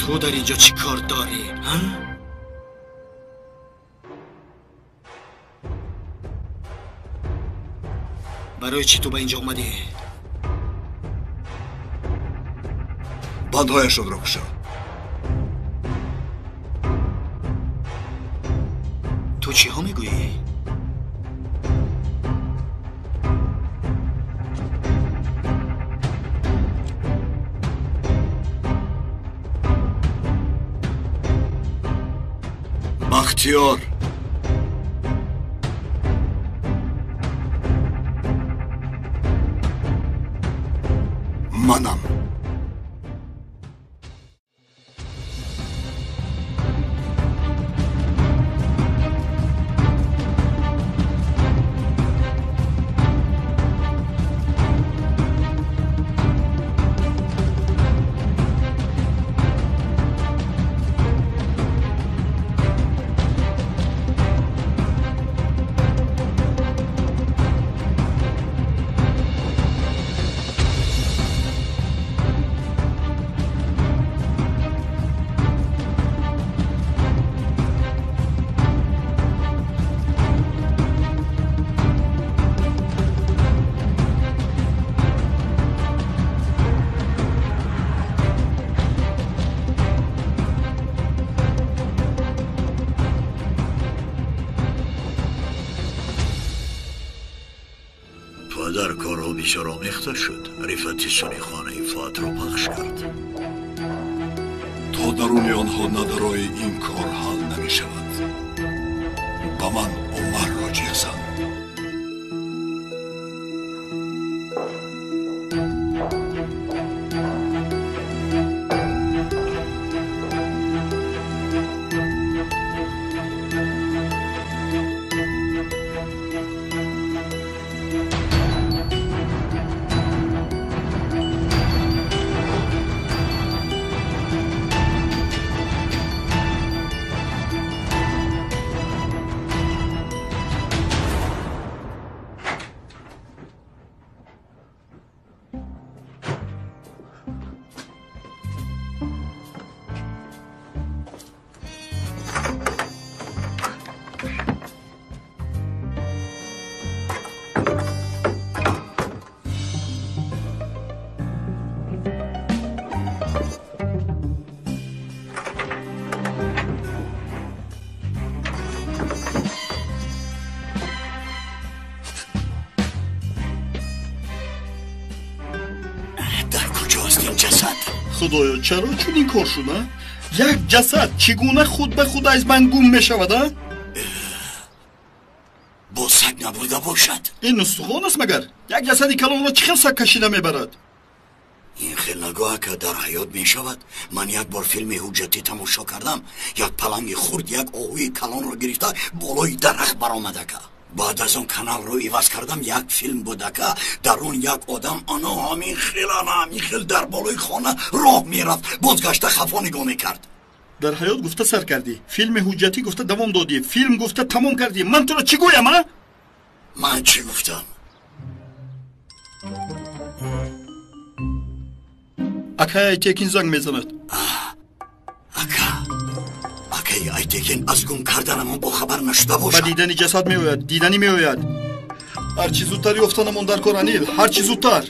Ту дар инҷо чӣ кор дорӣ, ҳа? Барои чӣ ту ба инҷо омадӣ? Бандҳояшонро кушо. Ту чиҳо мегӯӣ? Бахтиёр, манам. Падар корҳо бисёр омехта шуд. Рифати суни хонаи Фуатро пахш кард. То даруни онҳо надарои ин кор ҳал намешавад. Ба ман Умарро ҷиҳзан. Худоё, чаро чунин кор шуд, а? Як ҷасад чӣ гуна худ ба худ аз ман гум мешавад, а? Бо саг набуда бошад. Ин устухон аст магар? Як ҷасади калонро чӣ хел саг кашида мебарад? Ин хел нагоҳ ака дар ҳаёт мешавад. Ман як бор филми ҳуҷҷатӣ тамошо кардам. Як паланги хурд як оҳуи калонро гирифта болои дарахт баромад ака. Баъд аз он каналро иваз кардам, як филм буд ака. Дар он як одам ано ҳамин хел, ана ҳамин хел дар болои хона роҳ мерафт, бозгашта хафо нигоҳ мекард. Дар ҳаёт гуфта сар кардӣ, филми ҳуҷҷатӣ гуфта давом додӣ, филм гуфта тамом кардӣ. Ман туро чӣ гӯям, а? Ман чӣ гуфтам? Акай Айтекин занг мезанад. Ака, акай Айтекин аз гум карданамон бохабар нашуда бошад. Ба дидани ҷасад меояд, диданӣ меояд. Ҳарчи зудтар ёфтанамон дар кор, Анил, ҳарчи зудтар.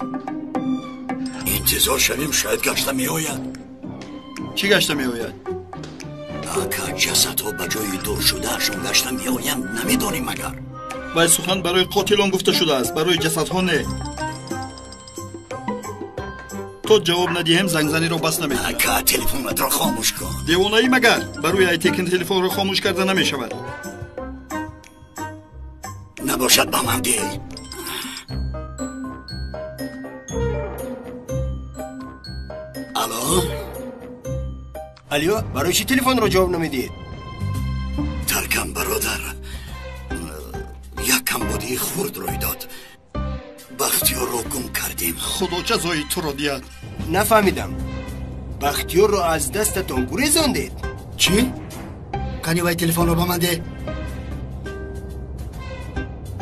Интизор шавем, шояд гашта меояд. Чӣ гашта меояд? Ака, ҷасадҳо ба ҷои дур шудаашон гашта меоянд, намедонем магар. Вай сухан барои қотилон гуфта шудааст, барои ҷасадҳо не. То ҷавоб надиҳем, зангзаниро бас намекунад. Ака, телефонатро хомӯш кун. Девонаӣ магар? Барои Айтекин телефонро хомӯш карда намешавад. Набошад ба ман деҳ. Алло? Алло, барои чӣ телефонро ҷавоб намедиҳед? Таркам, бародар. Як камбудии хурд рӯй дод. Бахтиёрро гум кардем. Худо ҷазои туро диҳад. Нафаҳмидам. Бахтиёрро аз дастатон гурезондед? Чӣ? Кани вай телефонро ба ман деҳ.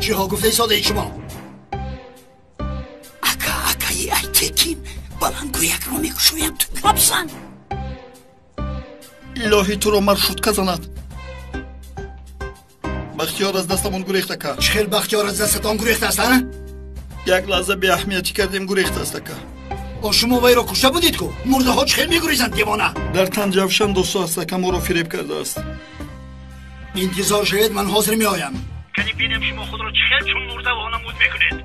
Чиҳо гуфтаи содаи шумо? Ака, акаи Айтекин, баландгӯякро мекушоям, ту гап зан. Илоҳӣ туро маршрутка занад. Бахтиёр аз дастамон гурехт, ака. Чӣ хел Бахтиёр аз дастатон гурехтааст, а? Як лаҳза беаҳамиятӣ кардем, гурехтааст, ака. О, шумо вайро кушта будед ку? Мурдаҳо чӣ хел мегурезанд, девона? Дар тан ҷавшан дӯсто аст, ака, моро фиреб кардааст. Интизор шавед, ман ҳозир меоям. Кани бинем шумо худро чӣ хел чун мурда вонамуд мекунед.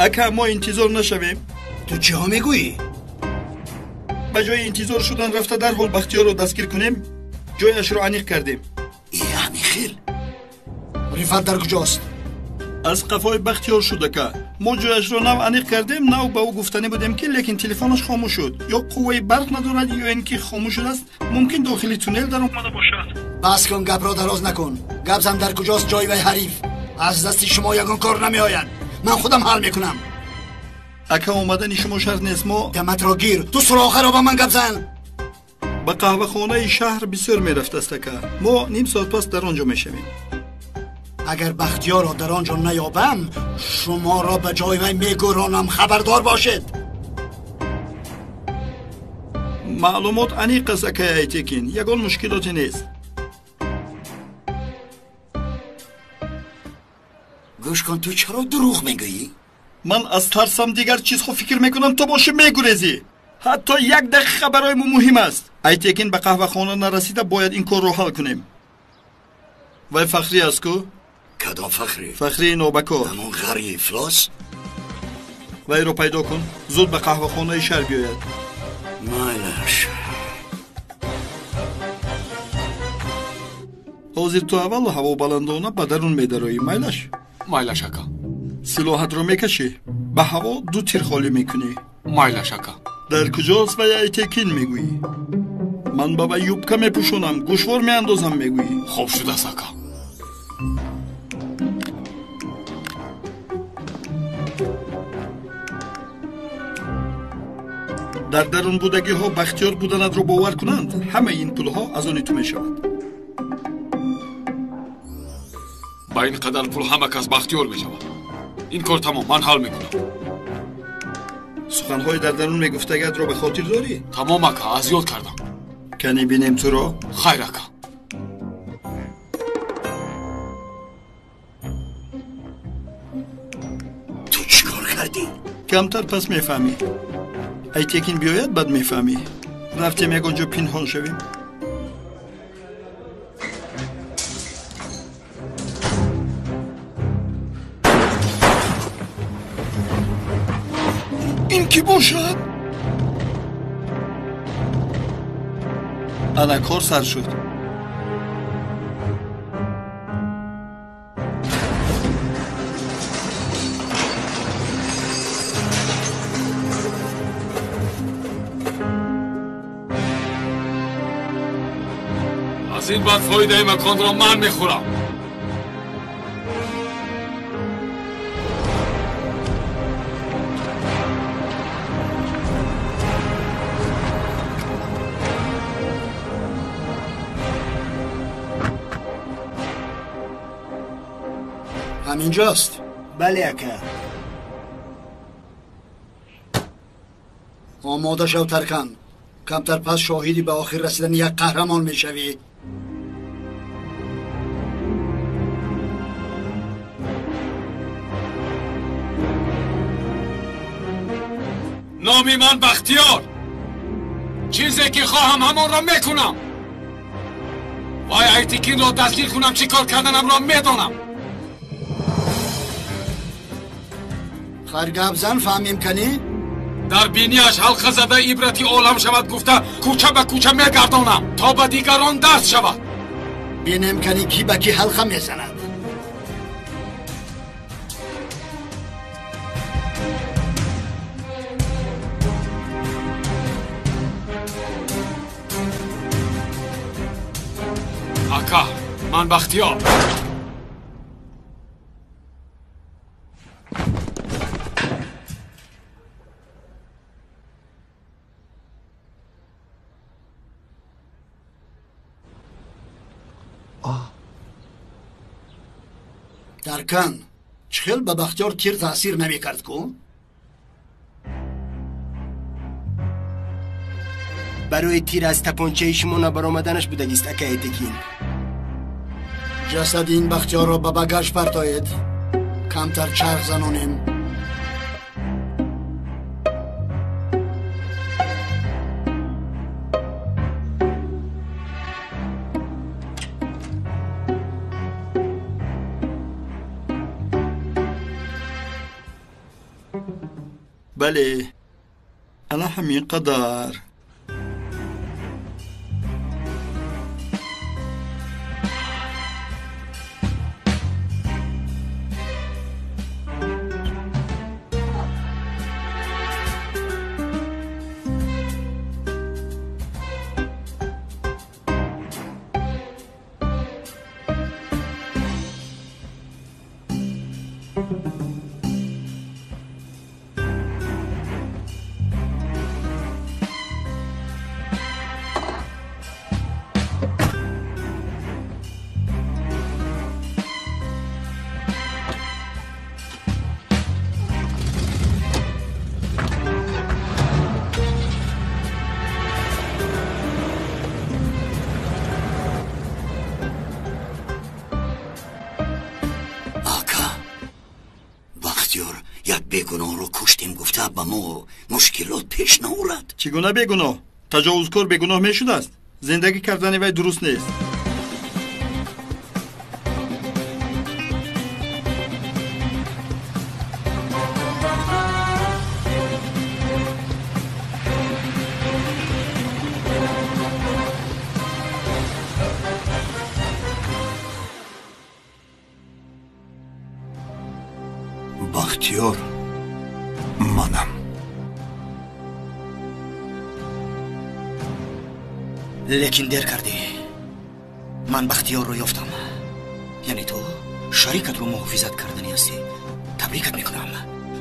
Ака, мо интизор нашавем. Ту чиҳо мегӯӣ? Ба ҷои интизор шудан рафта дарҳол Бахтиёрро дастгир кунем, ҷояшро аниқ кардем. Яъне хел? Рифат дар куҷост? Аз қафои Бахтиёр шуд, ака. Мо ҷояшро нав аниқ кардем, нав ба ӯ гуфтанӣ будем, ки лекин телефонаш хомӯш шуд. Ё қувваи барқ надорад, ё ин ки хомӯш шудааст, мумкин дохили туннел даромада бошад. Бас кун, гапро дароз накун. Гап зан, дар куҷост ҷои вай ҳариф? Аз дасти шумо ягон кор намеояд. Ман худам ҳал мекунам. Ака, омадани шумо шарт нест, мо даматро гир. Ту суроғаро ба ман гап зан. Ба қаҳвахонаи шаҳр бисёр мерафтааст, ака. Мо ним соат пас дар он ҷо мешавем. Агар Бахтиёрро дар он ҷо наёбам, шуморо ба ҷои вай мегӯронам. Хабардор бошед. Маълумот аниқ аст, акаи Айтекин. Ягон мушкилоте нест. Гӯш кун, ту чаро дурӯғ мегӯӣ? Ман аз тарсам дигар чизҳо фикр мекунам, ту бошӣ мегурезӣ. Ҳатто як дақиқа барои мо муҳим аст. Айтекин ба қаҳвахона нарасида бояд ин корро ҳал кунем. Вай Фахрӣ аст ку? Кадом Фахрӣ? Фахрии нобакор. Ҳамон ғари ифлос? Вайро пайдо кун, зуд ба қаҳвахонаи шаҳр биёяд. Майлаш. Ҳозир ту аввал ҳавобаландона ба дарун медароӣ, майлаш? Майлаш, ака. Силоҳатро мекашӣ, ба ҳаво ду тир холӣ мекунӣ. Майлаш, ака. Дар куҷост вай Айтекин мегӯӣ? Ман ба вай юбка мепӯшонам, гӯшвор меандозам мегӯӣ. Хоб шудааст, ака. Дар дарун будагиҳо Бахтиёр буданатро бовар кунанд, ҳамаи ин пулҳо аз они ту мешавад. Ба ин қадар пул ҳама кас Бахтиёр мешавад. Ин кор тамом, ман ҳал мекунам. Суханҳои дар дарун мегуфтагиатро ба хотир дорӣ? Тамом, ака, аз ёд кардам. Кани бинем туро? Хайр, ака. Ту чӣ кор кардӣ? Камтар пас мефаҳмӣ. Айтекин биёяд, баъд мефаҳмӣ. Рафтем ягон ҷо пинҳон шавем. Ин кӣ бошад? Ана кор сар шуд. Аз ин баъд фоидаи маконро ман мехӯрам. Ҳаминҷост? Бале, ака. Омода шав, Таркан. Камтар пас шоҳиди ба охир расидани як қаҳрамон мешавӣ. Номи ман Бахтиёр. Чизе ки хоҳам ҳамонро мекунам. Вай Айтекинро дастгир кунам, чӣ кор карданамро медонам. Хайр, гап зан, фаҳмем канӣ? Дар бинияш ҳалқа зада ибрати олам шавад гуфта кӯча ба кӯча мегардонам, то ба дигарон дарс шавад. Бинем канӣ кӣ ба кӣ ҳалқа мезанад. Ака, ман Бахтиёр. Таркан, чӣ хел ба Бахтиёр тир таъсир намекард ку? Барои тир аз тапончаи шумо набаромаданаш будагист, ака Айтекин. Ҷасади ин Бахтиёрро ба багаж партоед. Камтар чарх занонем. Бале, ана ҳамин қадар. Бегуноҳро куштем гуфта ба мо мушкилот пеш наорад. Чӣ гуна бегуноҳ? Таҷовузкор бегуноҳ мешудааст? Зиндагӣ кардани вай дуруст нест. Бахтиёр манам. Лекин дер кардӣ. Ман Бахтиёрро ёфтам. Яъне ту шарикатро муҳофизат карданӣ ҳастӣ. Табрикат мекунам.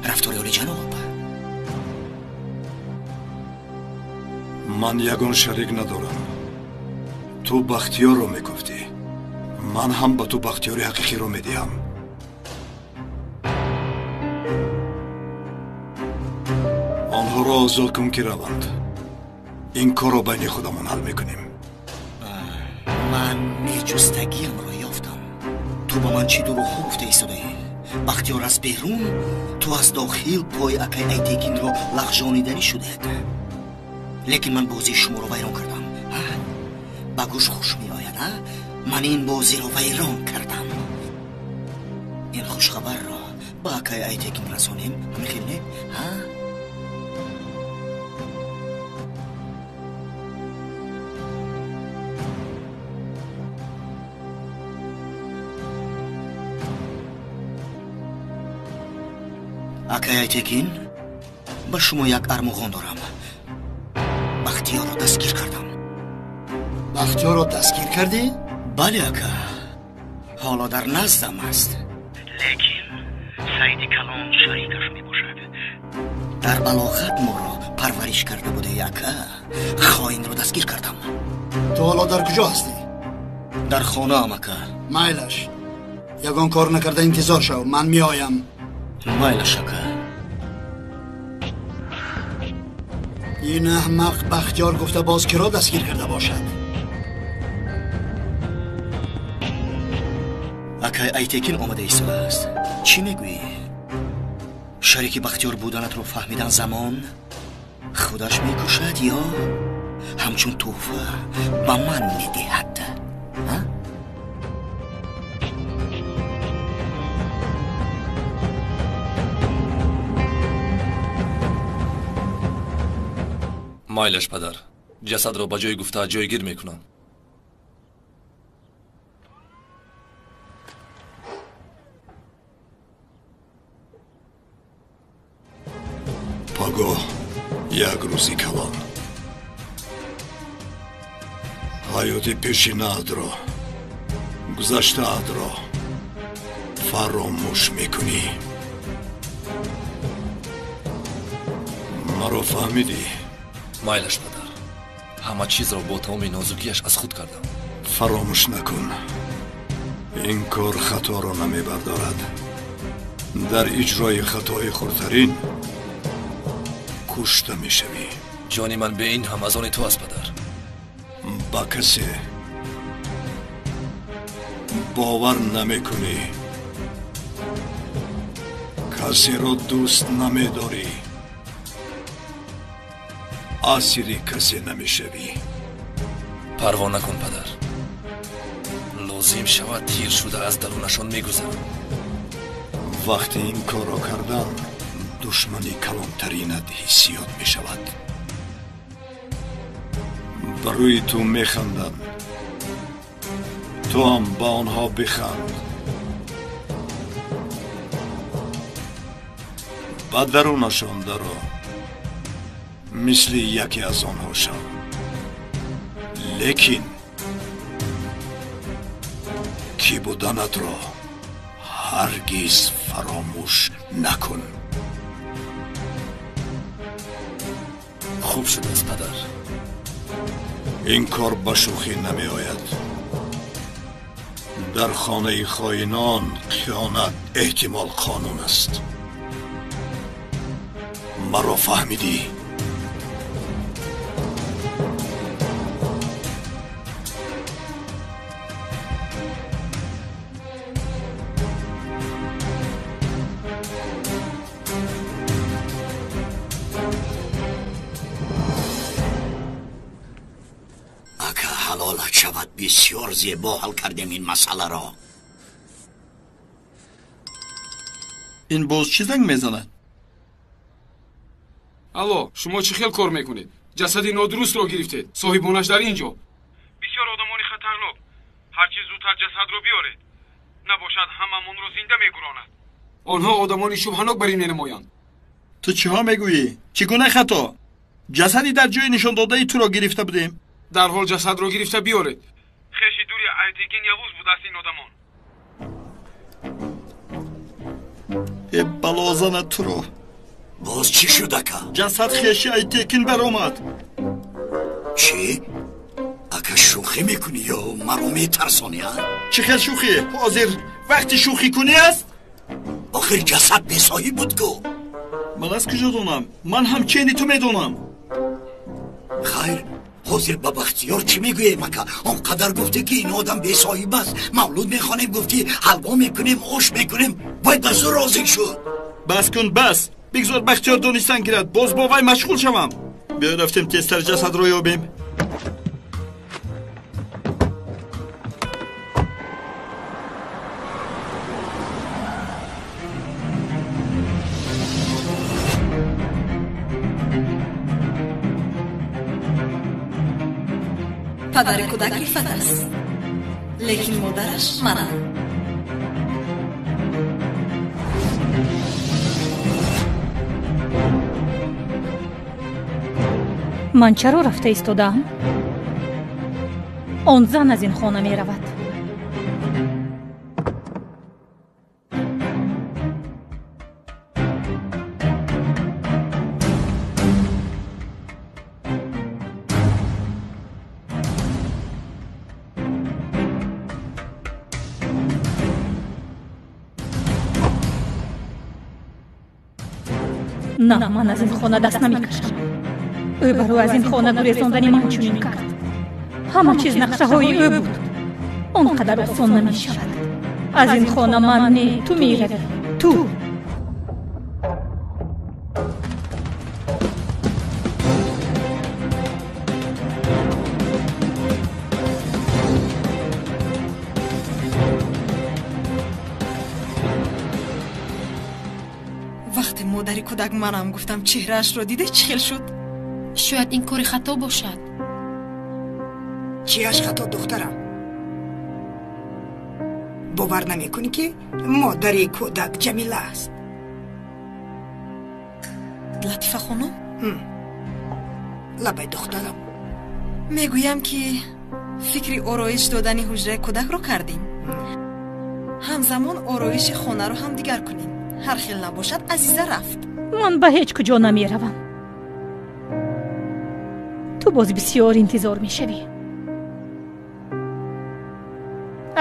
Рафтори олиҷаноб. Ман ягон шарик надорам. Ту Бахтиёрро мегуфтӣ. Ман ҳам ба ту Бахтиёри ҳақиқиро медиҳам. Онҳоро озод кун ки раванд. Ин корро байни худамон ҳал мекунем. Ман меҷустагиамро ёфтам. Ту ба ман чӣ дурӯғҳо гуфта истодаӣ? Бахтиёр аз берун, ту аз дохил пой акай Айтекинро лағжониданӣ шудед. Лекин ман бозии шуморо вайрон кардам. Ба гӯш хуш меояд, а? Ман ин бозиро вайрон кардам. Ин хушхабарро ба акай Айтекин расонем, ҳамин хел не? Ҳа? Акай Айтекин, ба шумо як армуғон дорам. Бахтиёрро дастгир кардам. Бахтиёрро дастгир кардӣ? Бале, ака. Ҳоло дар наздам аст. Лекин Саиди Калон шарикаш мебошад. Дар балоғат моро парвариш карда будаи, ака. Хоинро дастгир кардам. Ту ҳоло дар куҷо ҳастӣ? Дар хонаам, ака. Майлаш. Ягон кор накарда интизор шав. Ман меоям. Майлаш, ака. Ин аҳмақ Бахтиёр гуфта боз киро дастгир карда бошад? Акай Айтекин омада истодааст. Чӣ мегӯӣ? Шарики Бахтиёр буданатро фаҳмидан замон худаш мекушад ё ҳамчун тӯҳфа ба ман медиҳад? Майлаш, падар. Ҷасадро ба ҷои гуфта ҷойгир мекунам. Пагоҳ як рӯзи калон. Ҳаёти пешинаатро, гузаштаатро фаромӯш мекунӣ. Маро фаҳмидӣ? Майлаш, падар. Ҳама чизро бо тамоми нозукиаш аз худ кардам. Фаромӯш накун. Ин кор хаторо намебардорад. Дар иҷрои хатои хурдтарин кушта мешавӣ. Ҷони ман бе ин ҳам аз они ту аст, падар. Ба касе бовар намекунӣ, касеро дӯст намедорӣ, асири касе намешавӣ. Парво накун, падар. Лозим шавад тир шуда аз дарунашон мегузарам. Вақти ин корро кардан душмани калонтаринат ҳиссиёт мешавад. Ба рӯи ту механданд, ту ҳам ба онҳо биханд. Ба дарунашон даро, мисли яке аз онҳо шав. Лекин кӣ буданатро ҳаргиз фаромӯш накун. Хуб шудааст, падар. Ин кор ба шӯхӣ намеояд. Дар хонаи хоинон хиёнат эҳтимол қонун аст. Маро фаҳмидӣ? Бисёр зебо ҳал кардем ин масъаларо. Ин боз чӣ занг мезанад? Алло, шумо чӣ хел кор мекунед? Ҷасади нодурустро гирифтед, соҳибонаш дар ин ҷо. Бисёр одамони хатарнок. Ҳарчи зудтар ҷасадро биёред, набошад ҳамамонро зинда мегуронад. Онҳо одамони шубҳанок бар ин менамоянд. Ту чиҳо мегӯӣ? Чӣ гуна хато? Ҷасади дар ҷои нишондодаи туро гирифта будем. Дарҳол ҷасадро гирифта биёред. Хеши дури Айтекин Явуз будааст ин одамон. Э, балозана туро. Боз чӣ шуд, ака? Ҷасад хеши Айтекин баромад. Чӣ? Ака, шӯхӣ мекунӣ ё маро метарсонӣ, а? Чӣ хел шӯхӣ? Ҳозир вақти шӯхӣ кунӣ аст? Охир ҷасад бесоҳиб буд ку. Ман аз куҷо донам? Ман ҳам чени ту медонам. Хайр, ҳозир ба Бахтиёр чӣ мегӯем, ака? Он қадар гуфтӣ, ки ин одам бесоҳиб аст. Мавлуд мехонем, гуфтӣ ҳалво мекунем, ош мекунем. Вай ба зӯр розӣ шуд. Бас кун, бас. Бигзор Бахтиёр донистан гирад, боз бо вай машғул шавам. Биё рафтем тезтар ҷасадро ёбем. Падари кӯдак Рифат аст, лекин модараш манам. Ман чаро рафта истодаам? Он зан аз ин хона меравад. На, ман аз ин хона даст намекашам. Ӯ барои аз ин хона гурезондани ман чунин кард. Ҳама чиз нақшаҳои ӯ буд. Он қадар осон намешавад. Аз ин хона ман не, ту меравӣ. Ту. Вақте модари кӯдак манам гуфтам, чеҳраашро диде чӣ хел шуд? Шояд ин кори хато бошад. Чиаш хато, духтарам? Бовар намекунӣ, ки модари кӯдак Ҷамила аст? Латифа хонум? Лабай, духтарам. Мегӯям, ки фикри ороиш додани ҳуҷраи кӯдакро кардем. Ҳамзамон ороиши хонаро ҳам дигар кунем. Ҳар хел набошад, Азиза рафт. Ман ба ҳеҷ куҷо намеравам. Ту боз бисёр интизор мешавӣ.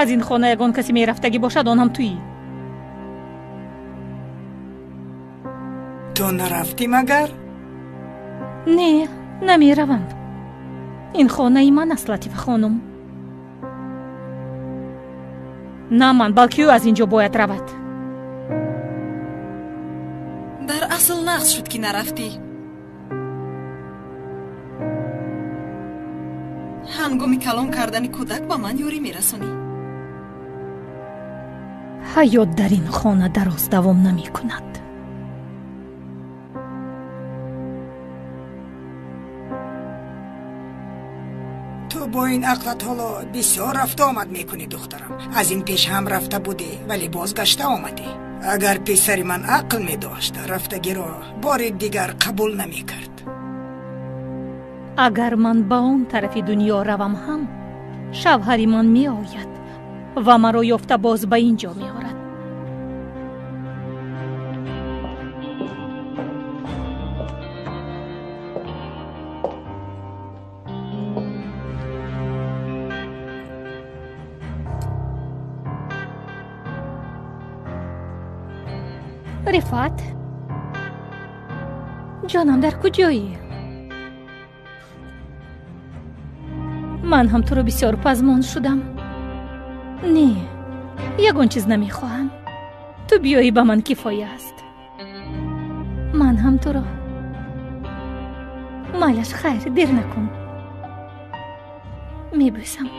Аз ин хона ягон касе мерафтагӣ бошад, он ҳам туӣ. Ту нарафтӣ магар? Не, Намеравам. Ин хонаи ман аст, Латифа хонум. На ман, балки ӯ аз ин ҷо бояд равад. Дар асл нағз шуд, ки нарафтӣ. Ҳангоми калон кардани кӯдак ба ман ёрӣ мерасонӣ. Ҳаёт дар ин хона дароз давом намекунад. Ту бо ин ақлат ҳоло бисёр рафта омад мекунӣ, духтарам. Аз ин пеш ҳам рафта будӣ, вале бозгашта омадӣ. Агар писари ман ақл медошт, рафтагиро бори дигар қабул намекард. Агар ман ба он тарафи дунё равам ҳам, шавҳари ман меояд ва маро ёфта боз ба ин ҷо меорад. Рифат, ҷонам, дар куҷоӣ? Ман ҳам туро бисёр пазмон шудам. Не, ягон чиз намехоҳам. Ту биёӣ ба ман кифоя аст. Ман ҳам туро. Майлаш, хайр, дер накун. Мебӯсам.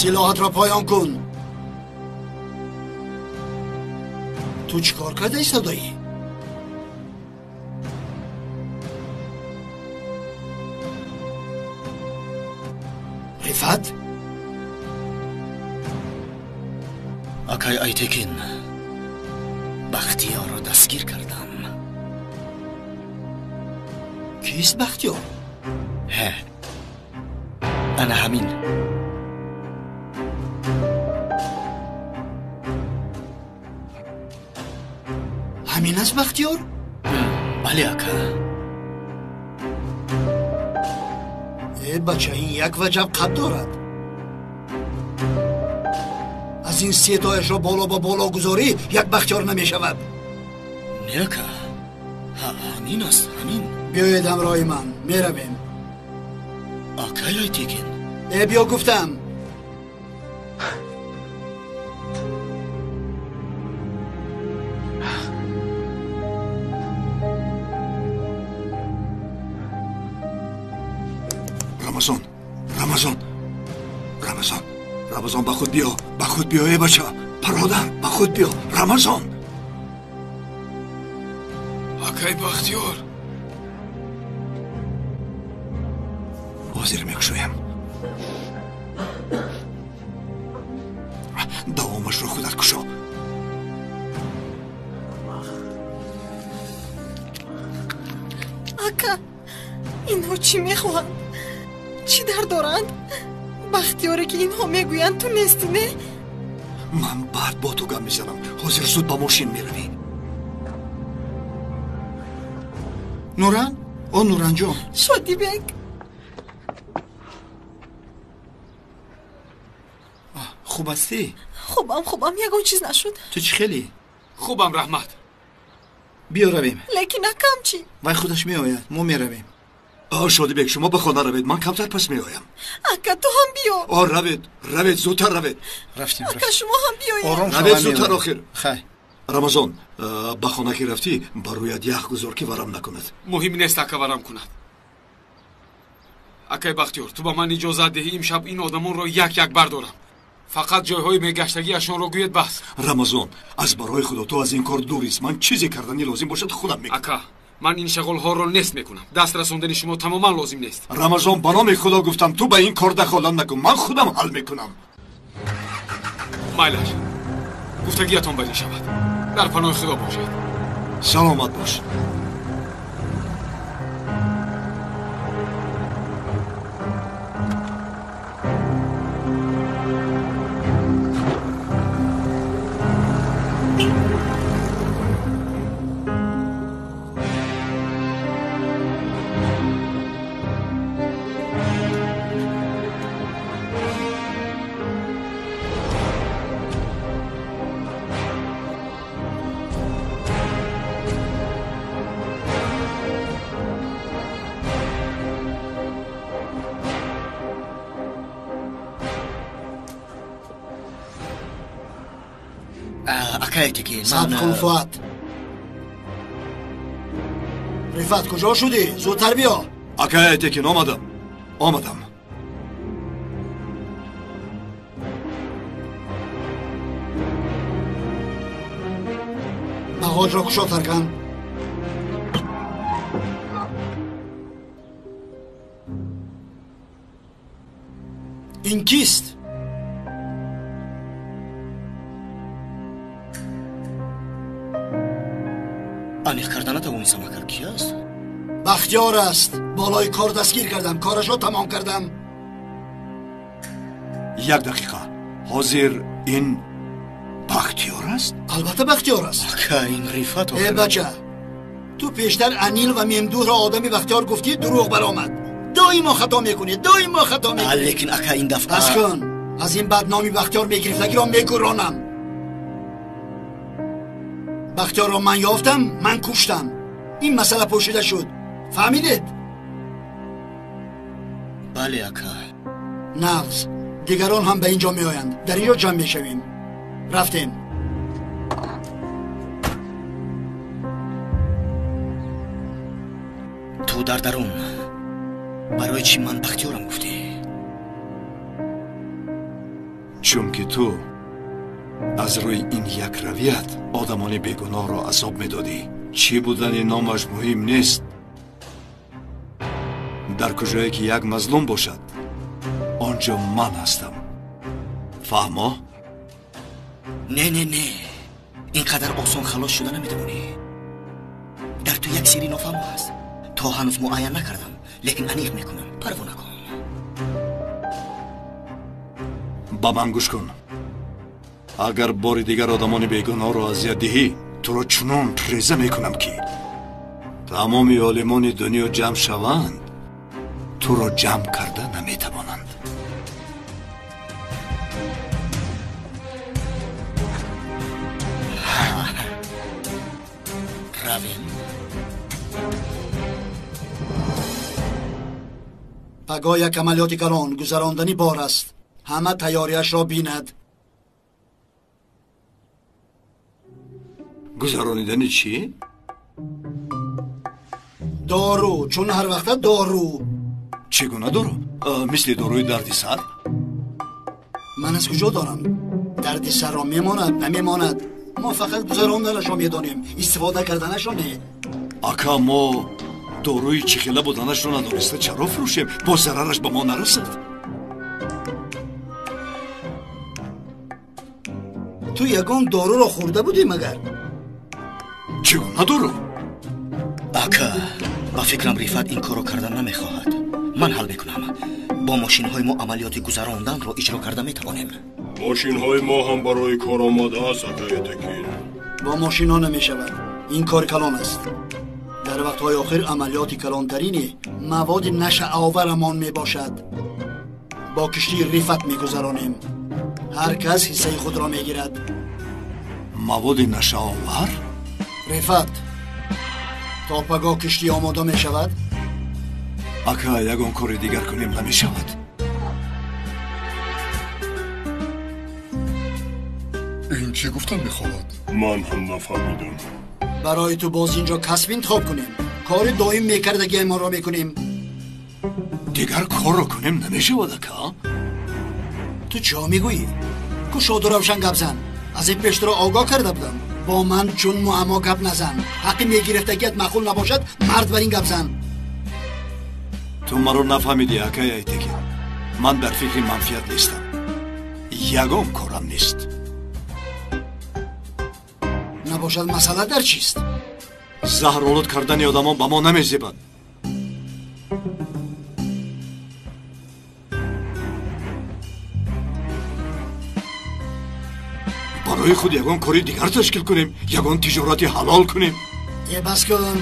Силоҳатро поён кун. Ту чӣ кор карда истодаӣ? Рифат? Акай Айтекин, Бахтиёрро дастгир кардам. Кист Бахтиёр? Ҳе, ана ҳамин. Ҳамин аст Бахтиёр? Бале, ака. Э, бача, ин як ваҷаб қад дорад. Аз ин сетояшро боло ба боло гузорӣ, як Бахтиёр намешавад. Не, ака, ҳамин аст, ҳамин. Биёед ҳамроҳи ман, меравем. Акай Айтекин. Э, биё гуфтам. Рамазон, Рамазон, Рамазон, Рамазон, ба худ биё, ба худ биё, эй бача, бародар, ба худ биё, Рамазон. Акай Бахтиёр. Ҳозир мекушоям. Давомашро худат кушо. Ака, инҳо чӣ мехоҳанд? Чӣ дар доранд? Бахтиёре ки инҳо мегӯянд, ту нестӣ, не? Ман баъд бо ту гап мезанам. Ҳозир зуд ба мошин меравӣ. Нуран? О, Нуранҷон. Шодибек. Хуб ҳастӣ? Хубам, хубам, ягон чиз нашуд. Ту чӣ хеле? Хубам, раҳмат. Биё равем. Лекин акам чӣ? Вай худаш меояд, мо меравем. Шодибек, шумо ба хона равед, ман камтар пас меоям. Ака, ту ҳам биё. О, равед, равед, зудтар равед. Рафтем. Ака, шумо ҳам биёед. Ором равед зудтар охир. Хай. Рамазон, ба хона ки рафтӣ, ба рӯят ях гузор, ки варам накунад. Муҳим нест, ака, варам кунад. Акай Бахтиёр, ту ба ман иҷозат диҳӣ имшаб ин одамонро як як бардорам. Фақат ҷойҳои мегаштагиашонро гӯед, бас. Рамазон, аз барои худо ту аз ин кор дурист. Ман чизе кардани лозим бошад, худам мекунам. Ака, ман ин шағолҳоро нест мекунам. Даст расондани шумо тамоман лозим нест. Рамазон, ба номи худо гуфтам, ту ба ин кор дахолат накун. Ман худам ҳал мекунам. Майлаш, гуфтагиятон бар ин шавад. Дар паноҳи худо бошед. Саломат бош. Ака Айтекин, сабр кун, Фуат. Рифат, куҷо шудӣ? Зудтар биё. Акай Айтекин, омадам, омадам. Бағоҷро кушодтар кан. Ин кист? Аниқ карда натавонистам, ака, ки аст? Бахтиёр аст. Болои кор дастгир кардам, корашро тамом кардам. Як дақиқа, ҳозир ин Бахтиёр аст? Албатта Бахтиёр аст. Ака, ин Рифат. Э бача, ту пештар Анил ва Мемдуҳро одами Бахтиёр гуфтӣ, дурӯғ баромад. Доимо хато мекунӣ, доимо хато мекунӣ. Лекин ака, ин дафъа бас кун. Аз ин баъд номи Бахтиёр мегирифтагиро мегуронам. Бахтиёрро ман ёфтам, ман куштам. Ин масъала пӯшида шуд. Фаҳмидед? Бале, ака. Нағз, дигарон ҳам ба ин ҷо меоянд. Дар ин ҷо ҷамъ мешавем. Рафтем. Ту дар дарун барои чӣ ман Бахтиёрам гуфтӣ? Чунки ту аз рӯи ин як равият одамони бегуноҳро азоб медодӣ. Чӣ будани номаш муҳим нест. Дар куҷое ки як мазлум бошад, он ҷо ман ҳастам. Фаҳмо? Не, не, не, ин қадар осон халос шуда наметавонӣ. Дар ту як сирри нофаҳмо ҳаст. То ҳанӯз муайян накардам, лекин аниқ мекунам. Парво накун. Ба ман гӯш кун. Агар бори дигар одамони бегуноҳро азият диҳӣ, туро чунон реза мекунам, ки тамоми олимони дунё ҷамъ шаванд, туро ҷамъ карда наметавонанд. Равем. Пагоҳ як амалиёти калон гузарондани бор аст. Ҳама тайёрияшро бинад. Гузаронидани чӣ? Дору, чун ҳар вақта дору. Чӣ гуна дору? Мисли доруи дарди сар? Ман аз куҷо дорам? Дарди сарро мемонад, намемонад. Мо фақат гузаронданашро медонем, истифода карданашро не. Ака, мо доруи чӣ хела буданашро надониста чаро фурӯшем? Боз зарараш ба мо нарасад. Ту ягон доруро хӯрда будӣ магар? Чӣ гуна дору? Ака, ба фикрам Рифат ин корро кардан намехоҳад. Ман ҳал мекунам. Бо мошинҳои мо амалиёти гузаронданро иҷро карда метавонем. Мошинҳои мо ҳам барои кор омода аст, ака Айтекин. Бо мошинҳо намешавад. Ин кор калон аст. Дар вақтҳои охир амалиёти калонтарини маводи нашъаоварамон мебошад. Бо киштии Рифат мегузаронем. Ҳар кас ҳиссаи худро мегирад. Маводи нашъаовар? Рифат, то пагоҳ киштӣ омода мешавад? Ака, ягон кори дигар кунем намешавад. Ин чӣ гуфтан мехоҳад? Ман ҳам нафаҳмидам. Барои ту боз инҷо касб интихоб кунем. Кори доим мекардагиамонро мекунем. Дигар корро кунем намешавад, ака? Ту чо мегӯӣ? Кушоду равшан гап зан. Аз ин пеш туро огоҳ карда будам. Бо ман чун муаммо гап назан. Ҳаққи мегирифтагият маъқул набошад, мард бар ин гап зан. Ту маро нафаҳмидӣ, акай Айтекин. Ман дар фикри манфиат нестам. Ягон корам нест. Набошад, масъала дар чист? Заҳролуд кардани одамон ба мо намезебад. Барои худ ягон кори дигар ташкил кунем, ягон тиҷорати ҳалол кунем. Э, бас кун.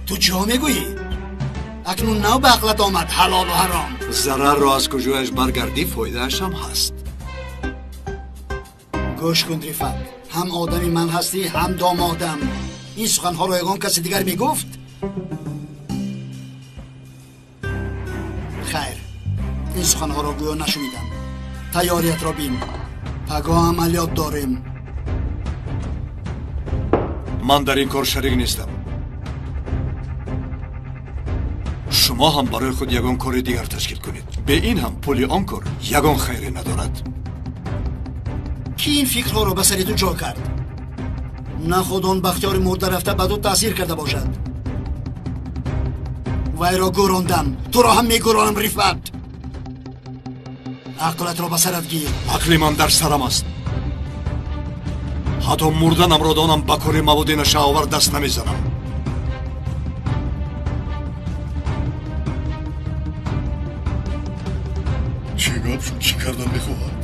Ту чо мегӯӣ? Акнун нав ба ақлат омад ҳалолу ҳаром. Зарарро аз куҷояш баргардӣ, фоидааш ҳам ҳаст. Гӯш кун, Рифат, ҳам одами ман ҳастӣ, ҳам домодам. Ин суханҳоро ягон каси дигар мегуфт? Хайр, ин суханҳоро гӯё нашунидам. Тайёриятро бин. Пагоҳ амалиёт дорем. Ман дар ин кор шарик нестам. Шумо ҳам барои худ ягон кори дигар ташкил кунед. Бе ин ҳам пули он кор ягон хайре надорад. Ки ин фикрҳоро ба сари ту ҷо кард? Наход он Бахтиёри мурда рафта ба ту таъсир карда бошад. Вайро гӯрондам, туро ҳам мегӯронам, Рифат. Ақлатро ба сарат гир. Ақли ман дар сарам аст. Ҳатто мурданамро донам ба кори маводи нашаовар даст намезанам. Чӣ гап шуд? Чӣ кардан мехоҳад?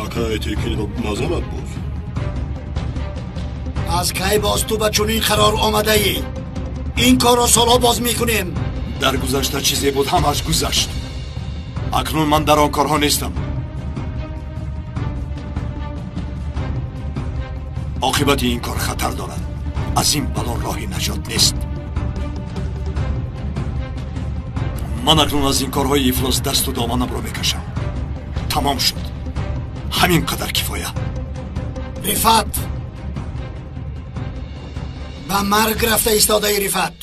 Ака Айтекинро назанад боз. Аз кай боз ту ба чунин қарор омадаӣ? Ин корро солҳо боз мекунем. Дар гузашта чизе буд, ҳамааш гузашт. Акнун ман дар он корҳо нестам. Оқибати ин кор хатар дорад. Аз ин бало роҳи наҷот нест. Ман акнун аз ин корҳои ифлос дасту доманамро мекашам. Тамом шуд. Ҳамин қадар кифоя. Рифат! Ба марг рафта истодаи, Рифат.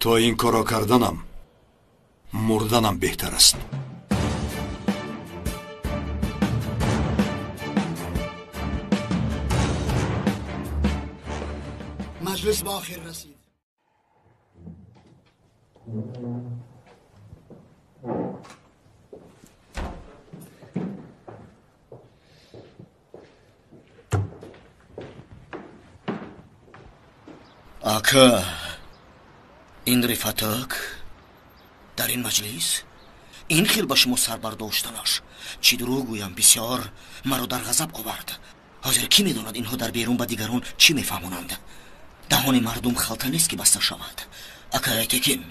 То ин корро карданам мурданам беҳтар аст. Маҷлис ба охир расид. Ака, ин Рифатак дар ин маҷлис ин хел ба шумо сар бардоштанаш, чӣ дурӯғ гӯям, бисёр маро дар ғазаб овард. Ҳозир кӣ медонад инҳо дар берун ба дигарон чӣ мефаҳмонанд? Даҳони мардум халта нест, ки баста шавад. Ака Айтекин,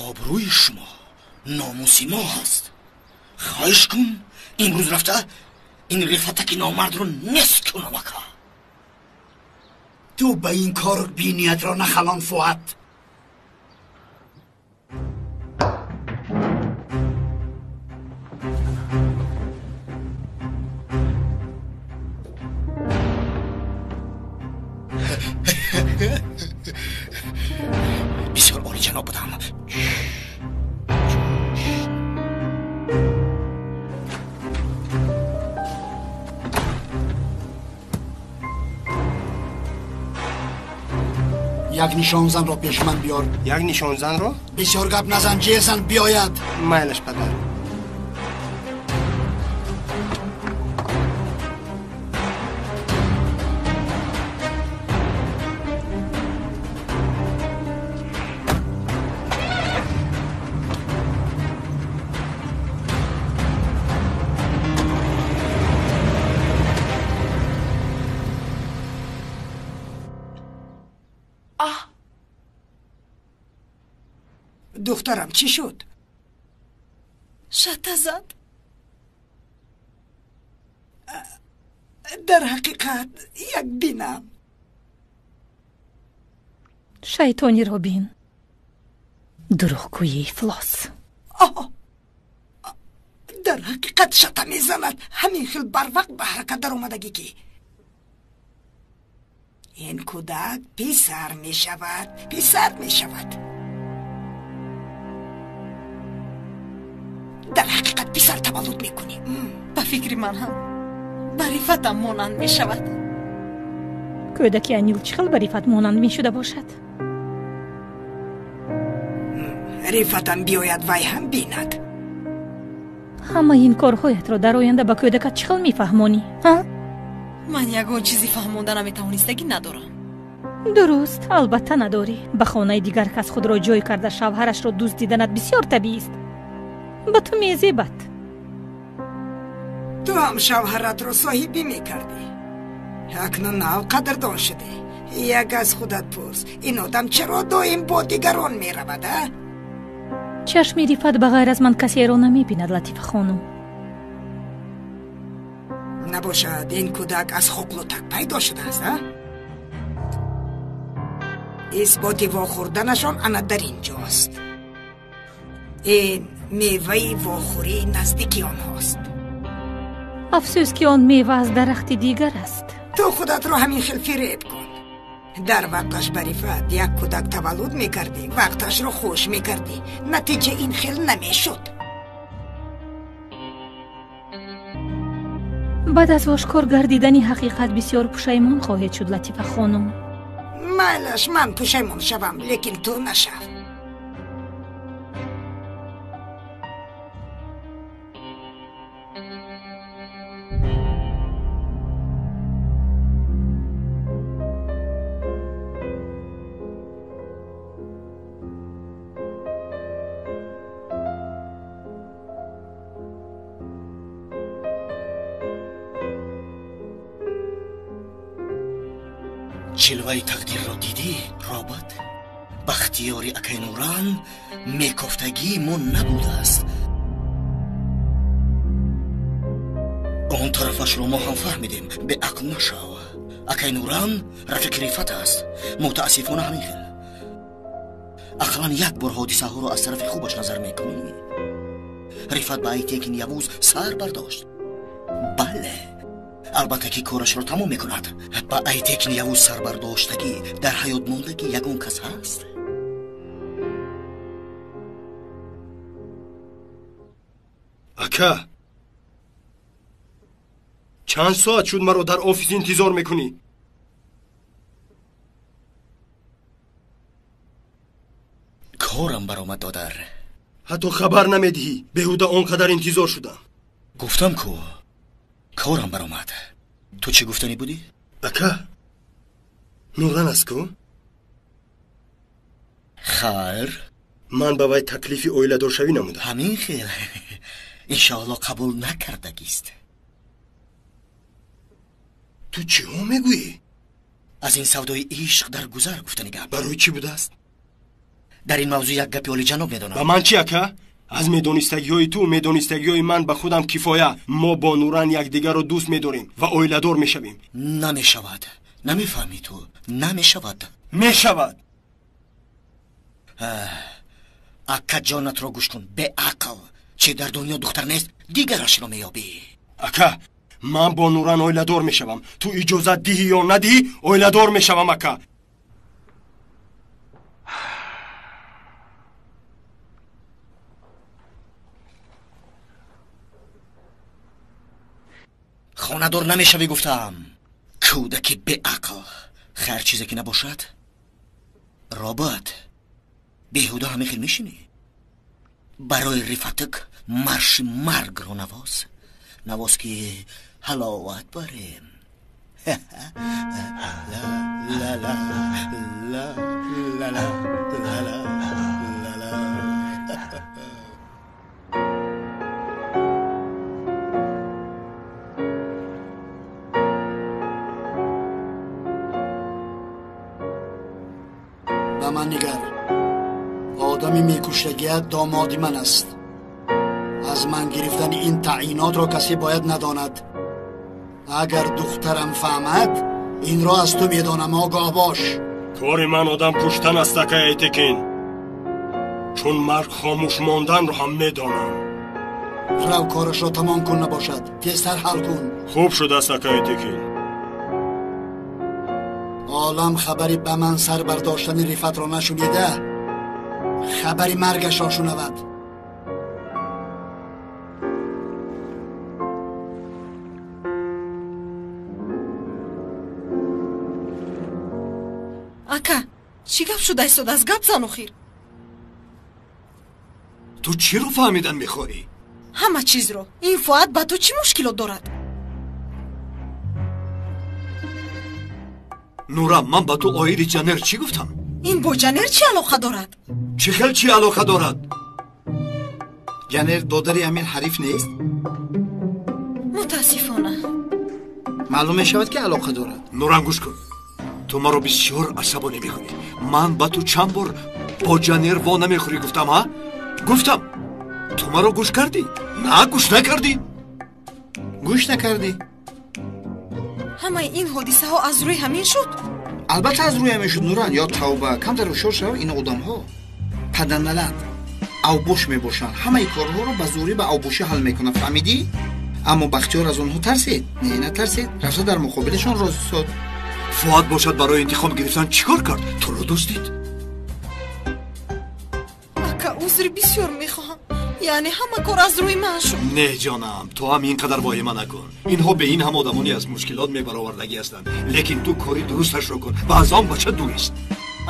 обрӯи шумо номуси мо ҳаст. Хоҳиш кун имрӯз рафта ин Рифатаки номардро нест кунам, ака. Ту ба ин кор бениятро нахалон, Фуат. Бисёр олиҷаноб будам. Як нишонзанро пеши ман биёр. Як нишонзанро? Бисёр гап назан, ҷезан биёяд. Майлаш, падар. Духтарам, чӣ шуд? Шата зад. Дар ҳақиқат як бинам. Шайтониро бин. Дурӯғгӯи ифлос. Дар ҳақиқат шата мезанад. Ҳамин хел барвақт ба ҳаракат даромадагӣ, ки ин кӯдак писар мешавад, писар мешавад. Дар ҳақиқат писар таваллуд мекунӣ. Ба фикри ман ҳам ба Рифатам монанд мешавад. Кӯдаки Анил чӣ хел ба Рифат монанд мешуда бошад? Рифатам биёяд, вай ҳам бинад. Ҳамаи ин корҳоятро дар оянда ба кӯдакат чӣ хел мефаҳмонӣ? Ман ягон чизи фаҳмонда наметавонистагӣ надорам. Дуруст, албатта надорӣ. Ба хонаи дигар кас худро ҷой карда шавҳарашро дӯст диданат бисёр табиист. Ба ту мезебад. Ту ҳам шавҳаратро соҳибӣ мекардӣ. Акнун нав қадрдон шудӣ. Як аз худат пурс, ин одам чаро доим бо дигарон меравад, а? Чашми Рифат ба ғайр аз ман касеро намебинад, Латифа хонум. Набошад, ин кӯдак аз хоклутак пайдо шудааст, а? Исботи вохӯрданашон ана дар ин ҷост. Ин меваи вохӯрии наздики онҳост. Афсӯс, ки он мева аз дарахти дигар аст. Ту худатро ҳамин хел фиреб кун. Дар вақташ ба Рифат як кӯдак таваллуд мекардӣ, вақташро хуш мекардӣ. Натиҷа ин хел намешуд. Баъд аз ошкор гардидани ҳақиқат бисёр пушаймон хоҳед шуд, Латифа хонум. Майлаш, ман пушаймон шавам, лекин ту нашав. Ҷилваи тақдирро дидӣ, Робот? Бахтиёри акай Нуран мекофтагии мо набудааст. Он тарафашро мо ҳам фаҳмидем, беақл нашав. Акай Нуран рафиқи Рифат аст. Мутаассифона ҳамин хел. Ақаллан як бор ҳодисаҳоро аз тарафи хубаш назар мекунӣ. Рифат ба Айтекин Явуз сар бардошт. Бале, албатта ки корашро тамом мекунад. Ба Айтекин Явуз сарбардоштагӣ дар ҳаёт мондагӣ ягон кас ҳаст? Ака, чанд соат шуд маро дар офис интизор мекунӣ? Корам баромад, додар. Ҳатто хабар намедиҳӣ. Беҳуда он қадар интизор шудам. Гуфтам ку, корам баромад. Ту чӣ гуфтанӣ будӣ? Ака, Нуран аст ку? Хайр. Ман ба вай таклифи оиладоршавӣ намудам. Ҳамин хел. Иншоалло қабул накардагист. Ту чиҳо мегӯӣ? Аз ин савдои ишқ дар гузар гуфтани гап. Барои чӣ будааст? Дар ин мавзӯъ як гапи олиҷаноб медонам. Ба ман чӣ, ака? Аз медонистагиҳои ту медонистагиҳои ман ба худам кифоя. Мо бо Нуран якдигарро дӯст медорем ва оиладор мешавем. Намешавад. Намефаҳмӣ ту. Намешавад. Мешавад. Акаҷонатро гӯш кун, беақл. Чӣ дар дунё духтар нест, дигарашро меёбӣ. Ака, ман бо Нуран оиладор мешавам. Ту иҷозат диҳӣ ё надиҳӣ, оиладор мешавам, ака. Хонадор намешавӣ, гуфтаам. Кӯдаки беақл. Хайр, чизе ки набошад. Робот, беҳуда ҳамин хел мешинӣ? Барои Рифатик марши маргро навоз. Навоз ки ҳаловат барем. Ла ла ла ла ла ла ла ла. Ба ман нигар. Одами мекуштагият домоди ман аст. Аз ман гирифтани ин таъинотро касе бояд надонад. Агар духтарам фаҳмад, инро аз ту медонам, огоҳ бош. Кори ман одам куштан аст, акай Айтекин. Чун марг хомӯш монданро ҳам медонам. Рав, корашро тамом кун, набошад тезтар ҳал кун. Хуб шудааст, акай Айтекин. Олам хабари ба ман сар бардоштани Рифатро нашунида, хабари маргашро шунавад. Ака, чӣ гап шуда истодааст? Гап зан охир. Ту чиро фаҳмидан мехоҳӣ? Ҳама чизро. Ин Фуат ба ту чӣ мушкилот дорад? Нурам, ман ба ту оиди Ҷанер чӣ гуфтам? Ин бо Ҷанер чӣ алоқа дорад? Чӣ хел чӣ алоқа дорад? Ҷанер додари ҳамин ҳариф нест? Мутаассифона. Маълум мешавад ки алоқа дорад. Нурам, гӯш кун. Ту маро бисёр асабонӣ мекунӣ. Ман ба ту чанд бор бо Ҷанер во намехӯрӣ гуфтам, ҳа? Гуфтам. Ту маро гӯш кардӣ? На, гӯш накардӣ. Гӯш накардӣ. Ҳамаи ин ҳодисаҳо аз рӯи ҳамин шуд? Албатта аз рӯям мешуд, Нуран. Ё тавба, камтар ҳушёр шав. Ин одамҳо паданалат авбош мебошанд. Ҳамаи корҳоро ба зӯрӣ ба авбошӣ ҳал мекунанд, фаҳмидӣ? Аммо Бахтиёр аз онҳо тарсид. Не, натарсид, рафта дар муқобилашон рост истод. Фуад бошад барои интиқом гирифтан чӣ кор кард? Туро дуздид. Ака, узри бисёр мехоҳам. Яъне ҳама кор аз рӯи ман шуд. Не, ҷонам, ту ҳам ин қадар воҳима накун. Инҳо бе ин ҳам одамоне аз мушкилот мебаровардагӣ ҳастанд. Лекин ту кори дурусташро кун ва аз он бача дур ист.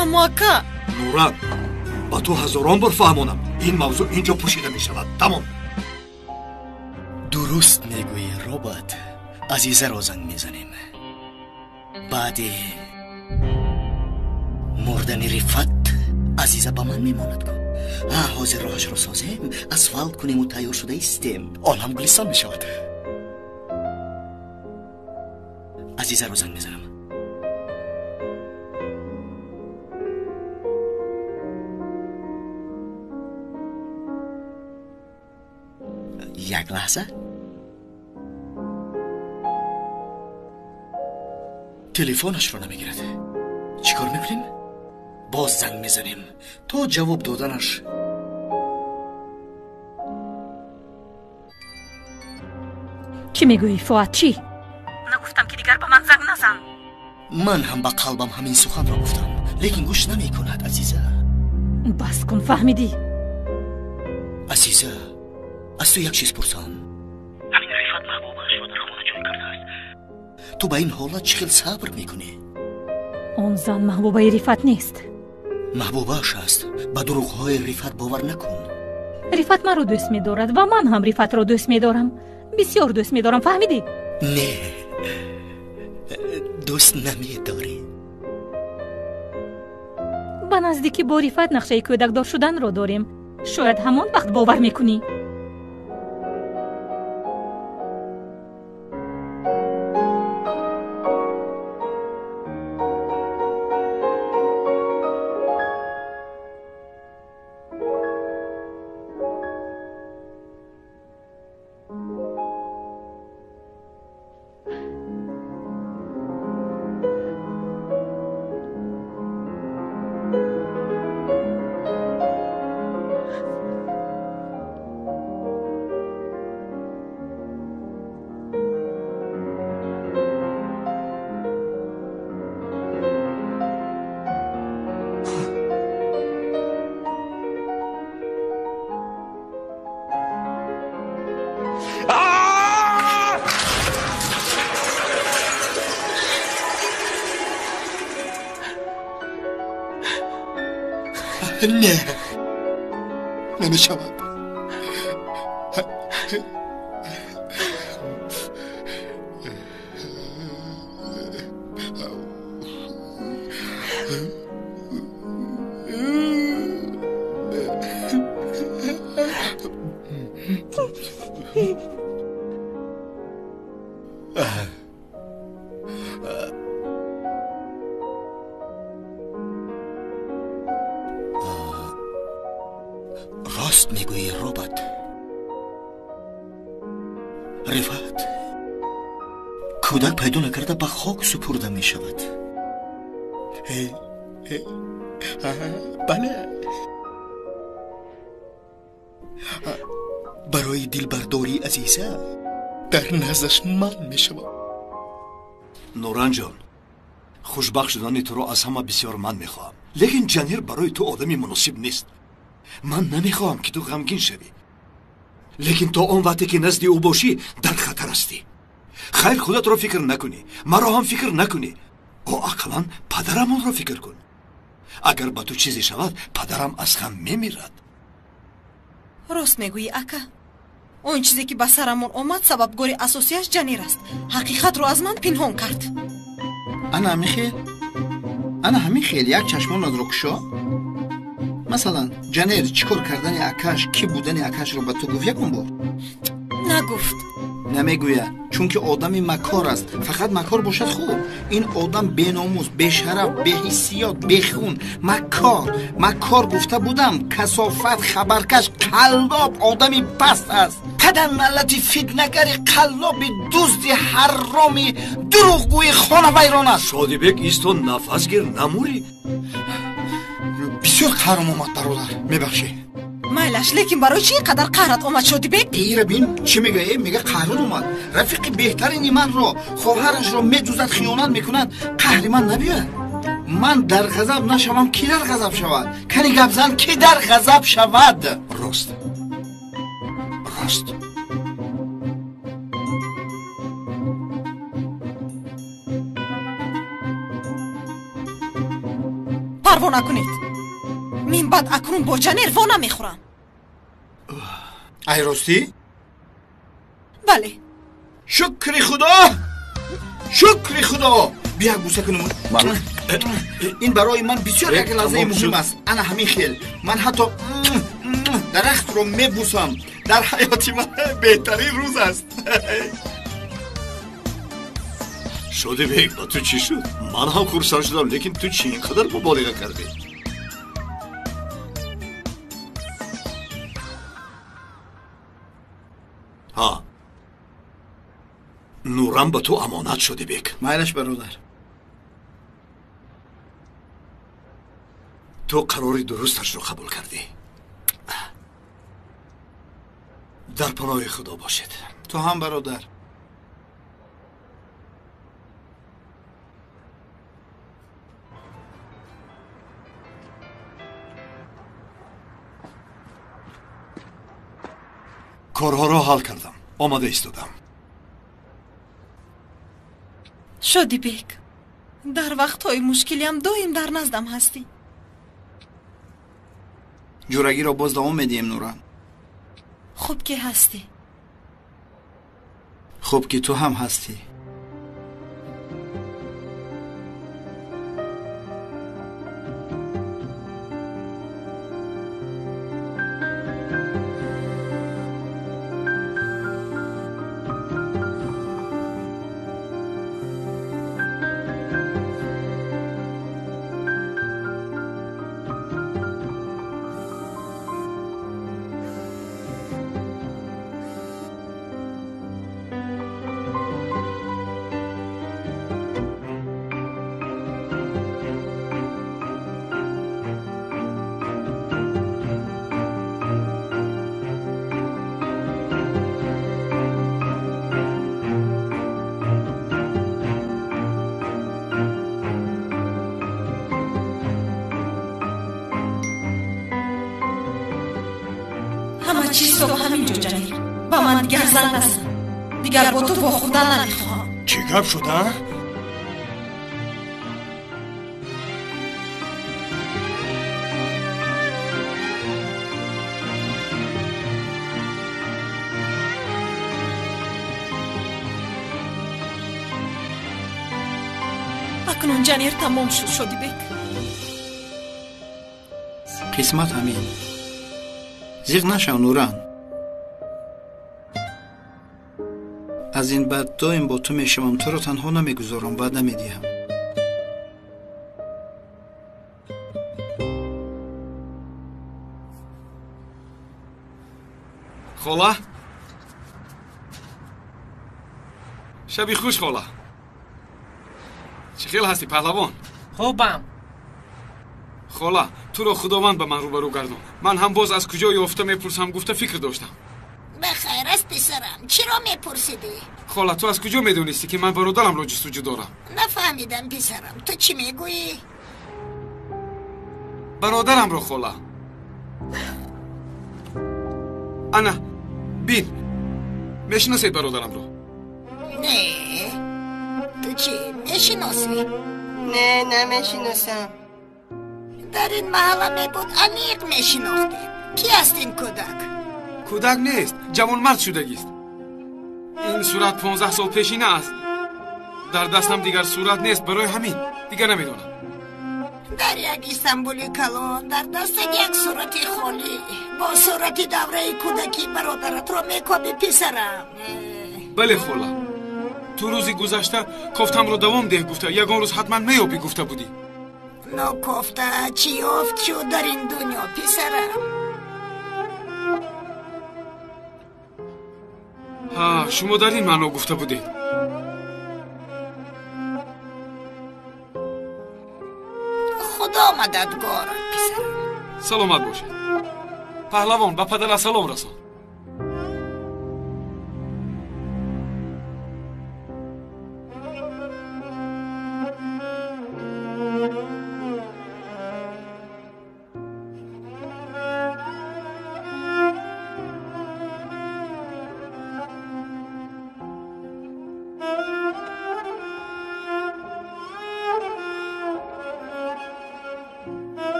Аммо ака. Нуран, ба ту ҳазорон бор фаҳмонам, ин мавзӯъ инҷо пӯшида мешавад. Тамом. Дуруст мегӯӣ, робот. Азизаро занг мезанем. Баъди мурдани Рифат Азиза ба ман мемонад ку. Ҳозир роҳашро созем, асфалт кунему тайёр шуда истем. Он ҳам гулистон мешавад. Азизаро занг мезанам. Як лаҳза. Телефонашро намегирад. Чӣ кор мекунем? Боз занг мезанем то ҷавоб доданаш. Чӣ мегӯӣ, Фуад, чӣ? Нагуфтам, ки дигар ба ман занг назан. Ман ҳам ба қалбам ҳамин суханро гуфтам, лекин гӯш намекунад Азиза. Бас кун, фаҳмидӣ? Азиза, аз ту як чиз пурсам. Ҳамин Рифат маҳбубаашро дар хона ҷой кардааст. Ту ба ин ҳолат чӣ хел сабр мекунӣ? Он зан маҳбубаи Рифат нест. Маҳбубааш аст. Ба дурӯғҳои Рифат бовар накун. Рифат маро дӯст медорад ва ман ҳам Рифатро дӯст медорам. Бисёр дӯст медорам, фаҳмидӣ? Не, дӯст намедорӣ. Ба наздикӣ бо Рифат нақшаи кӯдакдор шуданро дорем. Шояд ҳамон вақт бовар мекунӣ. Не, намешавад. Рост мегӯӣ, робот. Рифат кӯдак пайдо накарда ба хок супурда мешавад. Бале, барои дилбардории Азиза дар наздаш ман мешавам. Нуранҷон, хушбахт шудани туро аз ҳама бисёр ман мехоҳам, лекин Ҷанир барои ту одами муносиб нест. Ман намехоҳам, ки ту ғамгин шавӣ, лекин то он вақте ки назди ӯ бошӣ дар хатар ҳастӣ. Хайр, худатро фикр накунӣ, маро ҳам фикр накунӣ. О, ақаллан падарамонро фикр кун. Агар ба ту чизе шавад, падарам аз ғам мемирад. Рост мегӯӣ, ака. Он чизе ки ба сарамон омад, сабабгори асосияш Ҷанир аст. Ҳақиқатро аз ман пинҳон кард. Ана ҳамин хел, ана ҳамин хел як чашмонатро кушо. Масалан, Ҷанир чӣ кор кардани акаш, кӣ будани акашро ба ту гуфт ягон бор? Нагуфт. Намегӯяд, чунки одами макор аст. Фақат макор бошад хуб. Ин одам беномус, бешараф, беҳиссиёт, бехун, макор. Макор гуфта будам, касофат, хабаркаш, қаллоб, одами паст аст. Паданалати фитнагари қаллоби дузди ҳароми дурӯғгӯи хонавайрон аст. Шодибек, исто, нафас гир, намурӣ. Бисёр қаҳрам омад, бародар, мебахшӣ. Майлаш, лекин барои чӣ ин қадар қаҳрат омад, Шодибек? Ира бин, чӣ мегӯя? Мега қаҳрат омад. Рафиқи беҳтарини манро, хоҳарашро медузад, хиёнат мекунад. Қаҳри ман набиёяд. Ман дар ғазаб нашавам, кӣ дар ғазаб шавад? Кани гапзан, кӣ дар ғазаб шавад? Рост, рост. Парво накунед. Мин баъд акнун бо Ҷанер во намехӯрам. Ай ростӣ? Бале. Шукри Худо, шукри Худо. Бия бӯса кунем. Ин барои ман бисёр як лаҳзаи муҳим аст. Ана ҳамин хел ман ҳатто дарахтро мебӯсам. Дар ҳаёти ман беҳтарин рӯз аст. Шодибек, ба ту чӣ шуд? Ман ҳам хурсанд шудам, лекин ту чӣ ин қадар муболиға кардӣ? Ҳа, Нурам ба ту амонат, Шодибек. Майлаш, бародар. Ту қарори дурусташро қабул кардӣ. Дар паноҳи Худо бошед. Ту ҳам, бародар. Корҳоро ҳал кардам, омода истодам. Шодибек, дар вақтҳои мушкилиам доим дар наздам ҳастӣ. Ҷурагиро боз давом медиҳем, Нуран. Хуб ки ҳастӣ. Хуб ки ту ҳам ҳастӣ. Ҳама чиз то ба ҳамин ҷо, Ҷанир. Ба ман дигар занг назан. Дигар бо ту вохӯрдан намехоҳам. Чӣ гап шуд, а? Акнун Ҷанир тамом шуд, Шодибек. Қисмат ҳамин. Зиқ нашав, Нуран. Аз ин баъд доим бо ту мешавам, туро танҳо намегузорам, ваъда медиҳам. Хола, шаби хуш, хола. Чӣ хел ҳастӣ, паҳлавон? Хубам. Хола, туро Худованд ба ман рӯбарӯ гардон. Ман ҳам боз аз куҷо ёфта мепурсам гуфта фикр доштам. Ба хайр аст, писарам. Чиро мепурсидӣ? Хола, ту аз куҷо медонистӣ, ки ман бародарамро ҷустуҷӯ дорам? Нафаҳмидам, писарам. Ту чӣ мегӯӣ? Бародарамро, хола. Ана, бин. Мешиносед бародарамро? Не. Ту чӣ, мешиносӣ? Не, намешиносам. Дар ин маҳалла мебуд, аниқ мешинохтем. Кӣ аст ин кӯдак? Кӯдак нест, ҷавонмард шудагист. Ин сурат 15 сол пешина аст. Дар дастам дигар сурат нест, барои ҳамин дигар намедонам. Дар як Истанбули калон дар дастат як сурати холӣ бо сурати давраи кӯдакӣ бародаратро мекобӣ, писарам. Бале, хола. Ту рӯзи гузашта кофтамро давом деҳ гуфта, ягон рӯз ҳатман меёбӣ гуфта будӣ. Нокофта чӣ ёфт шуд дар ин дунё, писарам? Ҳа, шумо дар ин маъно гуфта будед. Худо мададгорат, писарам. Саломат бошед. Паҳлавон, ба падара салом расон.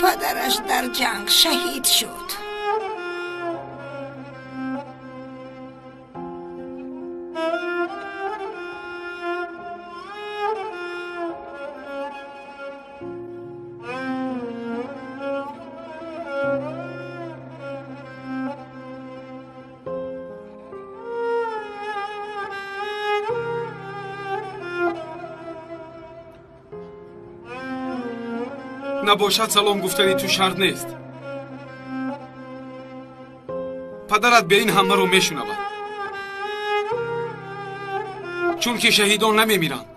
Падараш дар ҷанг шаҳид шуд. Набошад салом гуфтани ту шарт нест. Падарат бе ин ҳамаро мешунавад, чунки шаҳидон намемиранд.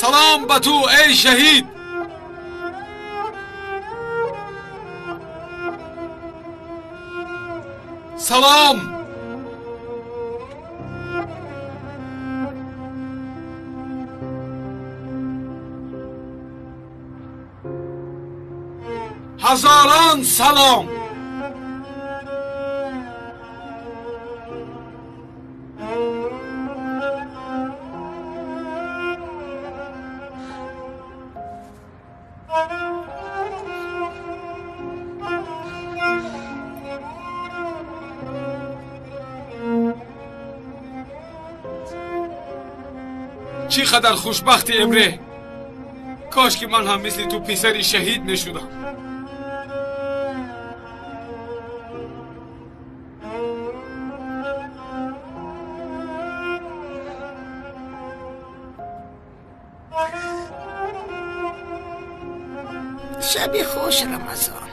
Салом ба ту, эй шаҳид! Салом! Ҳазорон салом! Чӣ қадар хушбахти, Эмре! Кош ки ман ҳам мисли ту писари шаҳид мешудам. Шаби хуш, Рамазон.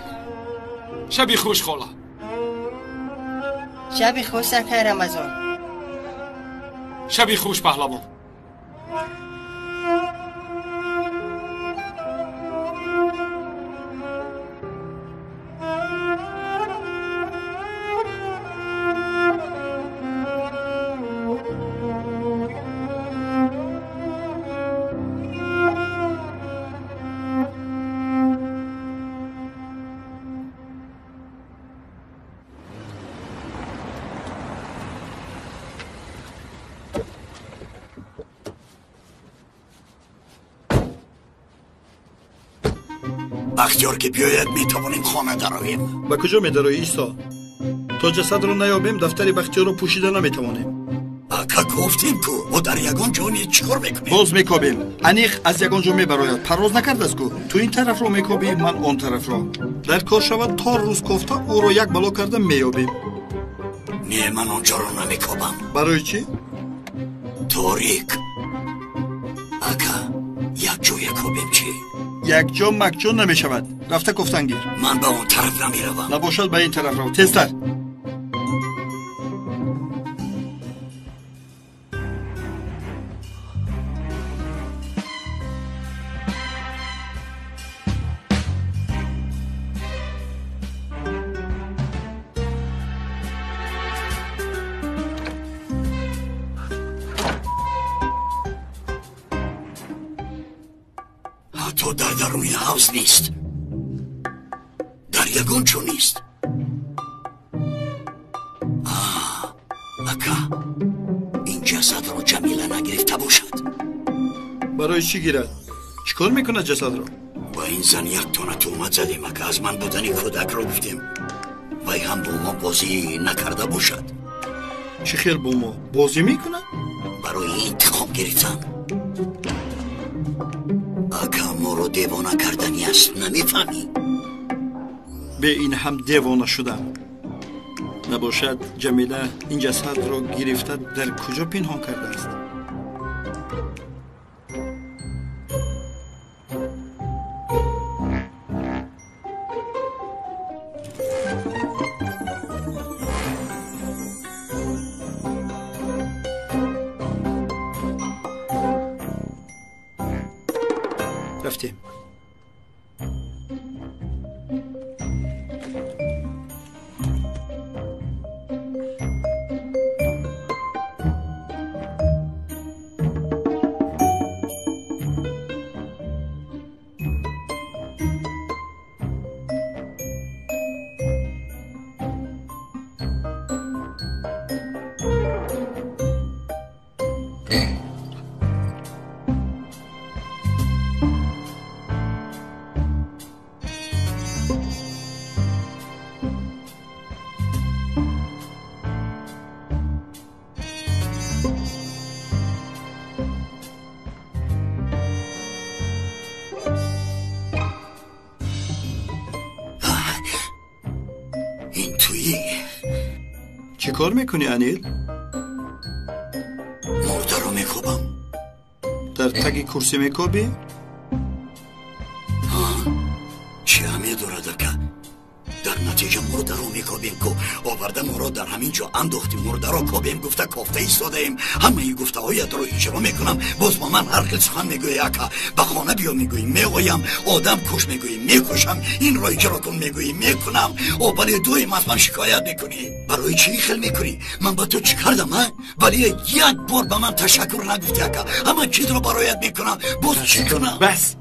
Шаби хуш, хола. Шаби хуш, акай Рамазон. Шаби хуш, паҳлавон. Бахтиёр ки биёяд, метавонем хона дароем. Ба куҷо медароӣ, Исо? То ҷасадро наёбем, дафтари Бахтиёрро пӯшида наметавонем. Ака, гуфтем ку, мо дар ягон ҷо низ чӣ кор мекунем? Боз мекобем. Аниқ аз ягон ҷо мебарояд. Парвоз накардааст ку. Ту ин тарафро мекобӣ, ман он тарафро. Дар кор шавад, то рӯз кофта ӯро як бало карда меёбем. Не, ман он ҷоро намекобам. Барои чӣ? Торик. Ака, як ҷоя кобем чӣ? Якҷо макҷо намешавад. Рафта кофтан гир. Ман ба он тараф намеравам. Набошад, ба ин тараф рав. Тезтар. Ҳатто дар даруни ҳавз нест, дар ягон ҷо нест. Ака, ин ҷасадро Ҷамила нагирифта бошад. Барои чӣ гирад? Чӣ кор мекунад ҷасадро? Ба ин зан як тона туҳмат задем, ака. Аз ман будани кӯдакро гуфтем. Вай ҳам бо мо бозӣ накарда бошад. Чӣ хел бо мо бозӣ мекунад? Барои интиқом гирифтан. Ака, моро девона кардани аст, намефаҳмӣ? Бе ин ҳам девона шудам. Набошад, Ҷамила ин ҷасадро гирифта дар куҷо пинҳон кардааст? Рафтем. چه کار میکنی انیل؟ مرده رو میکوبم. در تگ کرسی میکوبی؟ چی همی دارد که در نتیجه مرده رو میکوبیم که آورده ما را در همین جا انداختیم. مرده رو کوبیم گفته کافته ایستاده ایم. همه ای گفته هایت رو اجرا میکنم. باز با من هر خیل سخن میگویی اکا. به خانه بیا میگویی میآیم. آدم کش میگویی میکشم. این را اجرا کن میگویی میکنم. او ولی دویم از من شکایت میکنی. برای چی خیل میکنی؟ من با تو چی کردم ها؟ ولی یک بار به من تشکر نگفتی اکا. همه چیز رو برایت میکنم. باز چی کنم؟ بس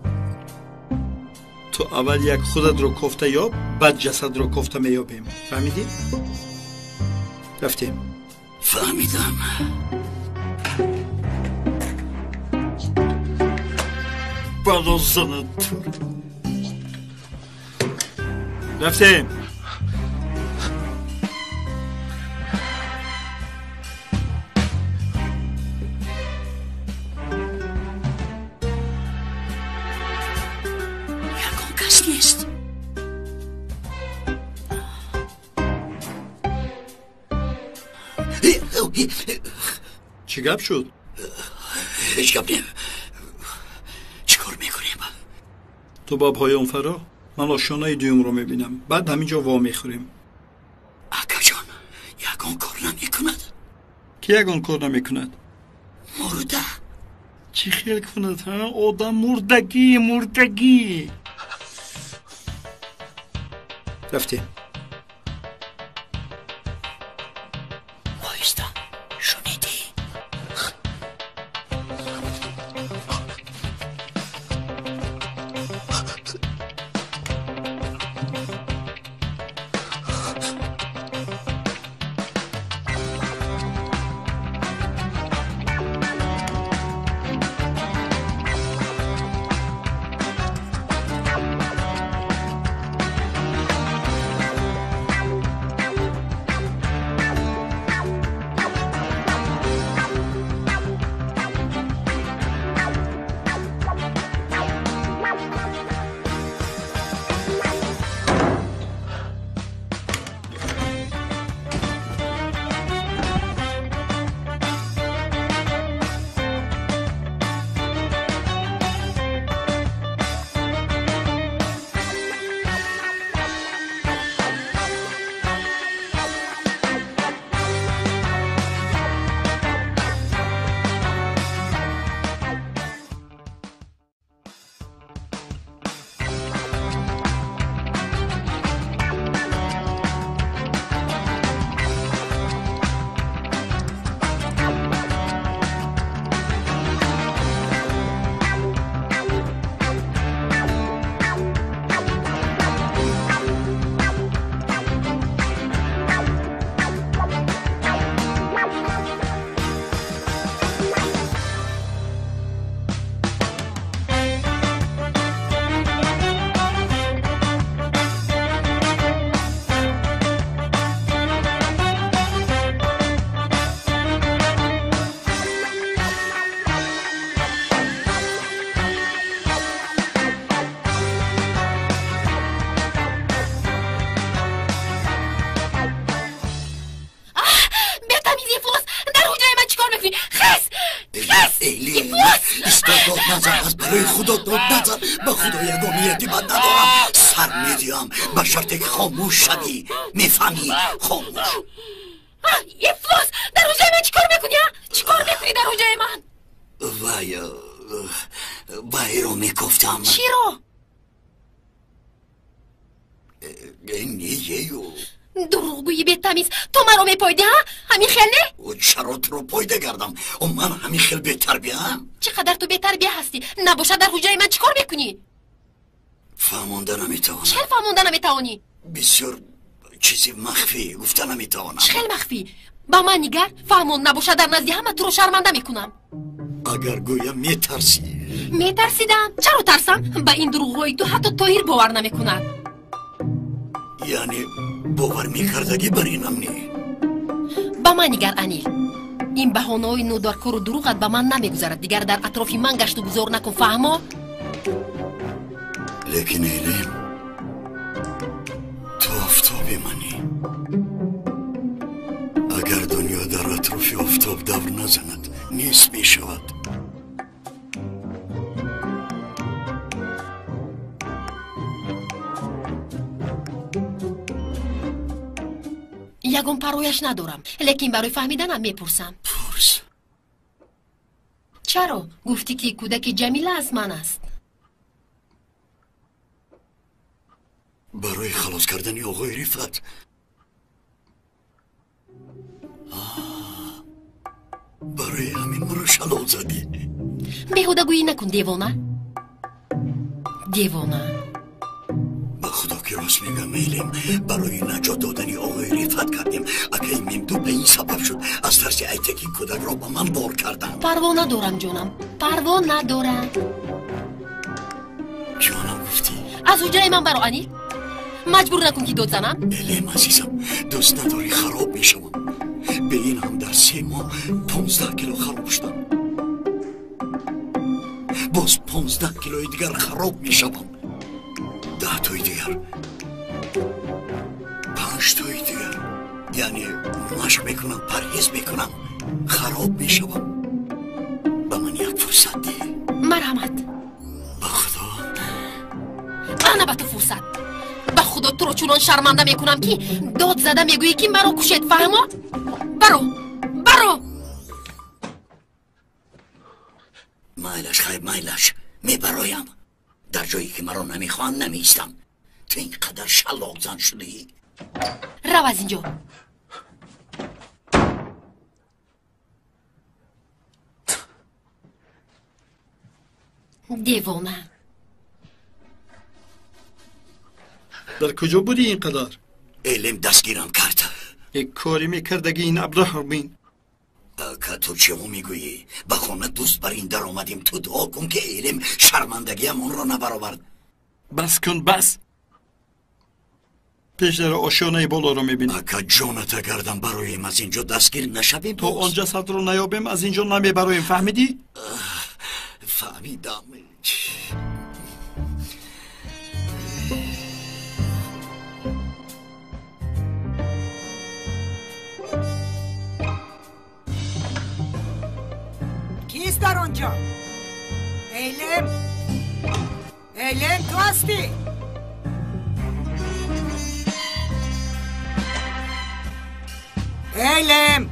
تو اول یک خودت رو کوفته یاب، بعد جسد رو کوفته میابیم. فهمیدی؟ رفتیم. فهمیدم. بلا زنت. رفتیم. نیست. چی گپ شد؟ هیچ گپ نیم. چی کار میکنیم؟ تو با پایان فرا، من آشانای دوم رو میبینم. بعد همینجا وا میخوریم. اکا جان یکان کار نمیکند. کی یکان کار نمیکند؟ مرده. چی خیل کند ها؟ آدم مردگی مردگی. رفتیم. وایستا شنیدی؟ به خدا یگان نیتی بد ندارم. سر میدیم به شرطی که خاموش شوی. میفهمی؟ خاموش. افلاس در حجره من چیکار میکنی؟ چیکار میکنی در حجره من؟ وای Вайро мекофтам. Чиро? Нею. Дурӯғгӯи бетамиз, ту маро мепойдӣ, ҳа? Ҳамин хел не? Чаро туро пойда гардам? Ман ҳамин хел бетарбияам? Чӣ қадар ту бетарбия ҳастӣ? Набошад, дар ҳуҷраи ман чӣ кор мекунӣ? Фаҳмонда наметавонам. Чӣ хел фаҳмонда наметавонӣ? Бисёр чизи махфӣ гуфта наметавонам. Чӣ хел махфӣ? Ба ман нигар, фаҳмон, набошад дар назди ҳама туро шарманда мекунам. Агар гӯям метарсӣ. Метарсидам. Чаро тарсам? Ба ин дурӯғҳои ту ҳатто Тоҳир бовар намекунад. Яъне бовар мекардагӣ бар инам не? Ба ман нигар, Анил, ин баҳонаҳои нодаркору дурӯғат ба ман намегузарад. Дигар дар атрофи ман гашту гузор накун, фаҳмо? Лекин Элим, ту офтоби манӣ. Агар дунё дар атрофи офтоб давр назанад, нест мешавад. Ягон парвояш надорам, лекин барои фаҳмиданам мепурсам. Пурс. Чаро гуфтӣ, ки кӯдаки Ҷамила аз ман аст? Барои халос кардани оғои Рифат. Барои ҳамин маро шалол задӣ. Беҳудагӯӣ накун, девона. Девона. Ба худо ки рост мегӯям, Элим, барои наҷот додани оғои Рифат кардем. Акаи Мемду ба ин сабаб шуд. Аз тарси Айтеки кӯдакро ба ман бор кардам. Парво надорам, ҷонам, парво надорам. Ҷонам гуфтӣ? Аз ҳуҷраи ман баро, Анил. Маҷбур накун, ки дод занам. Элим азизам, дӯст надорӣ хароб мешавам. Бе ин ҳам дар 3 моҳ 15 кило хароб шудам. Боз 15 килои дигар хароб мешавам. 10 тои дигар, 5 тои дигар. Яъне машқ мекунам, парҳез мекунам, хароб мешавам. Ба ман як фурсат деҳ. Марҳамат. Ба худо. Ана ба ту фурсат. Ба худо туро чунон шарманда мекунам, ки дод зада мегӯӣ, ки маро кушед, фаҳмо? Баро, баро. Майлаш, хайр, майлаш, мебароям. Дар ҷое ки маро намехоҳанд намеистам. Ту ин қадар шалоқзан шудӣ. Рав аз ин ҷо. Девона. Дар куҷо будӣ ин қадар? Элим дастгирам кард. Як коре мекардаги ин абраҳро бин. Ака, ту чиҳо мегӯӣ? Ба хона дӯст бар ин даромадем. Ту дуо кун, ки Элим шармандагиам онро набаровард. Бас кун, бас. Пеш дар ошёнаи болоро мебинӣ. Ака, ҷоната гардам, бароем аз ин ҷо дастгир нашавем. То он ҷасадро наёбем, аз ин ҷо намебароем, фаҳмидӣ? Фаҳмидам. Кист дар он ҷо? Эйлем? Эйлем, ту ҳастӣ? Эйлем!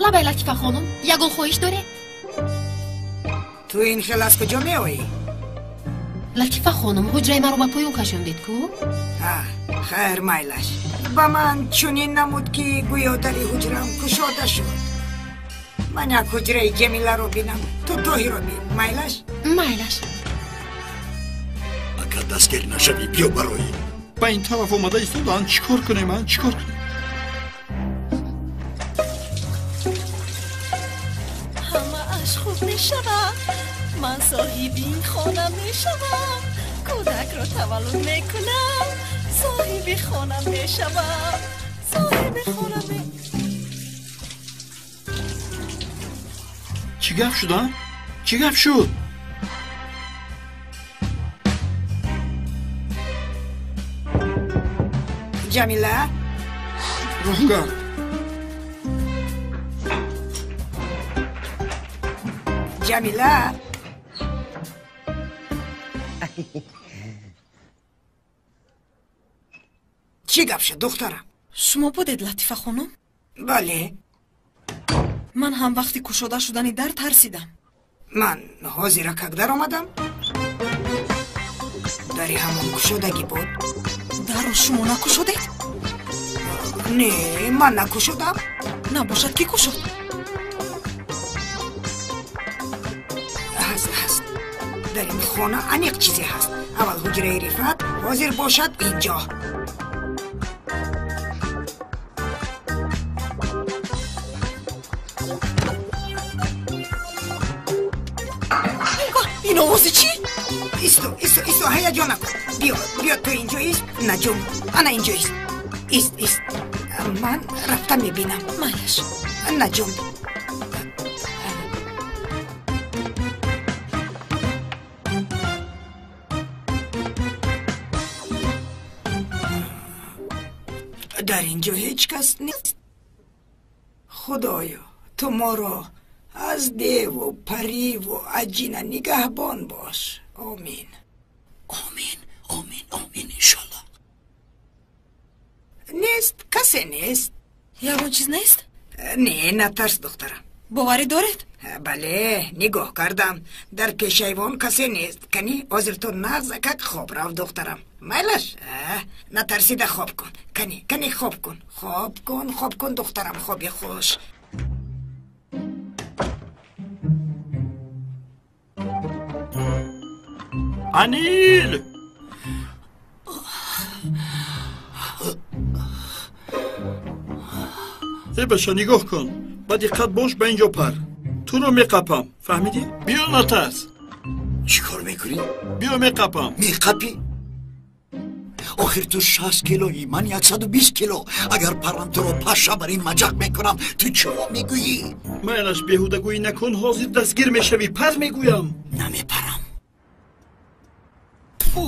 Лабай, Латифа хонум, ягон хоҳиш доред? Ту ин хел аз куҷо меоӣ? Латифа хонум, ҳуҷраи маро ба поён кашондед ку? Хайр, майлаш. Ба ман чунин намуд, ки гӯё дари ҳуҷрам кушода шуд. Ман як ҳуҷраи Ҷамиларо бинам, ту Тоҳиро бин. Майлаш? Майлаш. Ака, дастгир нашавӣ, биё барои. Ба ин тараф омада истодаанд. Чӣ кор кунем, а? Чӣ кор кунем? Ҳамааш хуб мешавад. Ман соҳиби ин хона мешавам. Кӯдакро таваллуд мекунам. Соҳиби хона мешавам. Соҳиби хона ме. Чӣ гап шуд, а? Чӣ гап шуд? Ҷамила? Роҳгард. Ҷамила? Чӣ гап шуд, духтарам? Шумо будед, Латифа хонум? Бале. Ман ҳам вақти кушода шудани дар тарсидам. Ман ҳозира как даромадам, дари ҳамон кушодагӣ буд. Дарро шумо накушодед? Не, ман накушодам. Набошад, ки кушод? Ҳаст, ҳаст. Дар ин хона аниқ чизе ҳаст. Аввал ҳуҷраи Рифат, ҳозир бошад инҷо. Ин овози чӣ? Исто, исто, исто, ҳаяҷон накун. Биё, биё, ту инҷо ист. Наҷум, ана инҷо ист. Ист, ист. Ман рафта мебинам. Майлаш. Наҷум. Дар инҷо ҳеҷ кас нест. Худоё, ту моро аз деву париву аҷина нигаҳбон бош. Омин. Омин, омин, омин, иншолло. Нест, касе нест. Ягон чиз нест? Не, натарс, духтарам. Боварӣ доред? Бале, нигоҳ кардам. Дар пешайвон касе нест. Кани, ҳозир ту нағзакак хоб рав, духтарам. Майлаш? Натарсида хоб кун. Кани, кани, хоб кун. Хоб кун, хоб кун, духтарам, хоби хуш. Анил! Э баша, нигоҳ кун. Ба диққат бош, ба инҷо пар. Туро меқапам, фаҳмидӣ? Биё, натарс. Чӣ кор мекунӣ? Биё, меқапам. Меқапӣ? Охир ту 60 килоӣ, ман 120 кило. Агар парам туро паша бар ин маҷақ мекунам, ту чиҳо мегӯӣ? Майлаш, беҳудагӯӣ накун, ҳозир дастгир мешавӣ. Пар мегӯям. Намепарам. Тфу!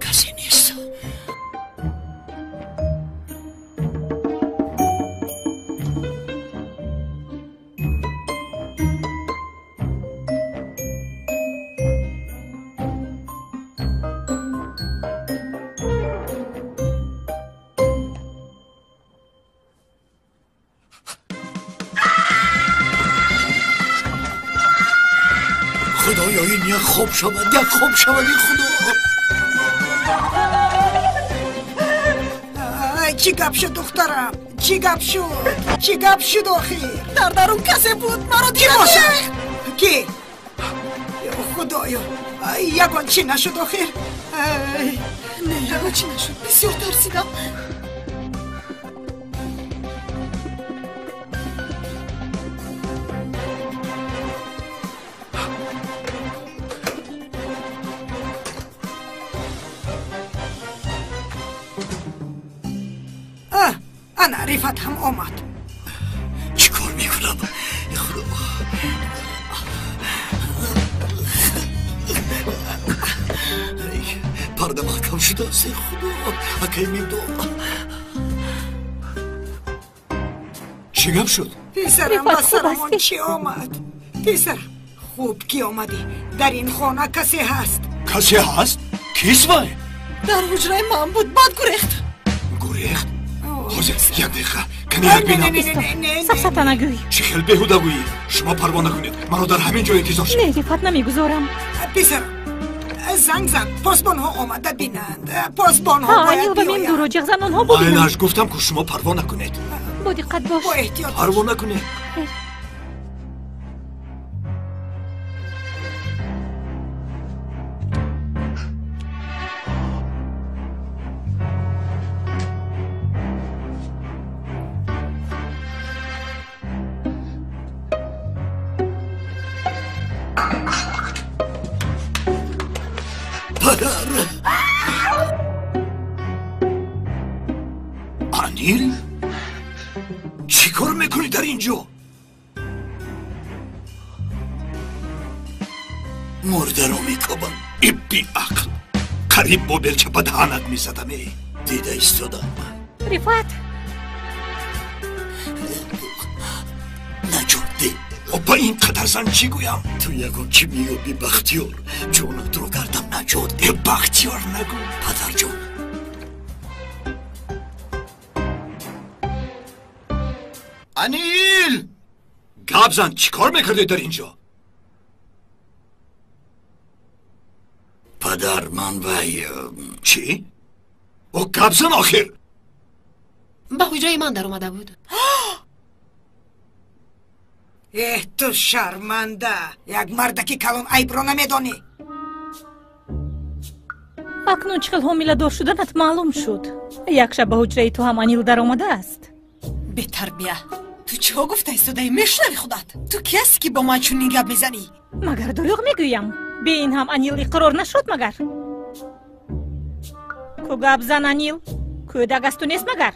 Касе нест. Худоё, ин як хоб шавад, як хоб шавад, и худо. Чӣ гап шуд, духтарам? Чӣ гап шуд? Чӣ гап шуд охир? Дар дарун касе буд, маро Кӣ бошад? Кӣ? Худоё, ягон чӣ нашуд охир? Не, ягон чӣ нашуд. Бисёр тарсидам. Ана Рифат ҳам омад. Чӣ кор мекунам? Худо. Парда маҳкам шудааст, худо. Акай мебдо. Чӣ гап шуд? Писарам, ба сарамон чӣ омад? Писарам, хуб ки омадӣ. Дар ин хона касе ҳаст. Касе ҳаст? Кист вай? Дар ҳуҷраи ман буд, баъд гурехт. Гурехт? Ҳозир, як дақиқа, кани як бинам. Сафсата нагӯй. Чӣ хел беҳуда гӯӣ? Шумо парво накунед, маро дар ҳамин ҷо интизор шавед. Не, Рифат, намегузорам. Писарам, занг зан, посбонҳо омада бинанд. Посбонҳо бояд биёянд. Ба мемдуро ҷиғ зан, онҳо бубинанд. Майлаш, гуфтам ку шумо парво накунед. Бо диққат бош. Бо эҳтиёт. Парво накунед. Падар! Анил? Чӣ кор мекунӣ дар ин ҷо? Мурдаро мекобам. И беақл! Қариб бо белча ба даҳанат мезадам. Дида истодам. Рифат! Наҷот деҳ. Ба ин қадар зан чӣ гӯям? Ту ягон чӣ меёбӣ, Бахтиёр? Ҷонатро гардам наҷот. Э, Бахтиёр нагӯ. Падарҷон, Анил! Гап зан, чӣ кор мекардед дар ин ҷо? Падар, ман вай... Чӣ? О, гап зан охир! Ба ҳуҷраи ман даромада буд. Эҳ, ту шарманда! Як мардаки калон айбро намедонӣ. Акнун чӣ хел ҳомиладор шуданат маълум шуд. Як шаб ба ҳуҷраи ту ҳам Анил даромадааст. Бетарбия, ту чиҳо гуфта истодаӣ? Мешунавӣ худат? Ту ки ҳастӣ, ки бо ман чунин гап мезанӣ? Магар дурӯғ мегӯям? Бе ин ҳам Анил иқрор нашуд магар? Ку гап зан, Анил, кӯдак аз ту нест магар?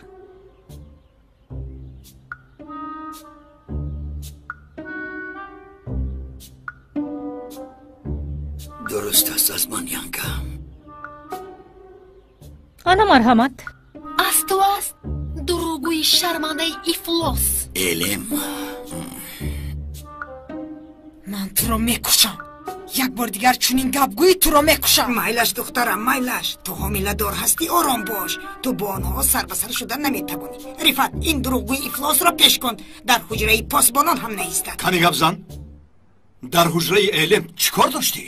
Дуруст аст аз ман, Янга. Ана марҳамат. Аз ту аст, дурӯғгӯи шармандаи ифлос. Элем. Ман туро мекушам. Як бор дигар чунин гап гӯӣ, туро мекушам. Майлаш, духтарам, майлаш. Ту ҳомиладор ҳастӣ, ором бош. Ту бо онҳо сар ба сар шуда наметавонӣ. Рифат, ин дурӯғгӯи ифлосро пеш кун. Дар ҳуҷраи посбонон ҳам наистад. Кани гап зан, дар ҳуҷраи Элем чӣ кор доштӣ?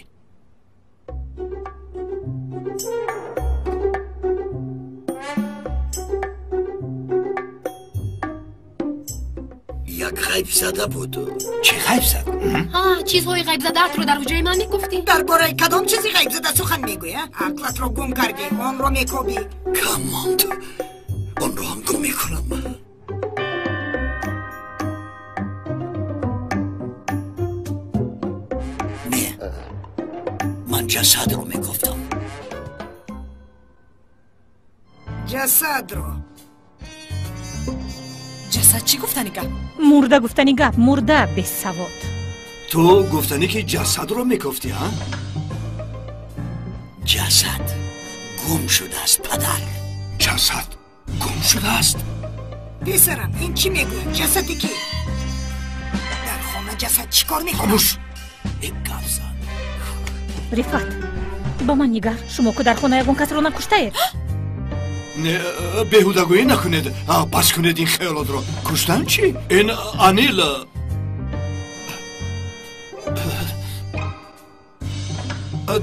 Як ғайб зада буд. Чӣ ғайб зад? Чизҳои ғайбзадаатро дар ҳуҷраи ман мегуфтӣ. Дар бораи кадом чизи ғайбзада сухан мегӯӣ? Ақлатро гум кардӣ, онро мекобӣ. Кам монд, онро ҳам гум мекунам. Не, ман ҷасадро мегуфтам. Ҷасадро. Ҷасад чӣ гуфтани гап? Мурда гуфтани гап, мурда, бесавод. Ту гуфтанӣ ки ҷасадро мекофтӣ, а? Ҷасад гум шудааст, падар. Ҷасад гум шудааст? Писарам, ин чӣ мегӯяд? Ҷасади кӣ? Дар хона ҷасад чӣ кор мекунад? Хомӯш! Э, гап зан. Рифат, ба ман нигар, шумо ку дар хона ягон касро накуштаед? Не, беҳудагӯӣ накунед, бас кунед ин хаёлотро. Куштан чӣ? Ин Анил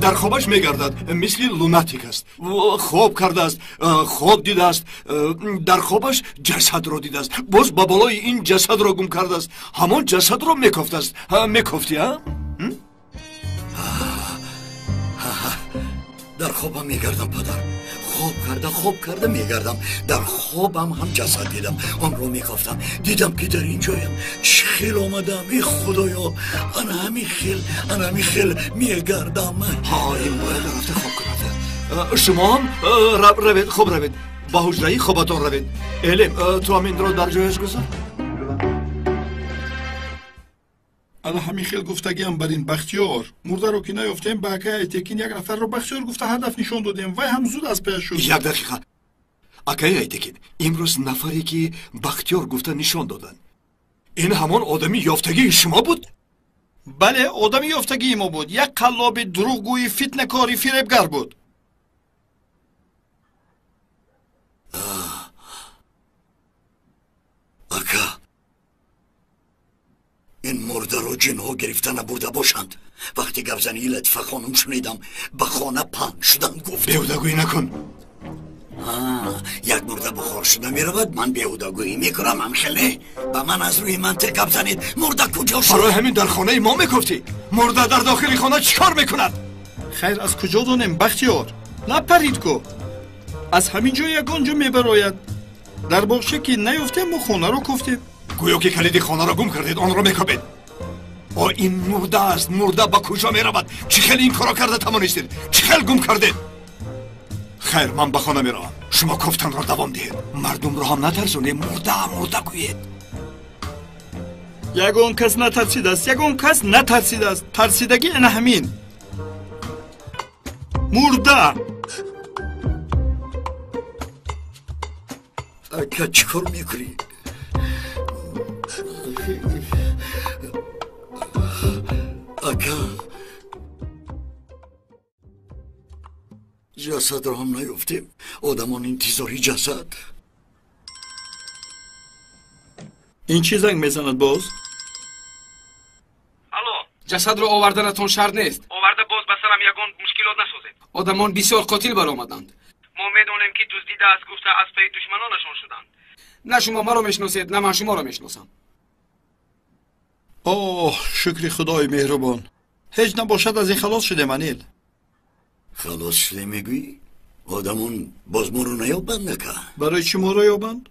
дар хобаш мегардад, мисли лунатик аст. Хоб кардааст, хоб дидааст, дар хобаш ҷасадро дидааст, боз ба болои ин ҷасадро гум кардааст, ҳамон ҷасадро мекофтааст. Мекофтӣ, а? Дар хобам мегардам, падар. Хоб карда, хоб карда мегардам. Дар хобам ҳам ҷасад дидам, онро мекофтам. Дидам ки дар ин ҷоям. Чӣ хел омадам, э худоё, ана ҳамин хел, ана ҳамин хел мегардам. Ҳа, ин бояд рафта хоб кунад. Шумо ҳам равед, хоб равед, ба ҳуҷраи хобатон равед. Элем, ту ҳам инро дар ҷояш гузор. Ана ҳамин хел гуфтагиам бар ин Бахтиёр. Мурдаро ки наёфтем, ба акаи Айтекин як нафарро Бахтиёр гуфта ҳадаф нишон додем. Вай ҳам зуд аз паяш шуд. Як дақиқа. Акаи Айтекин, имрӯз нафаре ки Бахтиёр гуфта нишон доданд, ин ҳамон одами ёфтагии шумо буд? Бале, одами ёфтагии мо буд. Як қаллоби дурӯғгӯи фитнакори фиребгар буд. Ака, ин мурдаро ҷинҳо гирифта набурда бошанд. Вақти гапзании Латифа хонум шунидам, ба хона паҳн шудан гуфт. Беҳудагӯӣ накун. Як мурда бухор шуда меравад, ман беҳудагӯӣ мекунам, ҳамхеле. Ба ман аз рӯи мантиқ гап занед. Мурда куҷо шуд? Барои ҳамин дар хонаи мо мекофтӣ. Мурда дар дохили хона чӣ кор мекунад? Хайр, аз куҷо донем, Бахтиёр? Напарид ку. Аз ҳамин ҷо ягон ҷо мебарояд. Дар боғча ки наёфтем, мо хонаро кофтем. Гӯё ки калиди хонаро гум кардед, онро мекобед. О, ин мурда аст. Мурда ба куҷо меравад? Чӣ хел ин корро карда тавонистед? Чӣ хел гум кардед? Хайр, ман ба хона меравам. Шумо кофтанро давом диҳед. Мардумро ҳам натарсонед. Мурда, мурда гӯед. Ягон кас натарсидааст, ягон кас натарсидааст. Тарсидагӣ ана ҳамин. Мурда. Ака, чӣ кор мекунӣ? Ака, ҷасадро ҳам наёфтем. Одамон интизори ҷасад. Ин чӣ занг мезанад боз? Алло, ҷасадро оварданатон шарт нест. Оварда боз ба сарам ягон мушкилот насозед. Одамон бисёр қотил баромаданд. Мо медонем, ки дуздида аст гуфта аз пайи душманонашон шуданд. На шумо маро мешиносед, на ман шуморо мешиносам. Оҳ, шукри худои меҳрубон. Ҳеҷ набошад, аз ин халос шудем, Анил. Халос шудем мегӯӣ? Одамон боз моро наёбанд, ака? Барои чӣ моро ёбанд?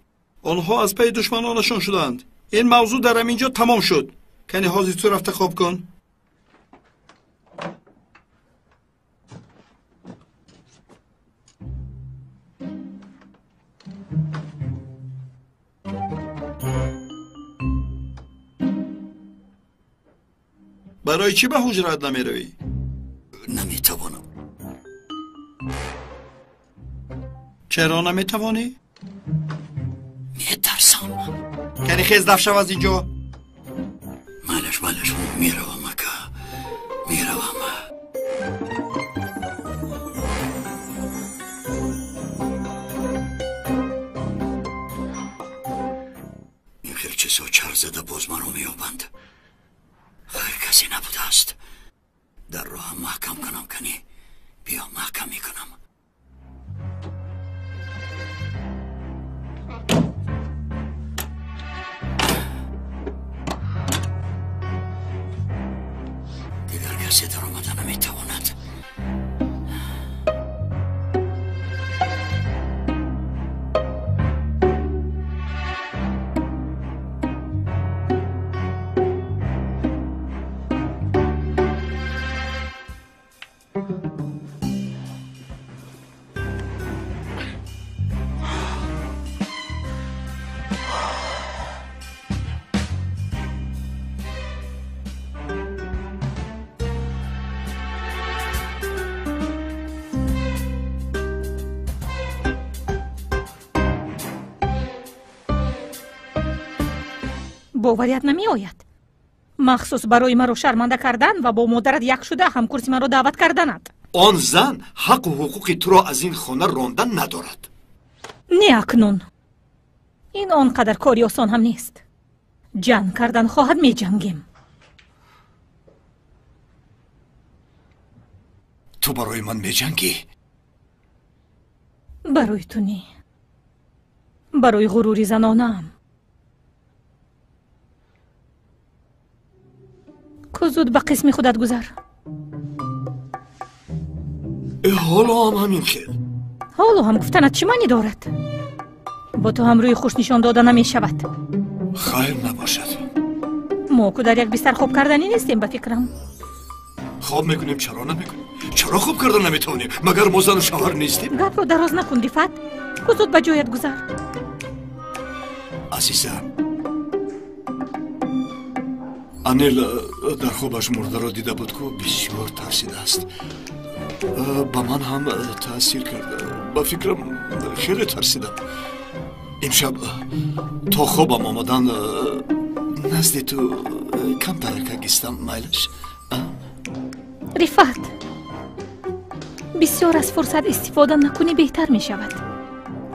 Онҳо аз пайи душманонашон шуданд. Ин мавзӯъ дар ҳамин ҷо тамом шуд. Кани ҳозир ту рафта хоб кун. Барои чӣ ба ҳуҷраат намеравӣ? Наметавонам. Чаро наметавонӣ? Метарсам. Кани хез даф шав аз ин ҷо. Майлаш, майлаш, меравам, ака, меравам. Ин хел чизҳо чарх зада боз маро меёбанд. Хайр, касе набудааст. Дар роҳам маҳкам кунам, кани биё маҳкам мекунам. Дигар касе даромада наметавонад. Боварият намеояд. Махсус барои маро шарманда кардан ва бо модарат як шуда ҳамкурси маро даъват карданат. Он зан ҳаққу ҳуқуқи туро аз ин хона рондан надорад. Не акнун. Ин он қадар кори осон ҳам нест. Ҷанг кардан хоҳад, меҷангем. Ту барои ман меҷангӣ? Барои ту не. Барои ғурури занонаам. Ку зуд ба қисми худат гузар. Ҳоло ҳам ҳамин хел. Ҳоло ҳам гуфтанат чӣ маънӣ дорад? Бо ту ҳам рӯи хуш нишон дода намешавад. Хайр набошад. Мо ку дар як бистар хоб карданӣ нестем, ба фикрам. Хоб мекунем, чаро намекунем? Чаро хоб карда наметавонем? Магар мо зану шавҳар нестем? Гапро дароз накун, Рифат. Ку зуд ба ҷоят гузар. Азизам, Анил дар хобаш мурдаро дида буд, ку бисёр тарсидааст. Ба ман ҳам таъсир кард. Ба фикрам, хеле тарсидам. Имшаб то хобам омадан назди ту камтарака гистам, майлаш? Рифат, бисёр аз фурсат истифода накунӣ беҳтар мешавад.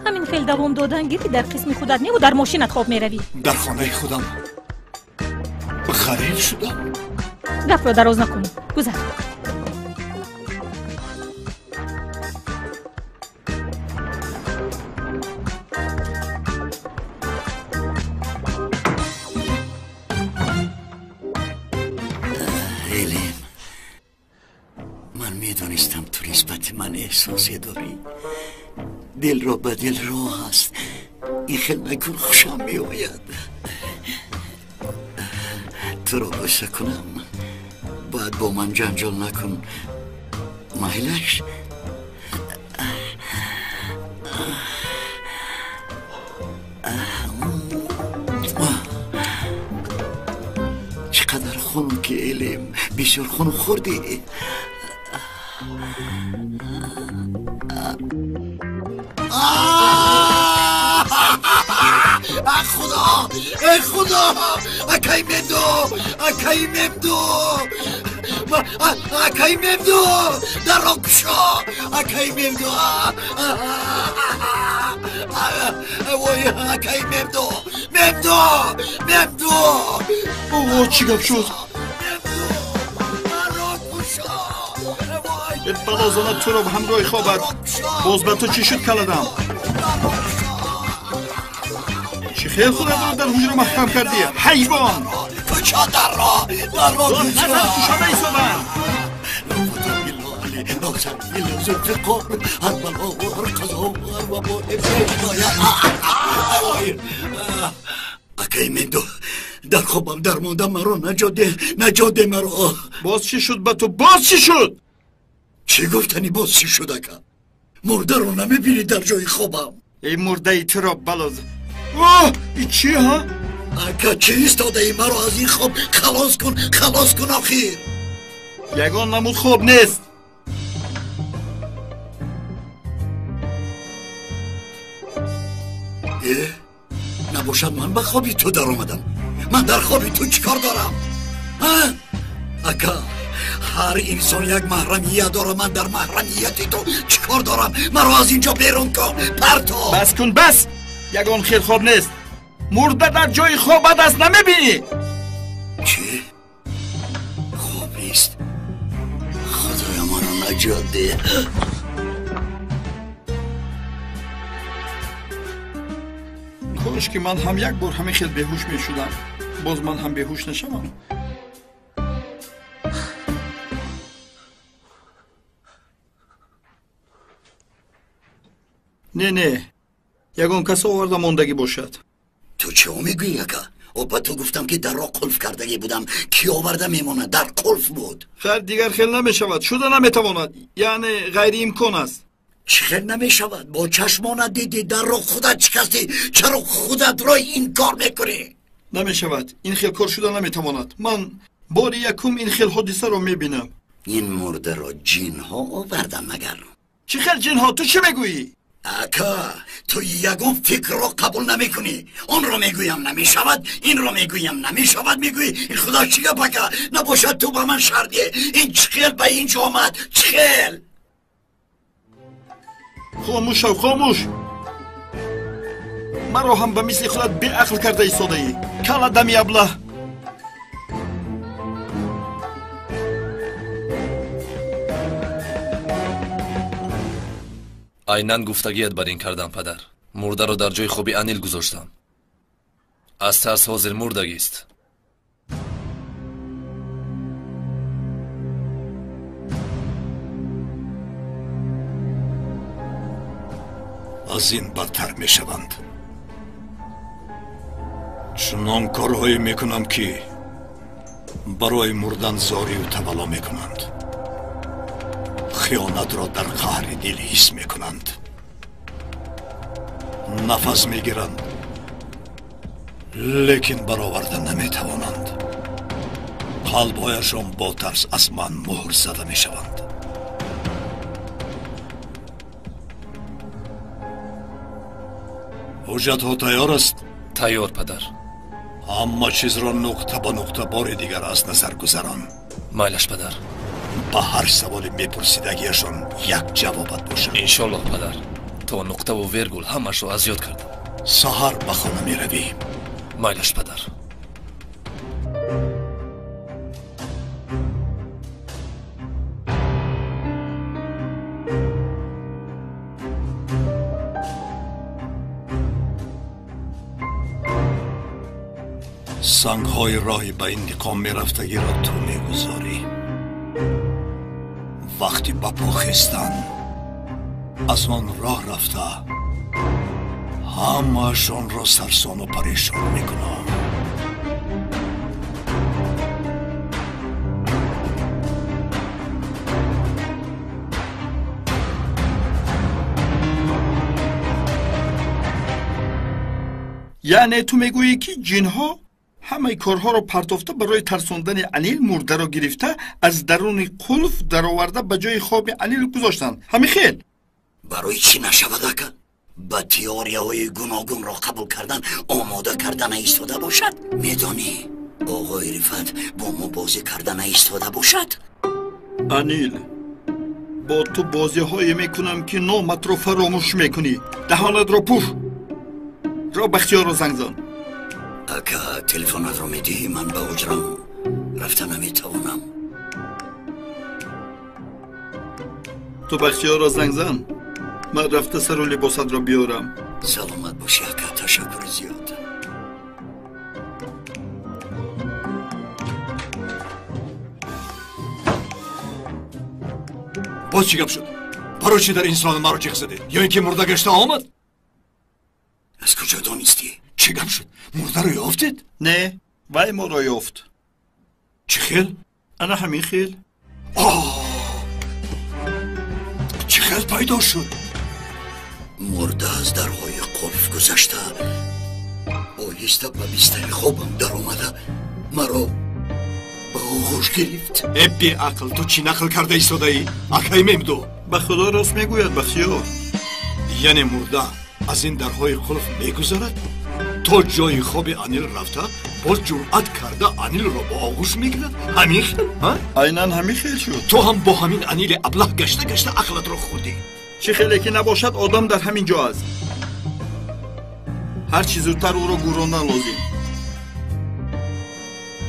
Ҳамин хел давом додан гирӣ дар қисми худат неву дар мошинат хоб меравӣ. Дар хонаи худам ғариб шудам. Гапро дароз накун, гузар. Элим, ман медонистам ту нисбати ман эҳсосе дорӣ. Дилро ба дил роҳ аст. Ин хел накун, хушам меояд. Туро бӯса кунам, баъд бо ман ҷанҷол накун, майлаш? Чӣ қадар хунуки, Элим, бисёр хунук хӯрдӣ. Худо, эй худо, акай Мемду, акай Мемду, Акаи Мемду, дарро кушо! Акаи Мемду! Вой, акаи Мемду! Мемду! Мемду! О, чӣ гап шуд? Балозона туро ҳамроҳи хобат. Боз ба ту чӣ шуд, каладам? Чӣ хел худатро дар ҳуҷра маҳкам кардӣ, ҳайвон? Кушо дарро! Дарро кушо! Назар кушода истодам! Акаи Мемду, дар хобам дармонда, маро наҷот деҳ, наҷот деҳ маро. Боз чӣ шуд ба ту? Боз чӣ шуд? Чӣ гуфтанӣ боз чӣ шуд, ака? Мурдаро намебинӣ дар ҷои хобам? Эй мурдаи туро балоз! Оҳ, и чӣ, ҳа? Ака, чӣ истодаӣ? Маро аз ин хоб халос кун, халос кун охир. Ягон намуд хоб нест. Э, набошад ман ба хоби ту даромадам. Ман дар хоби ту чӣ кор дорам? Ҳа? Ака, ҳар инсон як маҳрамият дорад. Ман дар маҳрамияти ту чӣ кор дорам? Маро аз ин ҷо берун кун, парто. Бас кун, бас! Ягон хел хоб нест. Мурда дар ҷои хобат аст, намебинӣ? Чӣ? Хоб нест? Худоё, маро наҷот деҳ. Кош ки ман ҳам як бор ҳамин хел беҳуш мешудам. Боз ман ҳам беҳуш нашавам. Не, не, ягон кас оварда мондагӣ бошад. Ту чӣ мегӯӣ, ака? О, ба ту гуфтам, ки дарро қулф кардагӣ будам. Кӣ оварда мемонад? Дар қулф буд. Хайр, дигар хел намешавад, шуда наметавонад, яъне ғайриимкон аст. Чӣ хел намешавад? Бо чашмонат дидӣ, дарро худат шикастӣ. Чаро худатро инкор мекунӣ? Намешавад, ин хел кор шуда наметавонад. Ман бори якум ин хел ҳодисаро мебинам. Ин мурдаро ҷинҳо оварда магар? Чӣ хел ҷинҳо? Ту чӣ мегӯӣ? Ака, ту ягон фикрро қабул намекунӣ. Онро мегӯям намешавад, инро мегӯям намешавад, мегӯӣ. Ин худо чӣ гап, ака? Набошад ту ба ман шардӣ. Ин чӣ хел ба ин ҷо омад? Чӣ хел? Хомӯш шав, хомӯш! Маро ҳам ба мисли худат беақл карда истодаӣ. Кала дами аблаҳ! Айнан гуфтагият бар ин кардам, падар. Мурдаро дар ҷои хоби Анил гузоштам. Аз тарс ҳозир мурдагист. Аз ин бадтар мешаванд. Чунон корҳое мекунам, ки барои мурдан зорию тавалло мекунанд. Хиёнатро дар қаҳри дил ҳис мекунанд. Нафас мегиранд, лекин бароварда наметавонанд. Қалбҳояшон бо тарс аз ман муҳр зада мешаванд. Ҳуҷҷатҳо тайёр аст? Тайёр, падар. Ҳама чизро нуқта ба нуқта бори дигар аз назар гузарон. Майлаш, падар. Ба ҳар саволи мепурсидагиашон як ҷавобат бошад. Иншоллоҳ, падар. То нуқтаву вергул ҳамашро аз ёд кардам. Саҳар ба хона меравӣ. Майлаш, падар. Сангҳои роҳи ба интиқом мерафтагиро ту мегузорӣ. Вақти ба по хестан аз он роҳ рафта ҳамаашонро сарсону парешон мекунам. Яъне ту мегӯӣ, ки ҷинҳо ҳамаи корҳоро партофта барои тарсондани Анил мурдаро гирифта аз даруни қулф дароварда ба ҷои хоби Анил гузоштанд. Ҳамин хел? Барои чӣ нашавад, ака? Ба теорияҳои гуногунро қабул кардан омода карда наистода бошад. Медонӣ, Оғои Рифат бо мо бозӣ карда наистода бошад. Анил, бо ту бозиҳое мекунам, ки номатро фаромӯш мекунӣ. Даҳонатро пӯш. Ро Бахтиёрро занг зан. Ака, телефонатро медиҳӣ? Ман ба ҳуҷрам рафта наметавонам. Ту Бахтиёрро занг зан, ман рафта сару либосатро биёрам. Саломат бошӣ, ака, ташаккури зиёд. Боз чӣ гап шуд? Барои чӣ дар инсон маро ҷиғ задед? Ё ин ки мурда гашта омад? Аз куҷо донистӣ? Чӣ гап шуд? Мурдаро ёфтед? Не, вай моро ёфт. Чӣ хел? Ана ҳамин хел. Чӣ хел пайдо шуд? Мурда аз дарҳои қулф гузашта, оҳиста ба бистари хобам даромада, маро ба оғӯш гирифт. Э, беақл, ту чӣ нақл карда истодаӣ? Акай Мемду. Ба Худо рост мегӯяд, Бахтиёр. Яъне мурда аз ин дарҳои қулф мегузарад, то ҷои хоби Анил рафта, боз ҷуръат карда Анилро бо оғӯш мегирад? Ҳамин хел? Айнан ҳамин хел шуд. Ту ҳам бо ҳамин Анили аблаҳ гашта гашта ақлатро хӯрдӣ. Чӣ хеле ки набошад, одам дар ҳамин ҷо аст. Ҳар чӣ зудтар ӯро гӯрондан лозим.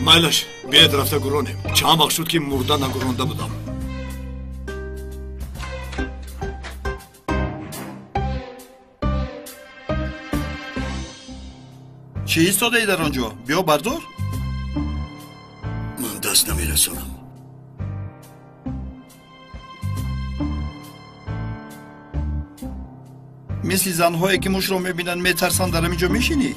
Майлаш, биед рафта гӯронем. Чанд вақт шуд, ки мурда нагӯронда будам. Чӣ истодаӣ дар он ҷо? Биё бардор. Ман даст намерасонам. Мисли занҳое ки мушро мебинанд метарсанд, дар ҳамин ҷо мешинӣ?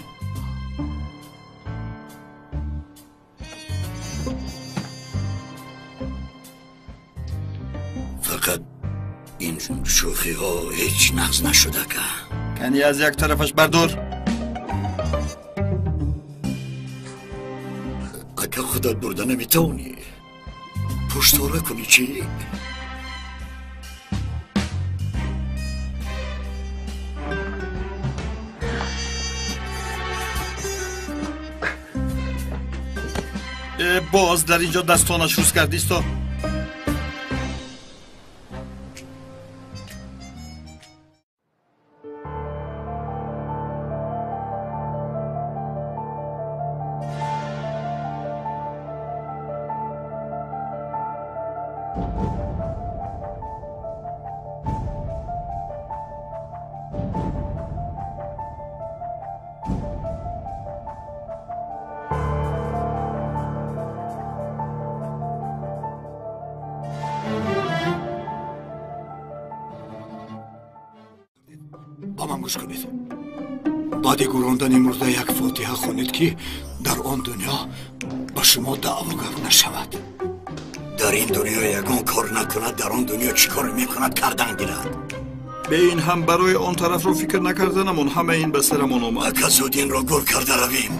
Фақат ин шӯхиҳо ҳеҷ нағз нашуд, ака. Кани аз як тарафаш бардор. Ака, худат бурда наметавонӣ. Пуштора кунӣ чӣ? Боз дар ин ҷо дастонаш рӯз кардисто. Ба ман гӯш кунед. Баъди гӯрондани мурда як фотиҳа хонед, ки дар он дунё ба шумо даъвогар нашавад. Дар ин дунё ягон кор накунад, дар он дунё чӣ кор мекунад кардан гирад. Бе ин ҳам барои он тарафро фикр накарданамон ҳама ин ба сарамон омад. Ака, зуд инро гур карда равем.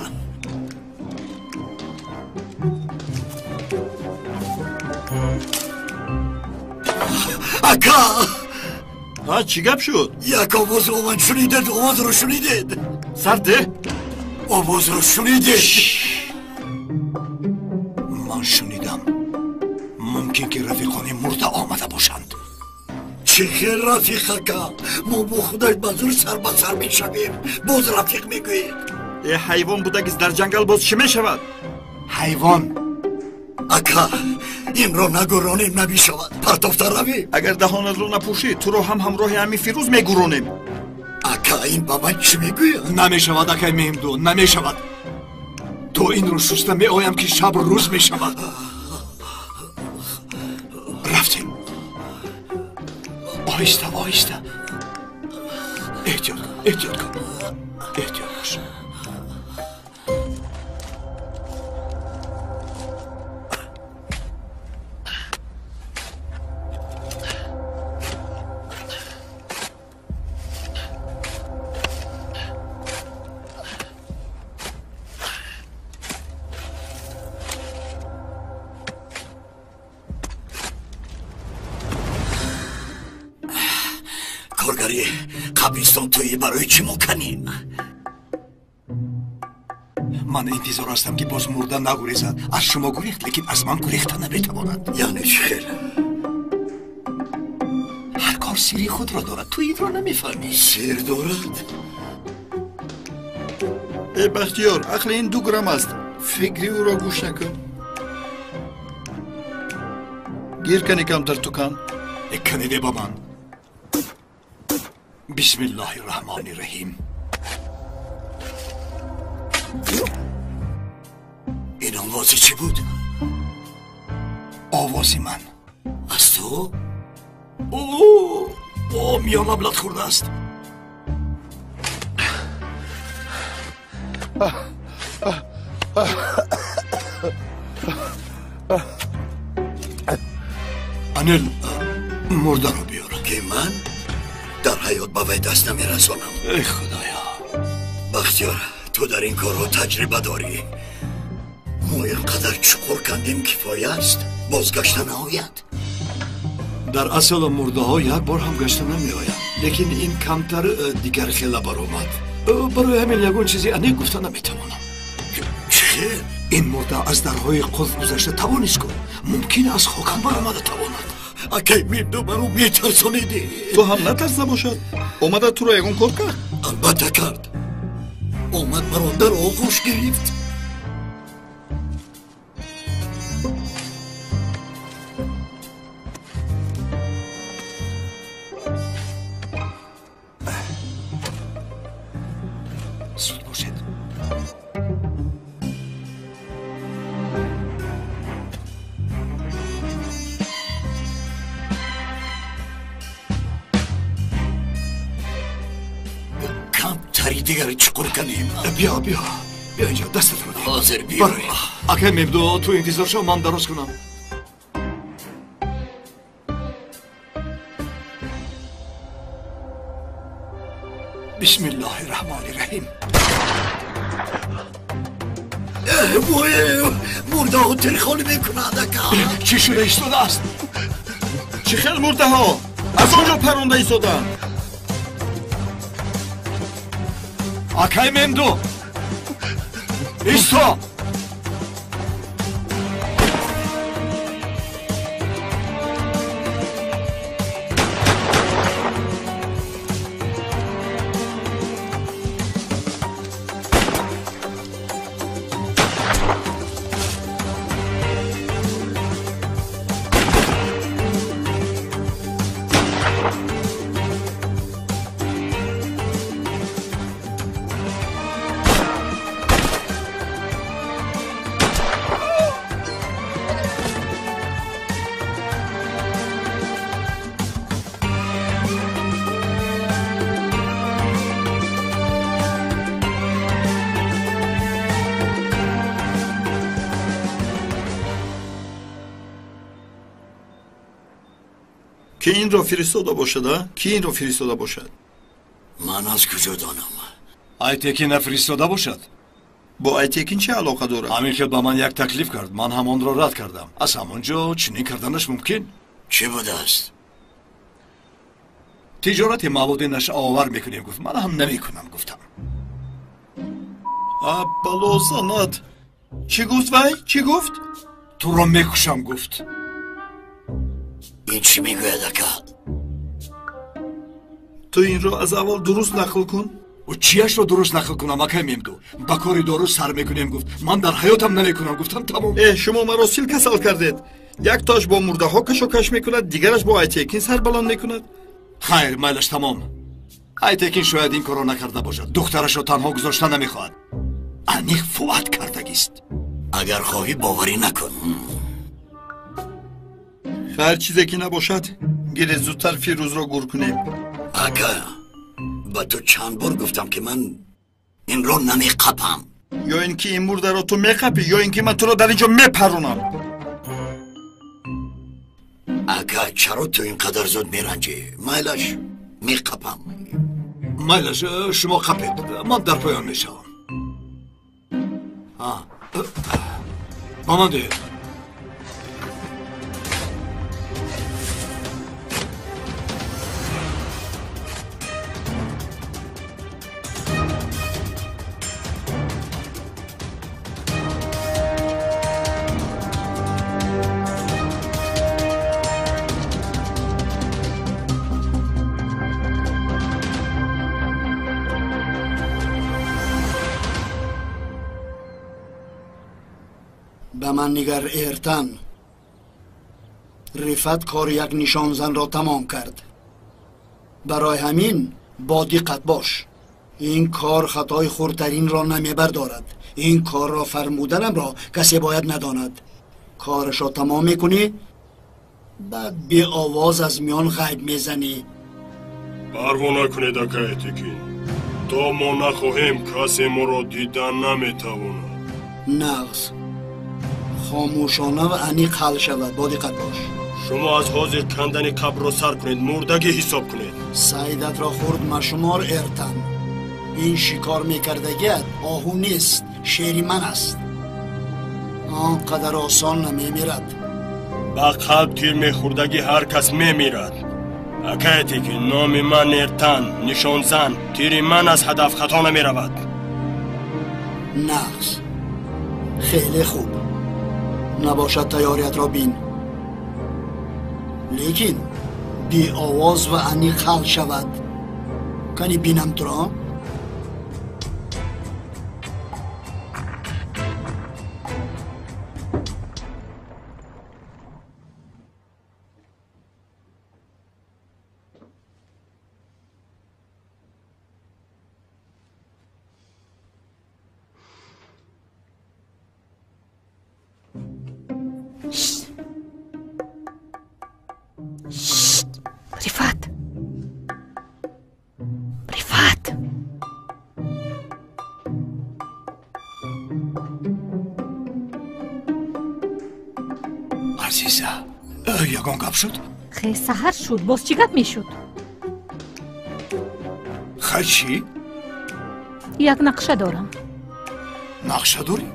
Ака! Ҳа, чӣ гап шуд? Як овозро ман шунидед, овозро шунидед. Сарде? Овозро шунидед. Ман шунидам. Мумкин ки рафиқони мурда омада бошанд. Чӣ хел рафиқ, ака? Мо бо худаш ба зур сар ба сар мешавем. Боз рафиқ мегӯед. Э, ҳайвон будагист дар ҷангал боз чӣ мешавад? Ҳайвон. Ака, инро нагӯронем намешавад. Партофта равем. Агар даҳонатро напӯшӣ, туро ҳам ҳамроҳи ҳамин Фирӯз мегӯронем. Ака, ин ба ман чӣ мегӯяд? Намешавад, акай Меҳмду, намешавад. То инро шуста меоям, ки шаб рӯз мешавад. Рафтем. Оҳиста, оҳиста. Эҳтиёт кун, эҳтиёт кун. Эҳтиёт бош. Коргари қабристон тӯи барои чӣ мо канем? Ман интизор ҳастам, ки боз мурда нагурезад. Аз шумо гурехт, лекин аз ман гурехта наметавонад. Яъне чӣ хел? Ҳар кор сирри худро дорад. Ту инро намефаҳмӣ. Сир дорад? Э Бахтиёр, ақли ин 2 грамм аст. Фикри ӯро гӯш накун. Гир кани камтар тукан. Каниде ба ман. Бисмиллоҳи раҳмони раҳим. Ин овози чӣ буд? Овози ман. Аз ту? О, миёнам лат хӯрдааст. Анел, мурдаро биёр. Ки ман дар ҳаёт ба вай даст намерасонам. Эй худоё! Бахтиёр, ту дар ин корҳо таҷриба дорӣ. Мо ин қадар чуқур кандем, кифоя аст. Бозгашта наояд. Дар асл мурдаҳо як бор ҳам гашта намеоянд, лекин ин камтар дигар хела баромад. Барои ҳамин ягон чизи аниқ гуфта наметавонам. Чӣ хел? Ин мурда аз дарҳои қулф гузашта тавонист ку, мумкин аз хокам баромада тавонад. Акай Мимду, маро метарсонидӣ. Ту ҳам натарс набошад. Омада туро ягон кор кард? Албатта кард. Омад маро дар оғӯш гирифт. Зуд бошед. Камтари дигар чуқур канем. Биё, биё, биё инҷо, дастатро деҳ. Ҳозир биё. Акай Мемду, ту интизор шав, ман дароз кунам. Бисмиллоҳи раҳмони раҳим. Вой, мурдаҳо тирхолӣ мекунанд, ака. Чӣ шуда истодааст? Чӣ хел мурдаҳо? Аз он ҷо паронда истодаанд. Акай Мемду, исто! Ки инро фиристода бошад, а? Ки инро фиристода бошад? Ман аз куҷо донам? Айтекин нафиристода бошад? Бо Айтекин чӣ алоқа дорад? Ҳамин хел ба ман як таклиф кард, ман ҳамонро рад кардам. Аз ҳамон ҷо чунин карданаш мумкин. Чӣ будааст? Тиҷорати маводи нашъаовар мекунем, гуфт. Ман ҳам намекунам, гуфтам. А бало санат. Чӣ гуфт вай? Чӣ гуфт? Туро мекушам, гуфт. Ин чӣ мегӯяд, ака? Ту инро аз аввал дуруст нақл кун. Чияшро дуруст нақл кунам, акай Мемду? Ба кори дору сар мекунем, гуфт. Ман дар ҳаётам намекунам, гуфтам, тамом. Э, шумо маро сил касал кардед. Яктоаш бо мурдаҳо кашокаш мекунад, дигараш бо Айтекин сарбаланд мекунад. Хайр, майлаш тамом. Айтекин шояд ин корро накарда бошад. Духтарашро танҳо гузошта намехоҳад. Аниқ Фуат кардагист. Агар хоҳӣ, боварӣ накун. Ҳар чизе ки набошад, гире зудтар Фирӯзро гур кунем. Ака, ба ту чанд бор гуфтам, ки ман инро намеқапам. Ё ин ки ин мурдаро ту меқапӣ, ё ин ки ман туро дар ин ҷо мепаронам. Ака, чаро ту ин қадар зуд меранҷӣ? Майлаш, меқапам. Майлаш, шумо қапед, ман дар поён мешавам. Ба ман диҳед. Ба ман нигар, Эртан. Рифат кори як нишонзанро тамом кард. Барои ҳамин бо диққат бош. Ин кор хатои хурдтаринро намебардорад. Ин корро фармуданамро касе бояд надонад. Корашро тамом мекунӣ, баъд беовоз аз миён ғайб мезанӣ. Парво накунед, ака Айтекин. То мо нахоҳем, касе моро дида наметавонад. Нағз. Хомӯшона ва аниқ ҳал шавад. Бо диққат бош. Шумо аз ҳозир кандани қабрро сар кунед, мурдагӣ ҳисоб кунед. Сайдатро хурд машумор, Эртан. Ин шикор мекардагият оҳу нест, шери ман аст. Он қадар осон намемирад. Ба қалб тир мехӯрдагӣ ҳар кас мемирад. Ака Айтекин, номи ман Эртан, нишонзан. Тири ман аз ҳадаф хато намеравад. Нағз. Хеле хуб. Набошад тайёриятро бин. Лекин беовоз ва аниқ ҳал шавад. Кани бинам туро? Рифат! Рифат! Азиза, ягон гап шуд? Хе, саҳар шуд, боз чӣ гап мешуд? Хай чӣ? Як нақша дорам. Нақша дорӣ?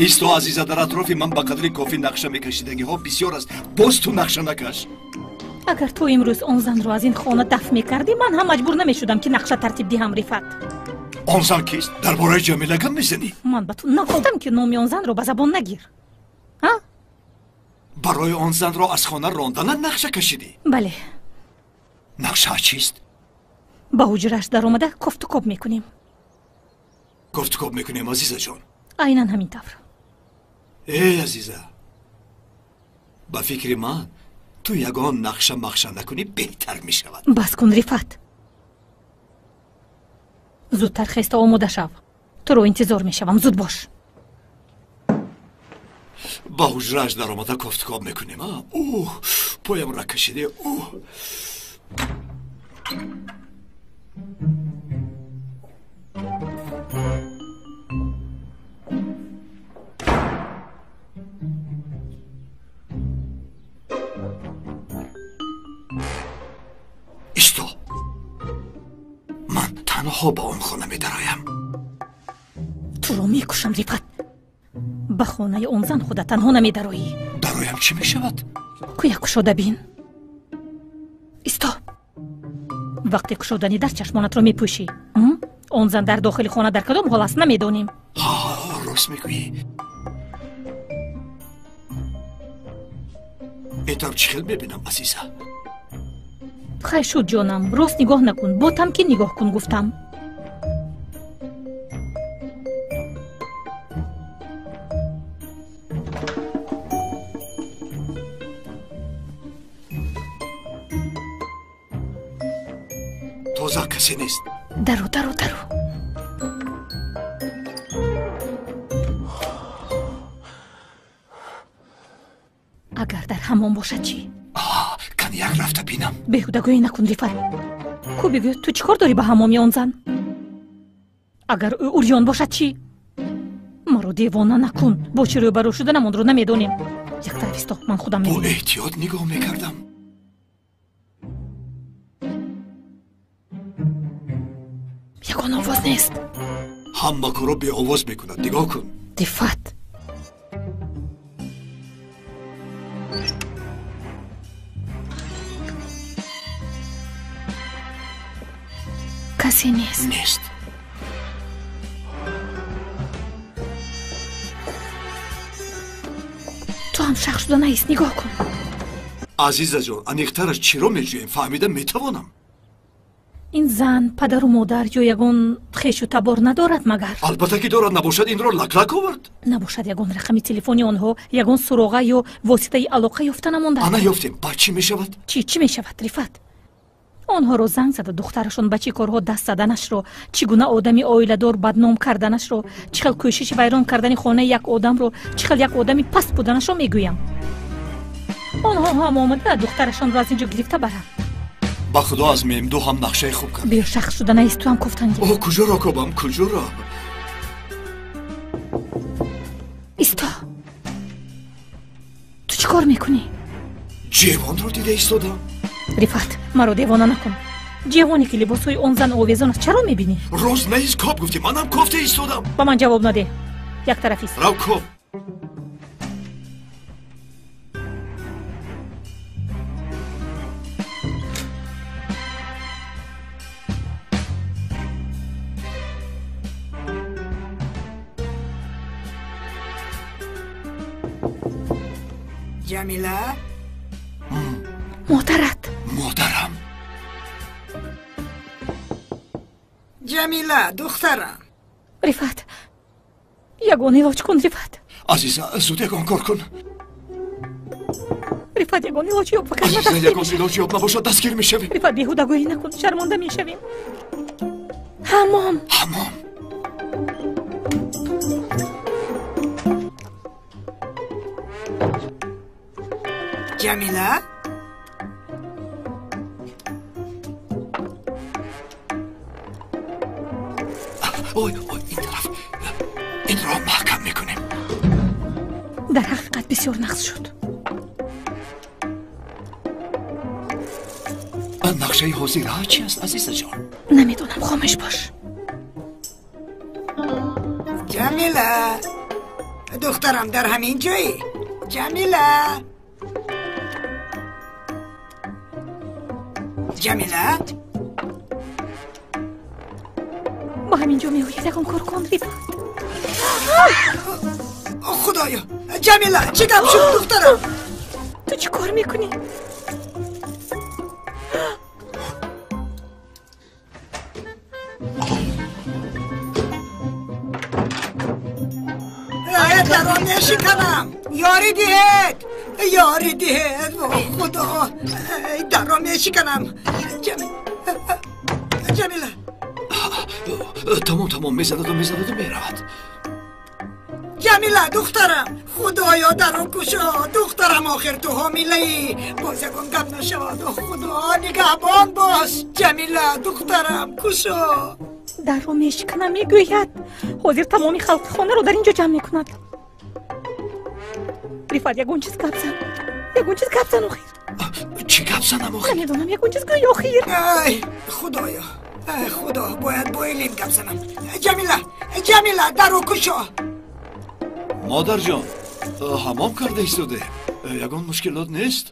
Исто, Азиза, дар атрофи ман ба қадри кофӣ нақша мекашидагиҳо бисёр аст. Боз ту нақша накаш. Агар ту имрӯз он занро аз ин хона дафт мекардӣ, ман ҳам маҷбур намешудам, ки нақша тартиб диҳам, Рифат. Он зан кист? Дар бораи Ҷамила гап мезанӣ? Ман ба ту нагуфтам, ки номи он занро ба забон нагир. А? Барои он занро аз хона ронданат нақша кашидӣ? Бале. Нақша чист? Ба ҳуҷрааш даромада кофтукоб мекунем. Кофтукоб мекунем, Азизаҷон? Айнан ҳамин тавр. Эй, Азиза, ба фикри ман ту ягон нақша мақша накунӣ беҳтар мешавад. Бас кун, Рифат. Зудтар хеста омода шав. Туро интизор мешавам, зуд бош. Ба ҳуҷрааш даромада кофтукоб мекунем. Уҳ, поям ра кашиде. Уҳ. Исто. Ман танҳо ба он хона медароям. Туро мекушам, Рифат. Ба хонаи он зан худа танҳо намедароӣ. Дароям чӣ мешавад? Кӯя кушода бин. Исто. Вақте кушодани дар чашмонатро мепӯшӣ. Он зан дар дохили хона дар кадом ҳол аст намедонем. Ҳа, рост мегӯӣ. Этав чӣ хел мебинам, Азиза? Хай шуд, ҷонам, рост нигоҳ накун, бо тамкин нигоҳ кун, гуфтам. Тоза касе нест. Дару, дару, дару. Агар дар ҳамом бошад чӣ? Кани як рафта бинам. Беҳудагӯӣ накун, Рифат. Ку бигӯ, ту чӣ кор дорӣ ба ҳамоми он зан? Агар ӯ урён бошад чӣ? Маро девона накун. Бо чӣ рӯбарӯ шуданам онро намедонем. Як тараф исто, ман худам мебинам. Бо эҳтиёт нигоҳ мекардам. Ягон овоз нест. Ҳама корро беовоз мекунад. Нигоҳ кун. Рифат. Касе нест. Нест. Ту ҳам шах шуда наист, нигоҳ кун. Азизаҷон, аниқтараш чиро меҷӯем, фаҳмида метавонам. Ин зан падару модар ё ягон хешу табор надорад магар? Албатта ки дорад, набошад инро лаклак овард. Набошад ягон рақами телефони онҳо, ягон суроға ё воситаи алоқа ёфта намонда. Ана ёфтем. Баъд чӣ мешавад? Чӣ мешавад, Рифат? Онҳоро занг зада духтарашон ба чӣ корҳо даст заданашро, чӣ гуна одами оиладор бадном карданашро, чӣ хел кӯшиши вайрон кардани хонаи як одамро, чӣ хел як одами паст буданашро мегӯям. Онҳо ҳам омада духтарашонро аз ин ҷо гирифта баранд. Ба худо аз мемду ҳам нақшаи хуб кард. Биё шахс шуда наист, ту ҳам кофтан гир. О, куҷоро кобам, куҷоро? Исто, ту чӣ кор мекунӣ? Ҷевонро дида истодам. Рифат, маро девона накун. Ҷевоне ки либосҳои он зан овезон аст, чаро мебинӣ? Рост наист, коб гуфтӣ, манам кофта истодам. Ба ман ҷавоб надеҳ, як тараф ист. Рав коб. Ҷамила? Модарат. Модарам. Ҷамила, духтарам. Рифат, ягон илоҷ кун, Рифат. Азиза, зуд ягон кор кун. Рифат, ягон илоҷ ёб, вагарна Азиза, ягон илоҷ ёб набошад, дастгир мешавем. Рифат, беҳудагӯӣ накун, шармонда мешавем. Ҳамом. Ҳамом. Ҷамила? Ой, ой, ин тараф. Инро маҳкам мекунем. Дар ҳақиқат бисёр нақс шуд. Нақшаи ҳозира чӣ аст, азизаҷон? Намедонам, хомӯш бош. Ҷамила, духтарам дар ҳамин ҷоӣ? Ҷамила, Ҷамила, ба ҳамин ҷо меояд, ягон кор кун, Рифат. Худоё, Ҷамила, чӣ гап шуд, духтарам? Ту чӣ кор мекунӣ? Даро мешиканам, ёрӣ диҳед, ёрӣ диҳед, о худо, даро мешиканам. Ҷамила. Тамом, тамом, мезанаду мезанаду меравад. Ҷамила, духтарам, худоё, даро кушо, духтарам, охир ту ҳомилаӣ, боз ягон гап нашавад, о худо, нигаҳбон бош. Ҷамила, духтарам, кушо. Дарро мешиканам, мегӯяд. Ҳозир тамоми халқи хонаро дар ин ҷо ҷамъ мекунад. Рифат, ягон чиз гап зан, ягон чиз гап зан охир. Чӣ гап занам охир? Намедонам, ягон чиз гӯй охир. Ай, худоё, ай худо, бояд бо Элим гап занам. Ҷамила, Ҷамила, дарро кушо. Модарҷон, ҳамом карда истоде, ягон мушкилот нест?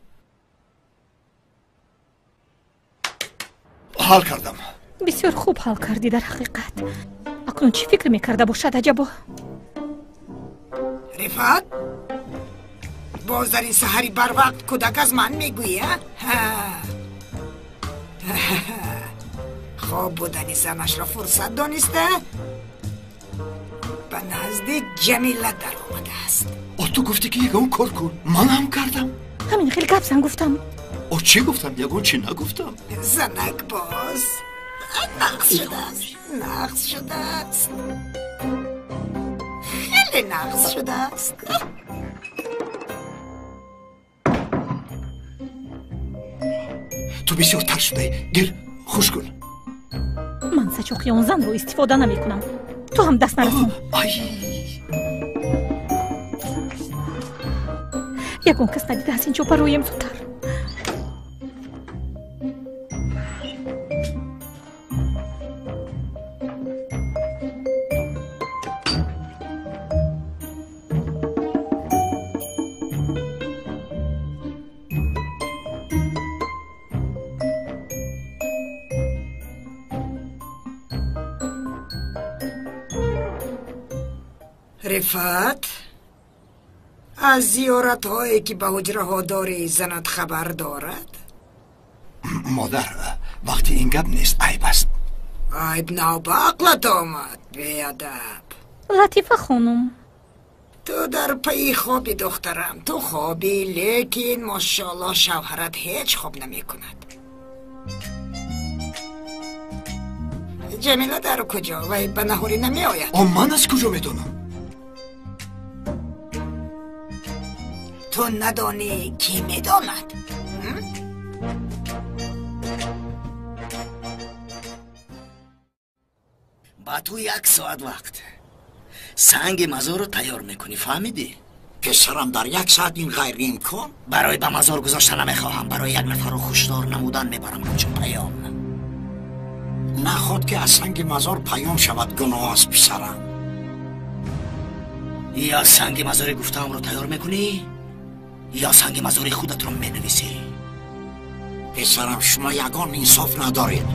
Ҳал кардам. Бисёр хуб ҳал кардӣ дар ҳақиқат. Акнун чӣ фикр мекарда бошад аҷабо? Рифат, боз дар ин саҳари барвақт кӯдак аз ман мегӯӣ, а? Хоб будани занашро фурсат дониста ба назди Ҷамила даромадааст. О, ту гуфтӣ ки ягон кор кун, ман ҳам кардам. Ҳамин хел гап зан гуфтам. О, чӣ гуфтам? Ягон чӣ нагуфтам. Занак боз нақс шудааст, нақс шудааст, хеле нақс шудааст. Ту бисёр тар шудаӣ, гир, хуш кун. Ман сачоқи он занро истифода намекунам, ту ҳам даст нарасон. Ай, ягон кас надида аз ин ҷо бароем зудтар. Рифат, аз зиёратҳое ки ба ҳуҷраҳо дорӣ занат хабар дорад? Модар, Вақти ин гап нест, айб аст. Айб нав ба ақлат омад, беадаб. Латифа хонум. Ту дар пайи хоби, духтарам, ту хобӣ, лекин мошоаллоҳ шавҳарат ҳеҷ хоб намекунад. Ҷамила дар куҷо? Вай ба наҳорӣ намеояд. О, ман аз куҷо медонам? Ту надонӣ, кӣ медонад? Ба ту як соат вақт. Санги мазорро тайёр мекунӣ, фаҳмидӣ? Писарам, дар як соат ин ғайриимкон. Барои ба мазор гузошта намехоҳам, барои як нафарро хушдор намудан мебарам ҳамчун паём. Наход ки аз санги мазор паём шавад, гуноҳ аст, писарам. Ё санги мазори гуфтаамро тайёр мекунӣ, ё санги мазори худатро менависӣ. Писарам, шумо ягон инсоф надоред.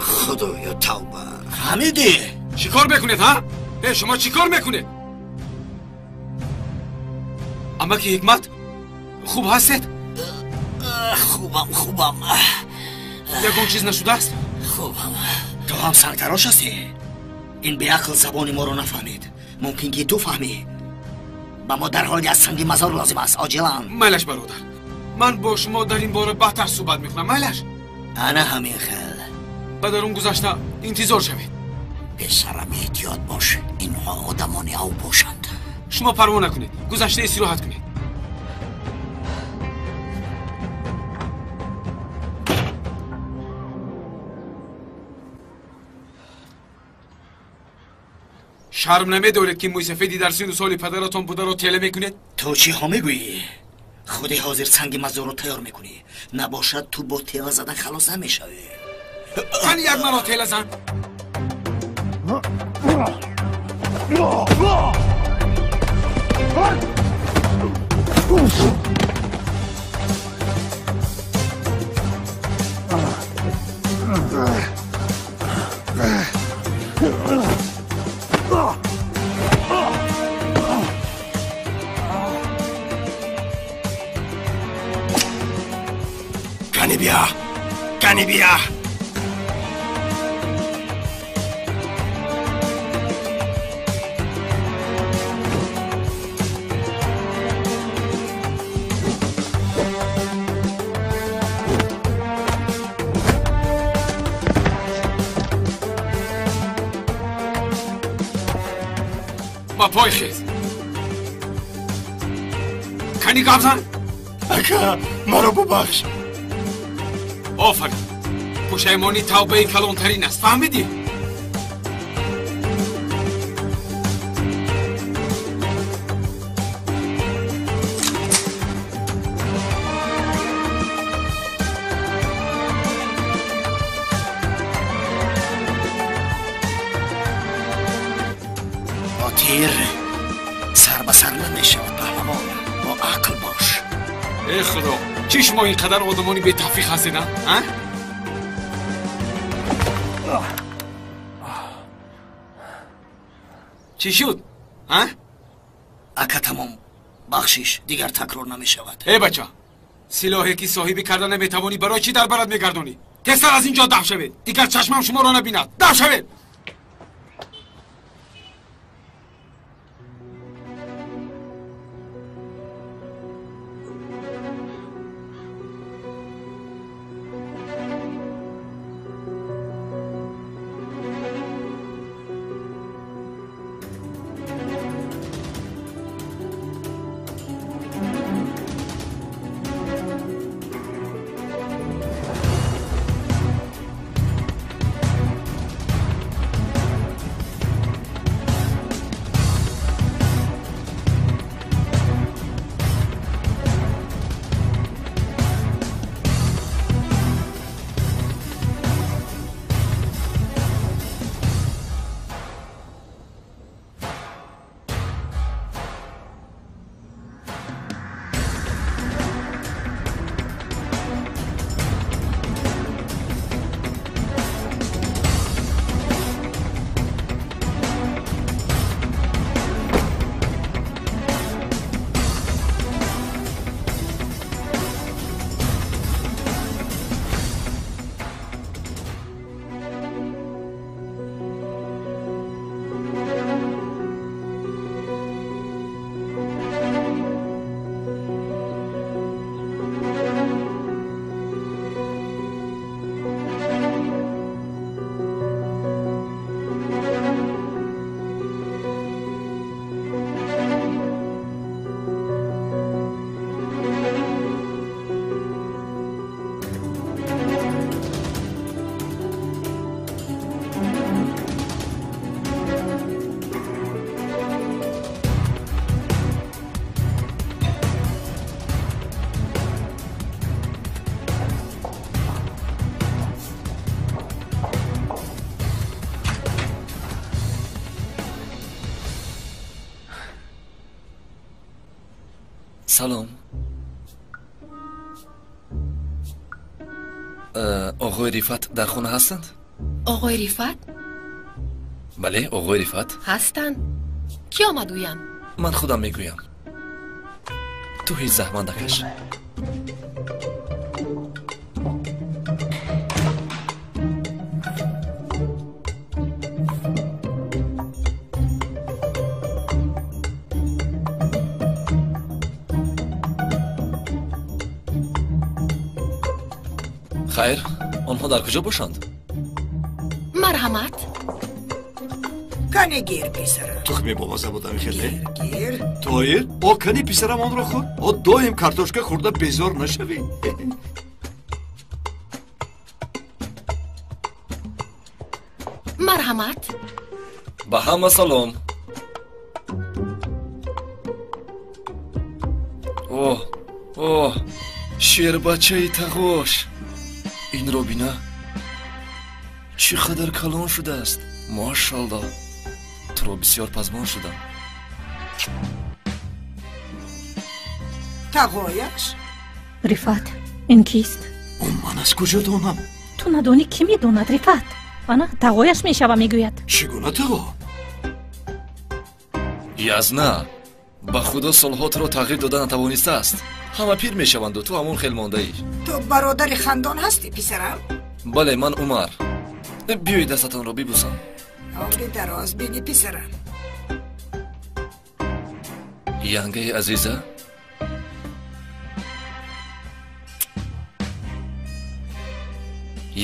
Худоё, тавба. Фаҳмидӣ? Чӣ кор мекунед, ҳа? Э, шумо чӣ кор мекунед? Амаки Ҳикмат, хуб ҳастед? Хубам, хубам. Ягон чиз нашудааст? Хубам. Ту ҳам сангтарош ҳастӣ? Ин беақл забони моро нафаҳмид. Мумкин ки ту фаҳмӣ. Ба мо дар ҳоли аз санги мазор лозим аст, оҷилан. Майлаш, бародар, ман бо шумо дар ин бора баъдтар суҳбат мекунам, майлаш? Ана ҳамин хел. Ба дарун гузашта интизор шавед. Писарам, эҳтиёт бош, инҳо одамони ав бошанд. Шумо парво накунед, гузашта истироҳат кунед. Шарм намедоред ки мӯйсафеди дар сину соли падаратон бударо тела мекунед? Ту чӣ ҳо мегӯӣ? Худи ҳозир санги мазорро тайёр мекунӣ. Набошад, ту бо тела задан халос намешавӣ. Тани як маро тела зан. Кани бия, кани бия. Ба пой хез. Кани гап зан. Ака, маро бубахш. Офарин. Пушаймонӣ тавбаи калонтарин аст, фаҳмидӣ? Бо тир сар ба сар намешавад, паҳлавон. Бо ақл бош. Э худо, чӣ шумо ин қадар одамони бетавфиқ ҳастед, а? Чӣ шуд, а? Ака, тамом, бахшиш, дигар такрор намешавад. Э бача, силоҳе ки соҳибӣ карда наметавонӣ, барои чӣ дар барат мегардонӣ? Тезтар аз ин ҷо даф шавед, дигар чашмам шуморо набинад. Даф шавед. Салом. Оғои Рифат дар хона ҳастанд? Оғои Рифат? Бале, оғои Рифат. Ҳастанд. Кӣ омад гӯям? Ман худам мегӯям. Ту ҳеҷ заҳмат накаш. Хайр, онҳо дар куҷо бошанд? Марҳамат. Кане гир, писарам. Тухми бомаза будам хеле. Гир. Тоир, о кани писарам онро хӯр. О доим картошка хӯрда безор нашавӣ. Марҳамат. Ба ҳама салом. Оҳ, оҳ, шербачаи тағош. Инро бина, чӣ қадар калон шудааст. Мошалло, туро бисёр пазмон шудам. Тағояш? Рифат, ин кист? Ман аз куҷо донам? Ту надонӣ, кӣ медонад, Рифат? Ана тағояш мешава, мегӯяд. Чӣ гуна тағо? Язна, ба худо солҳо туро тағйир дода натавонистааст. Ҳама пир мешаванду ту ҳамон хел мондаӣ. Ту бародари хандон ҳастӣ, писарам? Бале, ман Умар. Биёед дастатонро бибӯсам. Умри дароз бинӣ, писарам. Янгаи азиза,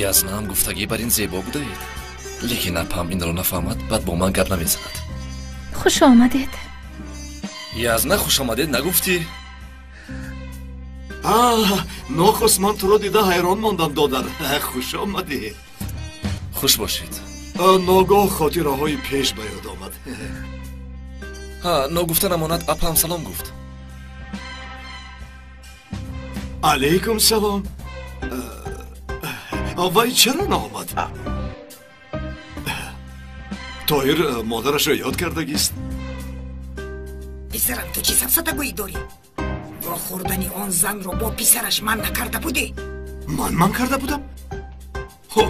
Язнаам гуфтагӣ бар ин зебо будаед, лекин апам инро нафаҳмад, баъд бо ман гап намезанад. Хуш омадед. Язна, хуш омадед нагуфтӣ? Нохуст ман туро дида ҳайрон мондам, додар. Хуш омадӣ. Хуш бошед. Ногоҳ хотираҳои пеш ба ёд омад. Ҳа, ногуфта намонад, апам салом гуфт. Алайкум салом. Вай чаро наомад? Тоҳир модарашро ёд кардагист. Писарам, ту чӣ сафсатагӯӣ дорӣ? Вохӯрдани он занро бо писараш ман накарда будӣ? Ман карда будам? Хо,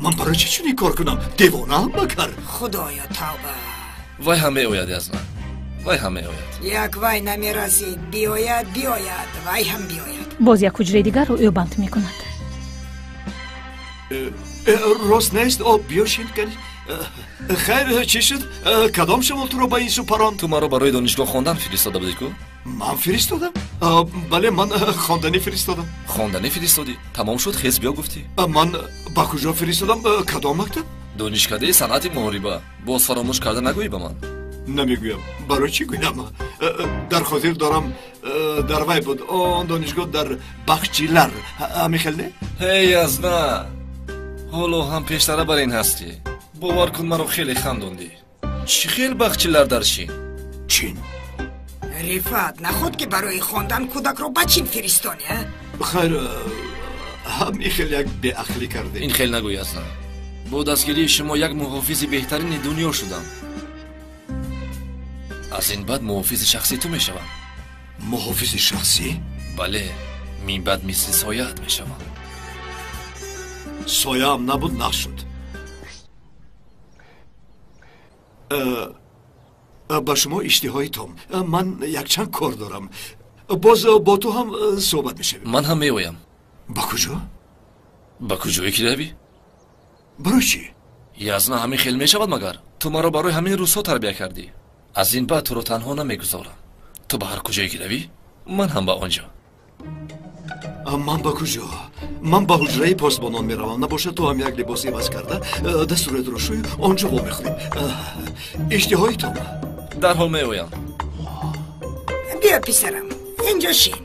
ман барои чӣ чунин кор кунам? Девонаам макар? Худоё, тавба! Вай ҳам меояд, Язна, вай ҳам меояд. Як вай намерасид, биёяд, биёяд, вай ҳам биёяд. Боз як ҳуҷраи дигарро ӯ банд мекунад. Рост нест? О, биёшин кани. Хайр, чӣ шуд? Кадом шамол туро ба ин сӯ паронд? Ту маро барои донишгоҳ хондан фиристода будӣ ку? Ман фиристодам? Бале, ман хонданӣ фиристодам. Хонданӣ фиристодӣ? Тамом шуд, хез биё гуфтӣ. Ман ба куҷо фиристодам? Кадом мактаб? Донишкадаи санъати муҳориба. Боз фаромӯш карда нагӯӣ ба ман? Намегӯям. Барои чӣ гӯям? Дар хотир дорам, дар вай буд он донишгоҳ, дар Бахчилар. Ҳамин хел не? Ҳей, Язна, ҳоло ҳам пештара бар ин ҳастӣ. Бовар кун, маро хеле хандондӣ. Чӣ хел Бахчилар дар Чин? Чин? Рифат, наход ки барои хондан кӯдакро ба Чин фиристони, а? Хайр, ҳамин хел як беақлӣ кардем. Ин хел нагӯй, Язна. Бо дастгирии шумо як муҳофизи беҳтарини дунё шудам. Аз ин баъд муҳофизи шахсии ту мешавам. Муҳофизи шахсӣ? Бале, мин баъд мисли сояат мешавам. Сояам набуд, нашуд. Ба шумо иштиҳои том. Ман якчанд кор дорам. Боз бо ту ҳам суҳбат мешавем. Ман ҳам меоям. Ба куҷо? Ба куҷое ки равӣ? Барои чӣ? Язна, ҳамин хел мешавад магар? Ту маро барои ҳамин рӯзҳо тарбия кардӣ. Аз ин баъд туро танҳо намегузорам. Ту ба ҳар куҷое ки равӣ, ман ҳам ба он ҷо. Ман ба куҷо? Ман ба ҳуҷраи посбонон меравам. Набошад, ту ҳам як либос иваз карда, дасту рӯятро шӯй, он ҷо вомехӯрем. Иштиҳои том. Дарҳол меоям. Биё, писарам, инҷо шин.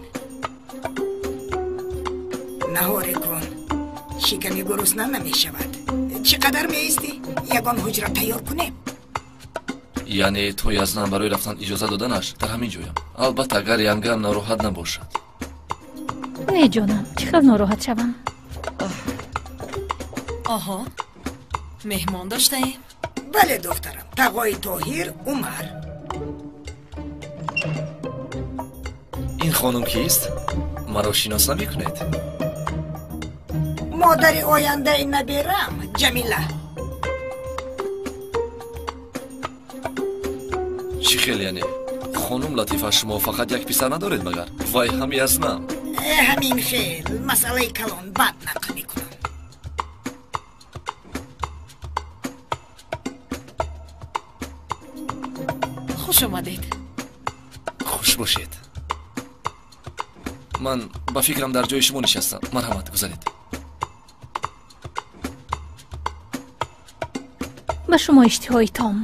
Наҳоре кун, шиками гурусна намешавад. Чӣ қадар меистӣ? Ягон ҳуҷра тайёр кунем. Яъне то Язнаам барои рафтан иҷоза доданаш дар ҳамин ҷоям. Албатта, агар янгаам нороҳат набошад. Не, ҷонам, чӣ хел нороҳат шавам? Оҳо, меҳмон доштаем. Бале, духтарам, тағои Тоҳир Умар. Ин Ин хонум кист? Маро шинос намекунед? Модари ояндаи наберам Ҷамила. Чӣ хел яъне? Хонум Латифа, шумо фақат як писар надоред магар? Вай ҳам язнам. Ҳамин хел, масъалаи калон, баъд нақл мекунам. Хуш омадед. Хуш бошед. Ман ба фикрам дар ҷои шумо нишастам. Марҳамат, гузаред. Ба шумо иштиҳои том.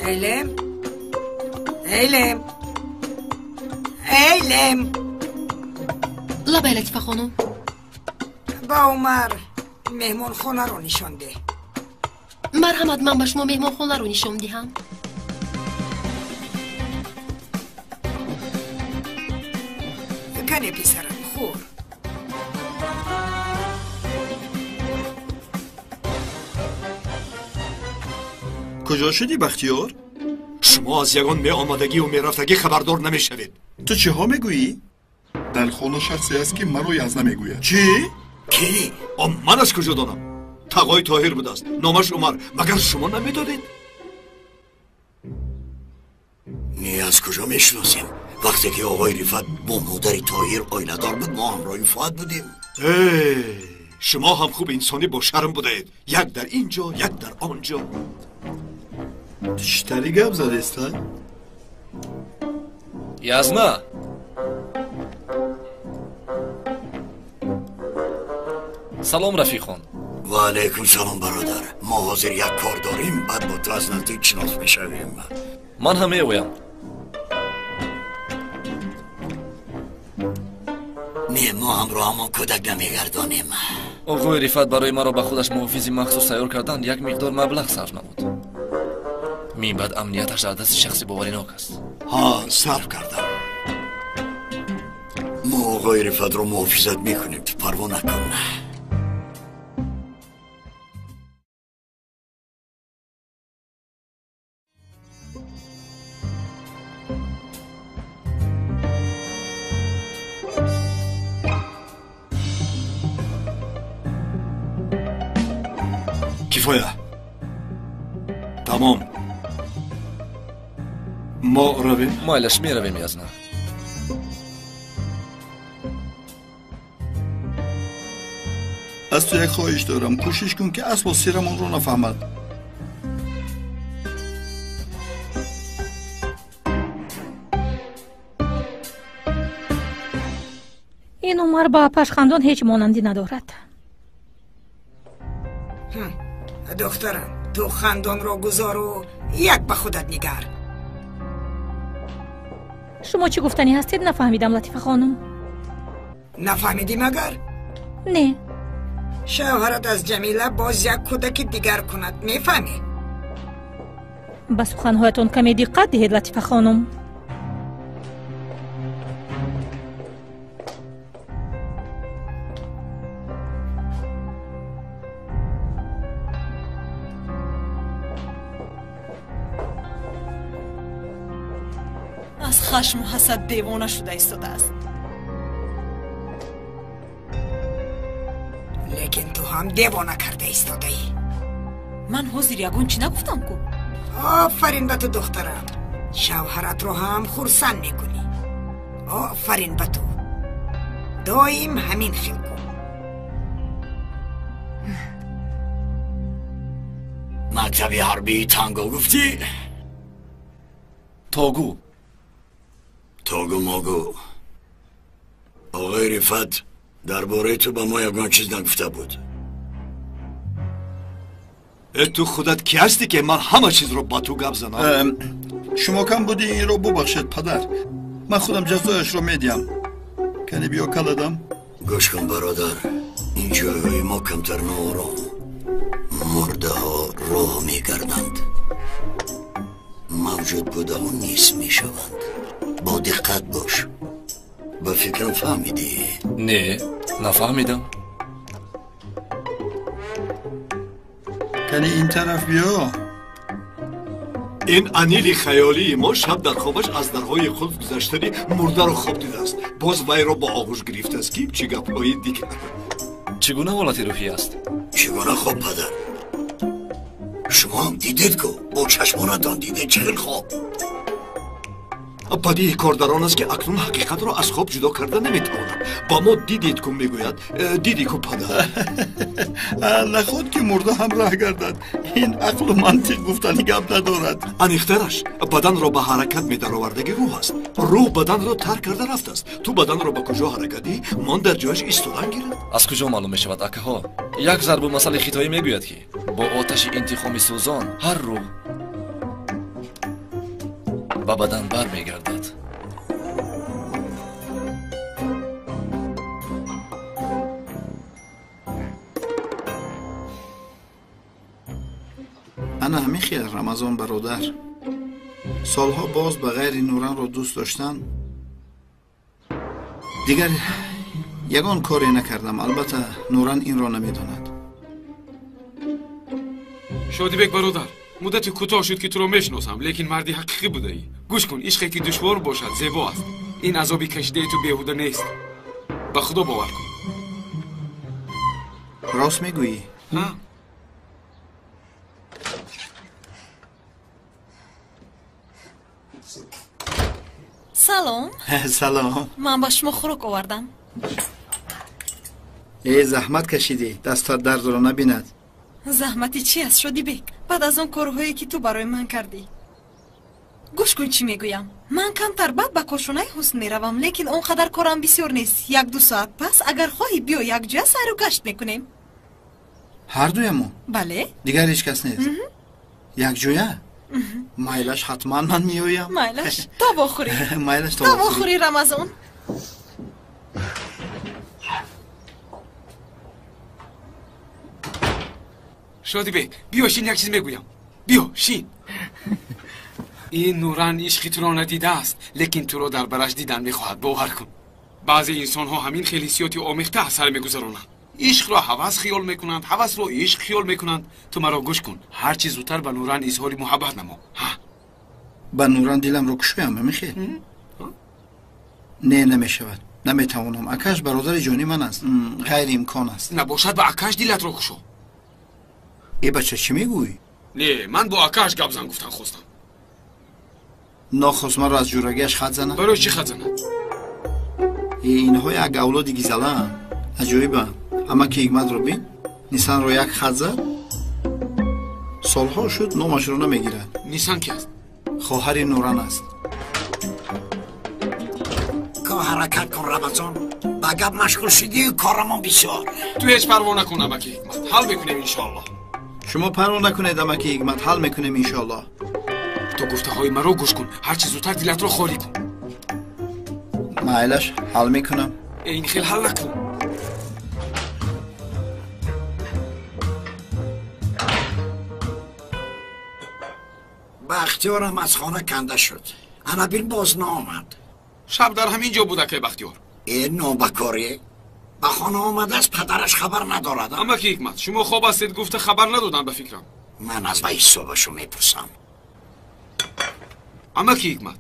Эйлем, Эйлем, Эйлем. Лабай, Латифа хонум. Ба Умар меҳмонхонаро нишон деҳ. Марҳамат, ман ба шумо меҳмонхонаро нишон диҳам. Кане писарам, хӯр. Куҷо шудӣ, Бахтиёр? Шумо аз ягон меомадагию мерафтагӣ хабардор намешавед. Ту чиҳо мегӯӣ? Дар хона шахсе аст, ки маро язна мегӯяд. Чӣ? Кӣ? Ман аз куҷо донам? Тағои Тоҳир будааст, номаш Умар. Магар шумо намедонед? Не, аз куҷо мешиносем? Вақте ки оғои Рифат бо модари Тоҳир оиладор буд, мо ҳамроҳи Фуад будем. Шумо ҳам хуб инсонӣ бо шарм будаед. Як дар ин ҷо, як дар он ҷо. Ту чӣ тари гап задеста? Язна! Салом, рафиқхон. Ва алайкум салом, бародар. Мо ҳозир як кор дорем, баъд бо ту аз наздик шинос мешавем. Ман ҳам меоям. Не, мо ҳамроҳамон кӯдак намегардонем. Оғои Рифат барои маро ба худаш муҳофизи махсус тайёр кардан як миқдор маблағ сарф намуд. Мин баъд амнияташ дар дасти шахси боваринок аст. Ҳа, сарф кардам. Мо оғои Рифатро муҳофизат мекунем, ту парво накун. Кифоя. Тамом. Мо равем? Майлаш, меравем, язна. Аз ту як хоҳиш дорам. Кӯшиш кун, ки асло сирамонро нафаҳмад. Ин Умар ба пашхандон ҳеҷ монандӣ надорад. Духтарам, ту хандонро гузору як ба худат нигар. Шумо чӣ гуфтанӣ ҳастед, нафаҳмидам, Латифа хонум. Нафаҳмидӣ магар? Не. Шавҳарат аз Ҷамила боз як кӯдаки дигар кунад, мефаҳмӣ? Ба суханҳоятон каме диққат диҳед, Латифа хонум. Аз хашму ҳасад девона шуда истодааст. Лекин ту ҳам девона карда истодаӣ. Ман ҳозир ягон чӣ нагуфтам ку. Офарин ба ту, духтарам. Шавҳаратро ҳам хурсанд мекунӣ. Офарин ба ту. Доим ҳамин хел кун. Мактаби ҳарбии танго гуфтӣ? Тогу. Тогу могу. Оғои Рифат дар бораи ту ба мо ягон чиз нагуфта буд. Ту худат ки ҳастӣ, ки ман ҳама чизро ба ту гап занам? Шумо кам будӣ, инро бубахшед, падар. Ман худам ҷазояшро медиҳам. Кане биё каладам. Гӯш кун, бародар, ин ҷойҳои мо камтар ноором. Мурдаҳо роҳ мегарданд, мавҷуд будаҳо низ мешаванд. Бо диққат бош. Ба фикрам фаҳмидӣ? Не, нафаҳмидам. Кани ин тараф биё. Ин анили хаёлии мо шаб дар хобаш аз дарҳои қулф гузаштани мурдаро хоб дидааст. Боз вайро бо оғӯш гирифтааст, ки чӣ гапҳои дигар. Чӣ гуна ҳолати рӯҳӣ аст? Чӣ гуна хоб, падар? Шумо ҳам дидед ку, бо чашмонатон дидед чӣ хел хоб. Бадии кор дар он аст, ки акнун ҳақиқатро аз хоб ҷудо карда наметавонад. Ба мо дидед ку мегӯяд, дидӣ ку падар. Наход ки мурда ҳам раҳ гардад. Ин ақлу мантиқ гуфтани гап надорад. Аниқтараш, баданро ба ҳаракат медаровардаги рӯҳ аст. Рӯҳ баданро тарк карда рафтааст. Ту баданро ба куҷо ҳаракат диҳӣ, мон дар ҷояш истодан гирад. Аз куҷо маълум мешавад, акаҳо? Як зарбу масали хитоӣ мегӯяд, ки бо оташи интиқоми сӯзон ҳар рӯҳ ба бадан бармегардад. Ана ҳамин хел, Рамазон бародар. Солҳо боз ба ғайри Нуранро дӯст доштан дигар ягон коре накардам. Албатта Нуран инро намедонад. Шодибек бародар, муддати кӯтоҳ шуд, ки туро мешиносам, лекин марди ҳақиқӣ будаӣ. Гӯш кун, ишқе ки душвор бошад зебо аст. Ин азоби кашидаи ту беҳуда нест. Ба худо бовар кун. Рост мегӯӣ? Салом. Салом. Ман ба шумо хӯрок овардам. Э, заҳмат кашидӣ, дастат дардро набинад. Заҳмати чи аст, Шодибек? Баъд аз он корҳое, ки ту барои ман кардӣ. Гӯш кун, чӣ мегӯям. Ман камтар баъд ба кошонаи ҳусн меравам, лекин он қадар корам бисёр нест. Як-ду соат пас, агар хоҳӣ, биё якҷоя сайру гашт мекунем. Ҳардуямон? Бале. Дигар ҳеҷ кас нест? Якҷоя? Майлаш, ҳатман ман меоям. Майлаш, то вохӯрӣ. Майлаш, то вохӯрӣ, Рамазон. Шодибек, биё шин, як чиз мегӯям. Биё шин. Ин Нуран ишқи туро надидааст, лекин туро дар бараш дидан мехоҳад, бовар кун. Баъзе инсонҳо ҳамин хел ҳиссиёти омехта аз сар мегузаронанд. Ишқро ҳавас хиёл мекунанд, ҳавасро ишқ хиёл мекунанд. Ту маро гӯш кун, ҳар чи зудтар ба Нуран изҳори муҳаббат намо. Ба Нуран диламро кушоям, ҳамин хел? Не, намешавад, наметавонам. Акаш бародари ҷони ман аст, ғайриимкон аст. Набошад, ба акаш дилатро кушо. Э бача, чӣ мегӯӣ? Не, ман бо акаш гап зан гуфтан хостам. Нохост маро аз ҷурагиаш хат занад? Барои чӣ хат занад? Инҳо як авлоди гизалаанд, аҷоибанд. Амаки Ҳикматро бин, Нисанро як хат зад, солҳо шуд номашро намегирад. Нисан ки аст? Хоҳари Нуран аст. Ко ҳаракат кун, Рамазон. Ба гап машғул шудию корамон бисёр. Ту ҳеҷ парво накун, амаки Ҳикмат, ҳал мекунем иншоаллоҳ. Шумо парво накунед, амаки Ҳикмат, ҳал мекунем иншоаллоҳ. Ту гуфтаҳои маро гӯш кун, ҳарчи зудтар дилатро холӣ кун. Майлаш, ҳал мекунам. Ин хел ҳал накун. Бахтиёрам аз хона канда шуд. Ана бин, боз наомад. Шаб дар ҳамин ҷо буд, акай Бахтиёр. Э, нобакорӣ. Ба хона омадааст, падараш хабар надорад. Амаки Ҳикмат, шумо хоб ҳастед гуфта хабар надодам ба фикрам. Ман аз вай ҳисобашо мепурсам. Амаки Ҳикмат,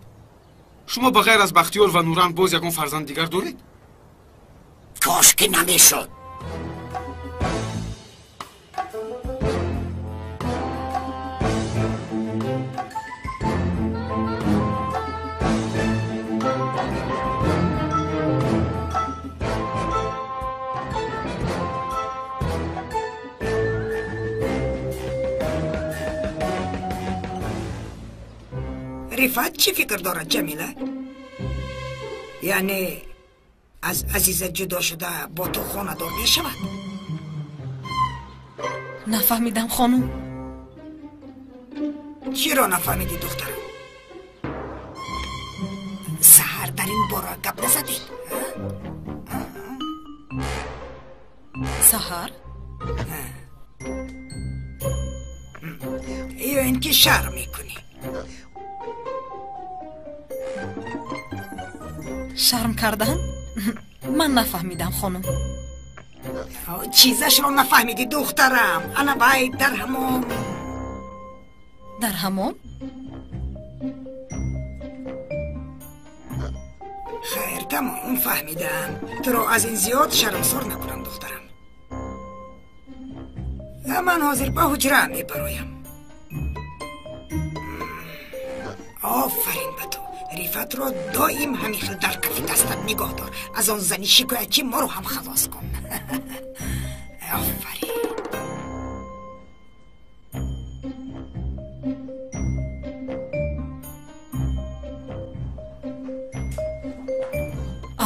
шумо ба ғайр аз Бахтиёр ва Нуран боз ягон фарзанд дигар доред? Кош ки намешуд. Рифат чӣ фикр дорад, Ҷамила? Яъне аз Азиза ҷудо шуда бо ту хонадор мешавад? Нафаҳмидам, хонум. Чиро нафаҳмидӣ, духтарам? Саҳар дар ин бора гап назадед? Саҳар? Ё ин ки шарм мекунӣ? Шарм кардан? Ман нафаҳмидам, хонум. Чизашро нафаҳмидӣ, духтарам. Ана вай дар ҳамон. Дар ҳамон? Хайр, тамом, фаҳмидам. Туро аз ин зиёд шармсор накунам, духтарам. Ман ҳозир ба ҳуҷраам мебароям. Офарин ба ту. Рифатро доим ҳамин хел дар кафи дастат нигоҳ дор. Аз он зани шикоятчӣ моро ҳам халос кун. Офарин.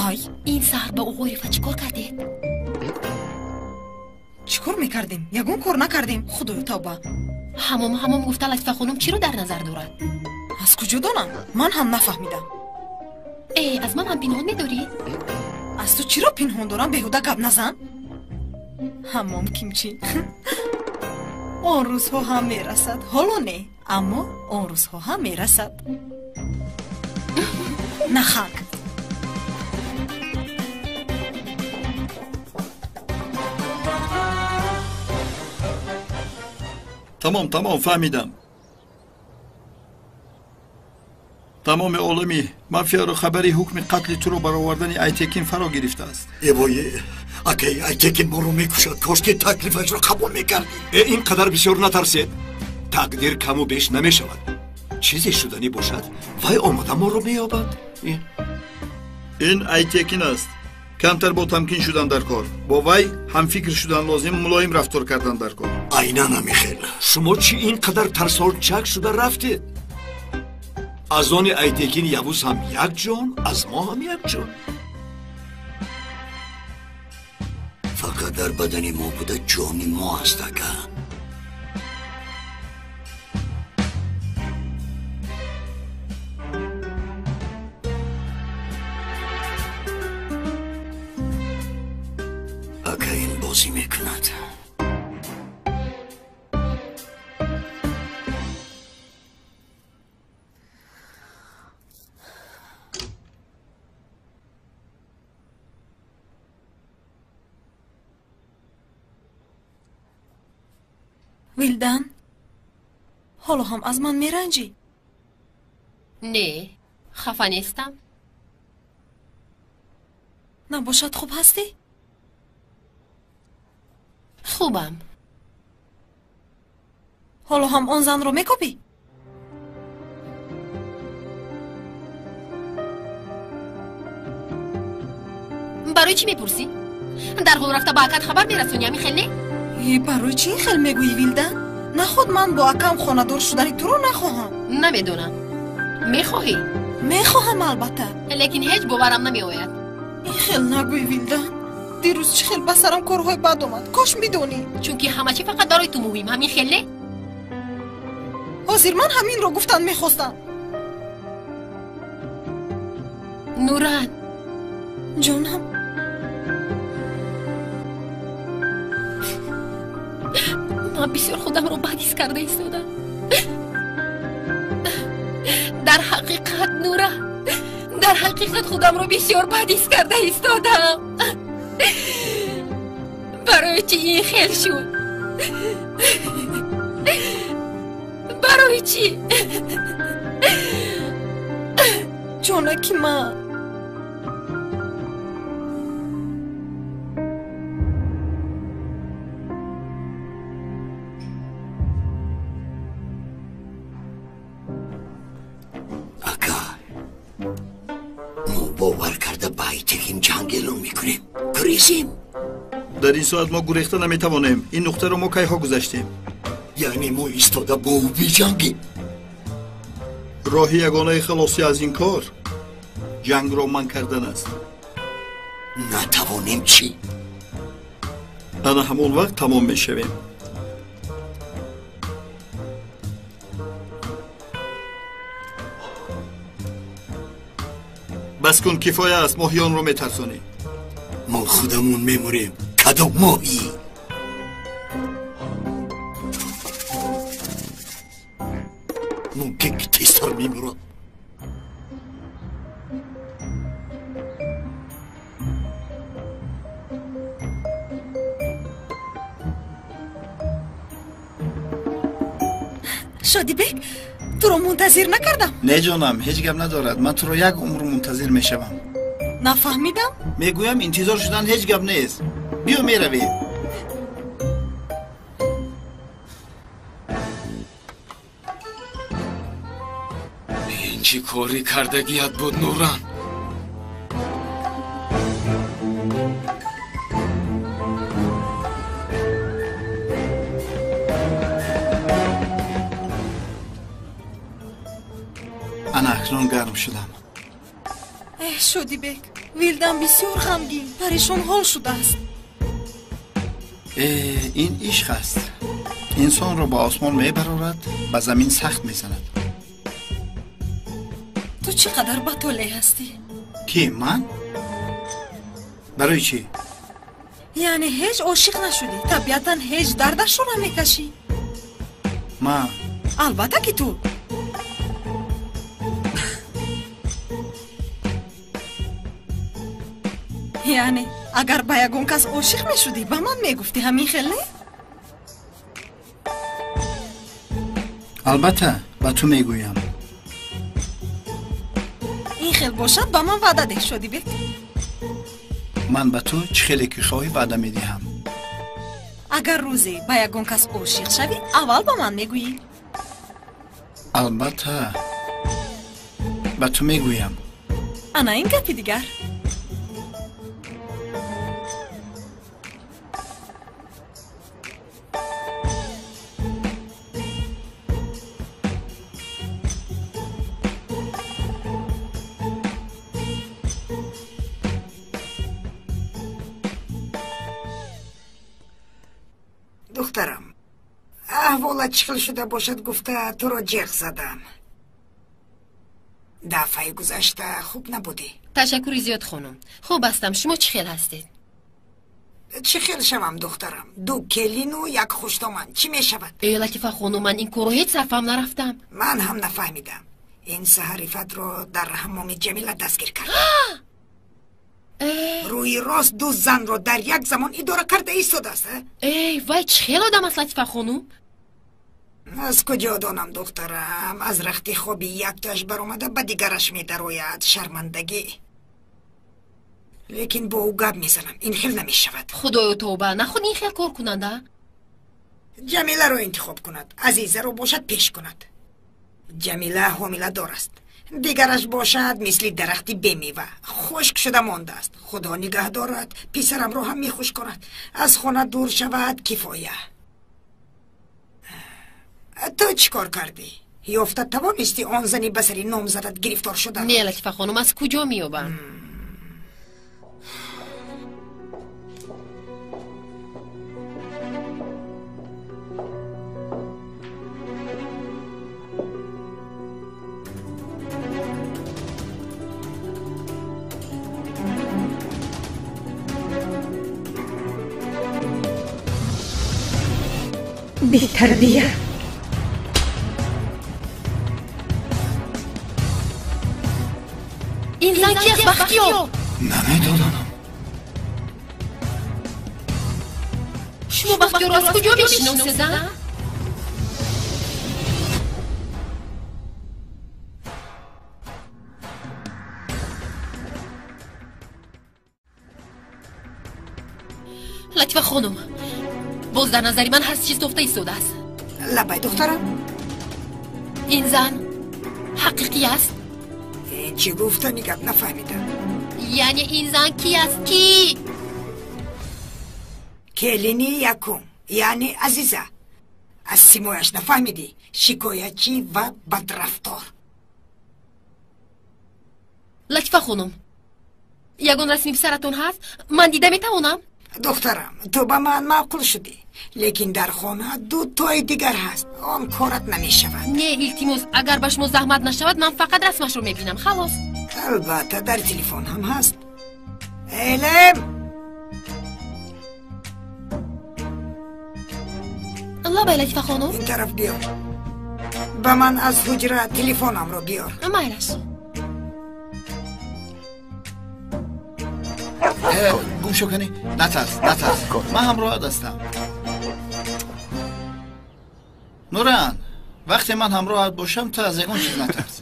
Ай, ин саҳар ба оғои Рифат чӣ кор кардед? Чӣ кор мекардем? Ягон кор накардем. Худоё, тавба. Ҳамом ҳамом гуфта Латифа хонум чиро дар назар дорад? Аз куҷо донам? Ман ҳам нафаҳмидам. Э, аз ман ҳам пинҳон медорӣ? Аз ту чиро пинҳон дорам? Беҳуда гап назан. Ҳамом кимчи. Он рӯзҳо ҳам мерасад. Ҳоло не, аммо он рӯзҳо ҳам мерасад. Наханг. Тамом, тамом, фаҳмидам. Тамоми олами мафияро хабари ҳукми қатли туро баровардани Айтекин фаро гирифтааст. Эвое, акай Айтекин моро мекушад. Кошки таклифашро қабул мекардӣ. Э, ин қадар бисёр натарсед. Тақдир каму беш намешавад. Чизе шуданӣ бошад, вай омода моро меёбад. Ин Айтекин аст. Камтар бо тамкин шудан дар кор, бо вай ҳамфикр шудан лозим, мулоим рафтор кардан дар кор. Айнан ҳамин хел. Шумо чӣ ин қадар тарсончак шуда рафтед? Аз они Айтекин Явуз ҳам як ҷон, аз мо ҳам як ҷон. Фақат дар бадани мо буда ҷони мо аст, ака. Ака, ин бозӣ мекунад. Вилдан, ҳоло ҳам аз ман меранҷӣ? Не, хафа нестам. Набошад, хуб ҳастӣ? Хубам. Ҳоло ҳам он занро мекобӣ? Барои чӣ мепурсӣ? Дарҳол рафта ба акат хабар мерасонӣ, ҳамин хел не? Э, барои чӣ ин хел мегӯӣ, Вилдан? Наход ман бо акам хонадор шудани туро нахоҳам. Намедонам. Мехоҳӣ? Мехоҳам, албатта. Лекин ҳеҷ боварам намеояд. Ин хел нагӯй, Вилдан. Дирӯз чӣ хел ба сарам корҳои бад омад. Кош медонӣ. Чунки ҳама чӣ фақат барои ту муҳим, ҳамин хел не? Ҳозир ман ҳаминро гуфтан мехостам. Нуран. Ҷонам. Ман бисёр худамро бад ҳис карда истодам. Дар ҳақиқат, Нура, дар ҳақиқат худамро бисёр бад ҳис карда истодам. Барои чӣ ин хел шуд? Барои чӣ? Ҷонаки ман. Ака, мо бовар карда ба Айтекин ҷанг эълон мекунем. Гурезем. Дар ин соат мо гурехта наметавонем. Ин нуқтаро мо кайҳо гузаштем. Яъне мо истода бо ӯ биҷангем. Роҳи ягонаи халосӣ аз ин кор ҷангро манъ кардан аст. Натавонем чӣ? Ана ҳамон вақт тамом мешавем. Бас кун, кифоя аст, моҳиёнро метарсонӣ. Мо худамон мемурем. Кадом моҳӣ? Мумкин ки тезтар мемурад. Шодибек, туро мунтазир накардам? Не ҷонам, ҳеҷ гап надорад. Ман туро як умр мунтазир мешавам. Нафаҳмидам? Мегӯям интизор шудан ҳеҷ гап нест. Биё меравем. Ин чӣ кори кардагият буд, Нуран? Ана акнун гарм шудам. Эҳ, Шодибек, Вилдан бисёр ғамгин, парешонҳол шудааст. Ин ишқ аст. Инсонро ба осмон мебарорад, ба замин сахт мезанад. Ту чӣ қадар батолеъ ҳастӣ? Ки, ман? Барои чӣ? Яъне ҳеҷ ошиқ нашудӣ, табиатан ҳеҷ дардашро намекашӣ. Ман? Албатта ки ту. Яъне агар ба ягон кас ошиқ мешудӣ, ба ман мегуфтӣ, ҳамин хел не? Албатта, ба ту мегӯям. Ин хел бошад, ба ман ваъда деҳ, Шодибек. Ман ба ту чӣ хеле ки хоҳӣ ваъда медиҳам. Агар рӯзе ба ягон кас ошиқ шавӣ, аввал ба ман мегӯӣ. Албатта, ба ту мегӯям. Ана ин гапи дигар. Духтарам, аҳволат чӣ хел шуда бошад гуфта туро ҷеғ задам. Дафъаи гузашта хуб набудӣ. Ташаккури зиёд, хонум. Хуб ҳастам, шумо чӣ хел ҳастед? Чӣ хел шавам, духтарам? Ду келину як хуштоман чӣ мешавад? Э, Латифа хонум, ман ин корро ҳеҷ сарфаҳм нарафтам. Ман ҳам нафаҳмидам. Ин саҳарифатро дар ҳаммоми Ҷамила дастгир кард. Рӯи рост ду занро дар як замон идора карда истодааст. Эй, вай чӣ хел одам аст, Латифа хонум? Аз куҷо донам, духтарам? Аз рахти хоби яктояш баромада ба дигараш медарояд. Шармандагӣ. Лекин бо ӯ гап мезанам, ин хел намешавад. Худоё тавба, нахуд ин хел кор кунанда? Ҷамиларо интихоб кунад, Азизаро бошад пеш кунад. Ҷамила ҳомиладор аст. Дигараш бошад мисли дарахти бемева, хушк шуда мондааст. Худо нигаҳ дорад, писарамро ҳам мехушконад. Аз хона дур шавад кифоя. Ту чӣ кор кардӣ? Ёфта тавонистӣ он зани ба сари номзадат гирифтор шуда? Не, Латифа хонум, аз куҷо меёбам? Бетарбия. Ин зан ки аст, Бахтиёр? Намедонам. Шумо Бахтиёрро аз куҷо мешиносед, а? Латифа хонум, боз дар назари ман ҳар чиз тофта истодааст. Лабай, духтарам. Ин зан ҳақиқӣ аст? Чӣ гуфтани гап нафаҳмидам. Яъне ин зан ки аст, ки? Келини якум, яъне Азиза. Аз симояш нафаҳмидӣ? Шикоятчӣ ва бадрафтор. Латифа хонум, ягон расми писаратон ҳаст? Ман дида метавонам? Духтарам, ту ба ман маъқул шудӣ, лекин дар хона ду тои дигар ҳаст. Он корат намешавад. Не, илтимос, агар ба шумо заҳмат нашавад, ман фақат расмашро мебинам, халос. Албатта, дар телефон ҳам ҳаст. Элем! Лабай, Латифа хонум. Ин тараф биё. Ба ман аз ҳуҷра телефонамро биёр. Майлаш. Гум шо кани, натарс, натарс. Ман ҳамроҳат ҳастам. Нуран, Вақте ман ҳамроҳат бошам, ту аз ягон чиз натарс.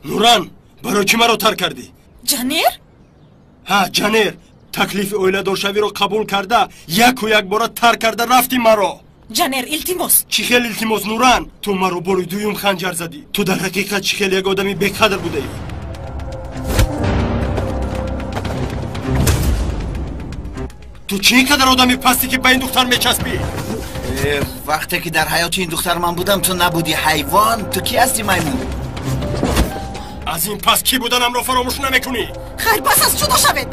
Нуран, барои чӣ маро тарк кардӣ? Ҷанер? Ҳа, Ҷанер. Таклифи оиладоршавиро қабул карда, яку якбора тарк карда рафтӣ маро. Ҷанер, илтимос. Чӣ хел илтимос, Нуран? Ту маро бори дуюм ханҷар задӣ. Ту дар ҳақиқат чӣ хел як одами беқадр будаӣ. Ту чӣ қадар одами пастӣ, ки ба ин духтар мечаспӣ? Вақте ки дар ҳаёти ин духтар ман будам, ту набудӣ, ҳайвон. Ту кӣ ҳастӣ, маймун? Аз ин пас кӣ буданамро фаромӯш намекунӣ. Хайр, бас аст, ҷудо шавед.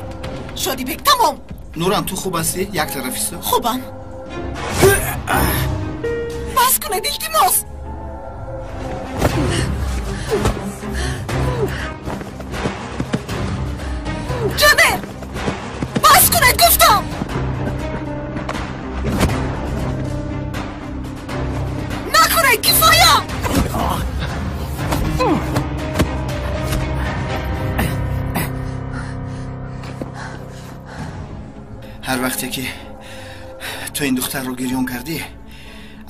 Шодибек, тамом. Нуран, ту хуб ҳастӣ? Як тараф исто. Хубам. Бас кунед, илтимос. Ҷанер, бас кунед, гуфтам. Накунед, кифоя. Ҳар вақте ки ту ин духтарро гирён кардӣ,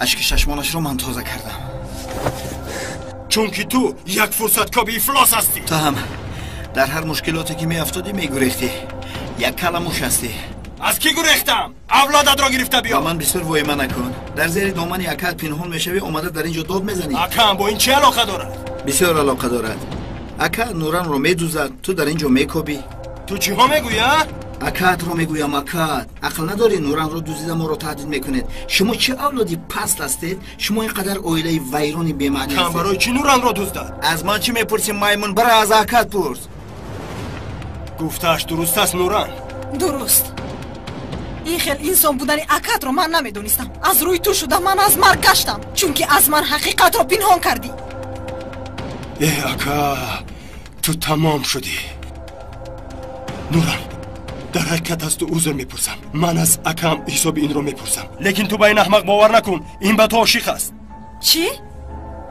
ашки чашмонашро ман тоза кардам. Чунки ту як фурсаткоби ифлос ҳастӣ. Ту ҳам дар ҳар мушкилоте ки меафтодӣ мегурехтӣ. Як каламуш ҳастӣ. Аз кӣ гурехтам? Авлодатро гирифта биё. Ба ман бисёр воима накун. Дар зери домани акаат пинҳон мешавӣ, омада дар ин ҷо дод мезанӣ. Акаам бо ин чӣ алоқа дорад? Бисёр алоқа дорад. Ака Нуранро медузад, ту дар ин ҷо мекобӣ. Ту чиҳо мегӯӣ, а? Акаатро мегӯям, акаат. Ақл надорӣ, Нуранро дузида моро таҳдид мекунед. Шумо чӣ авлоди паст ҳастед? Шумо ин қадар оилаи вайрони бемаънӣ ҳастед. Акаам барои чӣ Нуранро дуздад? Аз ман чӣ мепурсӣ, маймун? Бара аз акаат пурс. Гуфтааш дуруст аст, Нуран. Дуруст. Ин хел инсон будани акаатро ман намедонистам. Аз рӯи ту шуда ман аз марг гаштам, чунки аз ман ҳақиқатро пинҳон кардӣ. Э, ака, ту тамом шудӣ. Нуран, дар ҳақиқат аз ту узр мепурсам. Ман аз акам ҳисоби инро мепурсам, лекин ту ба ин аҳмақ бовар накун. Ин ба ту ошиқ аст. Чӣ?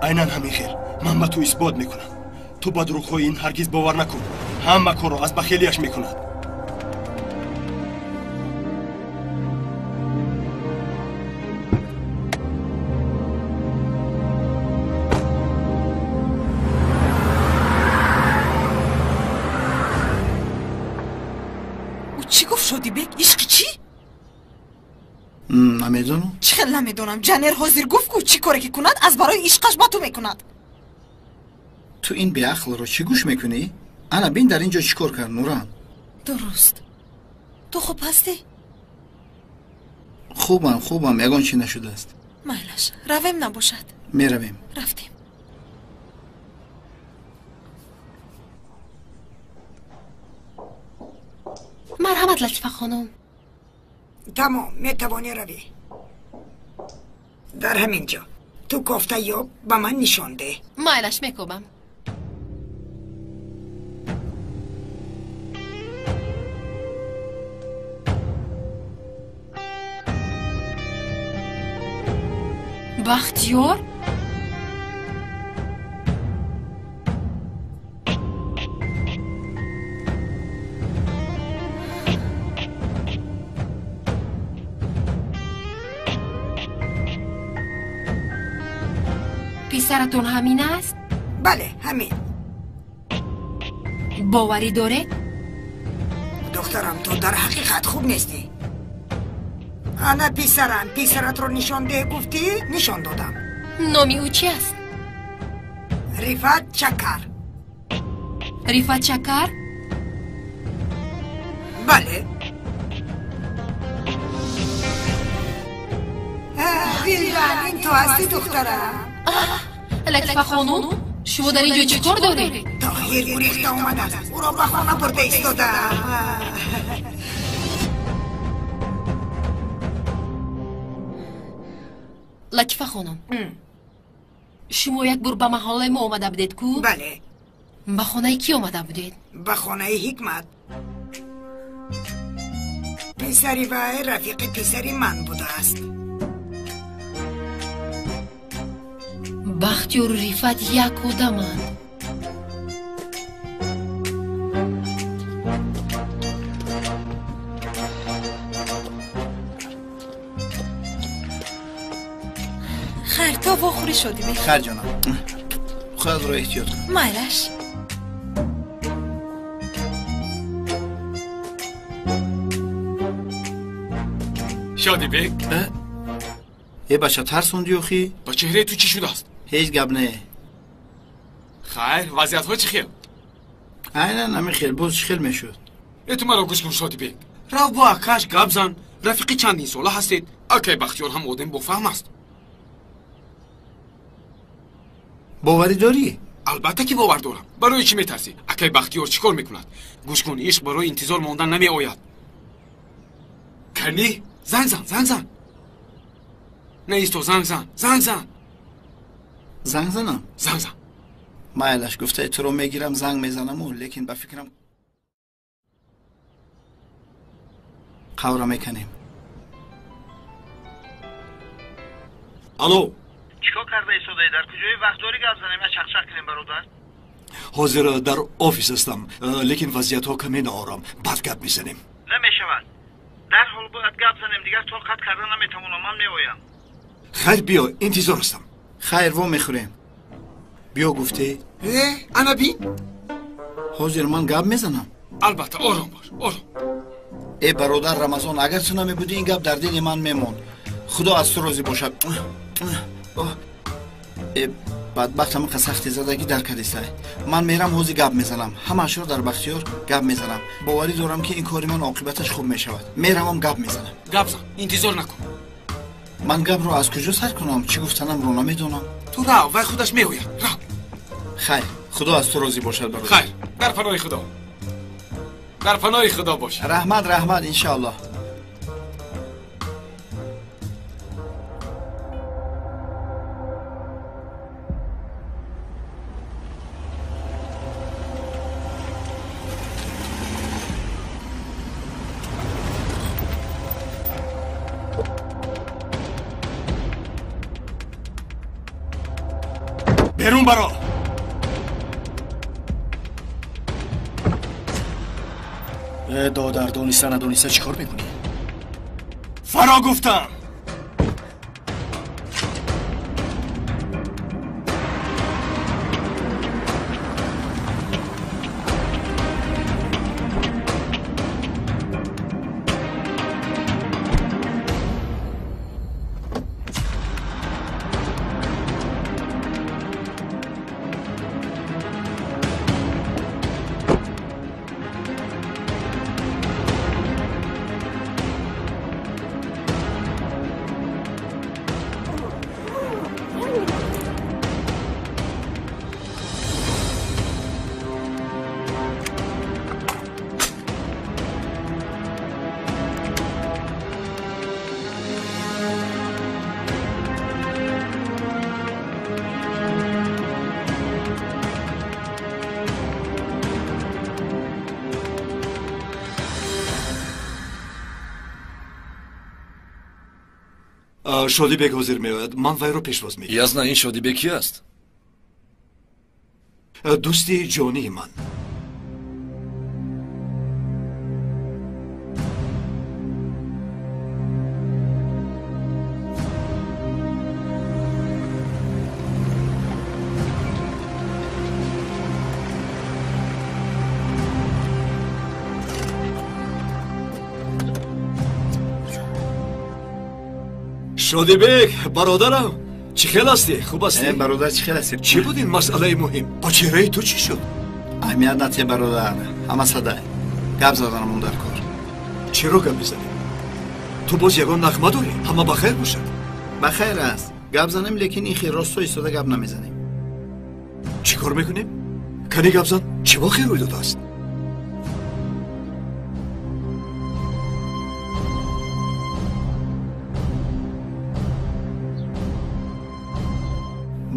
Айнан ҳамин хел. Ман ба ту исбот мекунам. Ту ба дурӯғҳои ин ҳаргиз бовар накун. Ҳама корро аз бахелияш мекунад. Чӣ гуфт Шодибек? Ишқи чӣ? Намедонам. Чӣ хел намедонам? Ҷанер ҳозир гуфт, ку чӣ коре ки кунад, аз барои ишқаш ба ту мекунад. Ту ин беақлро чӣ гӯш мекунӣ? Ана бин, дар ин ҷо чӣ кор кард Нуран. Дуруст. Ту хуб ҳастӣ? Хубам, хубам, ягон чӣ нашудааст. Майлаш, равем набошад. Меравем. Рафтем. Марҳамат, Латифа хонум. Тамом, метавонӣ равӣ. Дар ҳамин ҷо ту кофта ёб, ба ман нишон деҳ. Майлаш, мекобам. Бахтиёр? Писаратон ҳамин аст? Бале, ҳамин. Боварӣ доред? Духтарам, ту дар ҳақиқат хуб нестӣ. Ана писарам, писаратро нишон деҳ гуфтӣ, нишон додам. Номи ӯ чи аст? Рифат Чакар. Рифат Чакар? Бале. Вилдан, ин ту ҳастӣ, духтарам? Латифа хонум, шумо дар ин ҷо чӣ кор доред? Тоҳир гурехта омадааст. Ӯро ба хона бурда истодаам. Латифа хонум, шумо як бор ба маҳаллаи мо омада будед ку? Бале. Ба хонаи кӣ омада будед? Ба хонаи Ҳикмат. Писари вай рафиқи писари ман будааст. Бахтиёру Рифат як одаманд. Вохӯрӣ, Шодибек. Хайр ҷонам, худатро эҳтиёт кун. Майлаш. Шодибек, э бача, тарсондӣ охӣ? Ба чеҳраи ту чӣ шудааст? Ҳеҷ гап не. Хайр, вазъиятҳо чӣ хел? Айнан ҳамин хел, боз чӣ хел мешуд? Э ту маро гӯш кун, Шодибек. Рав бо акаш гап зан. Рафиқи чандин сола ҳастед. Акай Бахтиёр ҳам одами бофаҳм аст. Боварӣ дорӣ? Албатта ки бовар дорам. Барои чӣ метарсӣ? Акай Бахтиёр чӣ кор мекунад? Гӯш кун, ишқ барои интизор мондан намеояд. Канӣ, занг зан, занг зан. Не исто, занг зан, занг зан. Занг занам? Занг зан. Майлаш, гуфтаи туро мегирам, занг мезанаму, лекин ба фикрам қавра мекунем. Алло. Чӣ кор карда истодаӣ? Дар куҷои вақт дорӣ гап занем я чақчақ кунем, бародар? Ҳозир дар офис ҳастам, лекин вазъиятҳо каме ноором. Баъд гап мезанем. Намешавад. Дарҳол бояд гап занем, дигар тоқат карда наметавонам, ман меоям. Хайр, биё, интизор ҳастам. Хайр, во мехӯрем. Биё гуфтӣ? Э, ана бин. Ҳозир ман гап мезанам. Албатта, ором бош, ором. Э бародар Рамазон, агар ту намебудӣ, ин гап дар дили ман мемонд. Худо аз ту розӣ бошад. Э бадбахт, ҳамақа сахти задагӣ дар кадистай. Ман мерам, ҳозир гап мезанам. Ҳамаашро дар Бахтиёр гап мезанам. Боварӣ дорам, ки ин кори ман оқибаташ хуб мешавад. Меравам, гап мезанам. Гап зан, интизор накун. Ман гапро аз куҷо сар кунам? Чӣ гуфтанамро намедонам. Ту рав, вай худаш меояд. Рав. Хайр, худо аз ту розӣ бошад, бародар. Хайр, дар паноҳи худо. Дар паноҳи худо бош. Раҳмат, раҳмат, иншоаллоҳ. Берун баро. Э додар, дониста надониста чӣ кор мекунӣ? Фаро гуфтам. Шодибек ҳозир меояд, ман вайро пешвоз мегирам. Язна, ин Шодибек ки аст? Дӯсти ҷонии ман. Шодибек, бародарам, чӣ хел ҳастӣ? Хуб ҳастӣ? Бародар, чӣ хел ҳастӣ? Чӣ буд ин масъалаи муҳим? Ба чеҳраи ту чӣ шуд? Аҳамият натиҳ, бародар, ҳама садай. Гап заданамон дар кор. Чаро гап мезанӣ? Ту боз ягон нағма дорӣ? Ҳама ба хайр бошад? Ба хайр аст. Гап занем, лекин ин хел росто истода гап намезанем. Чӣ кор мекунем? Кани гап зан, чӣ воқеа рӯй додааст?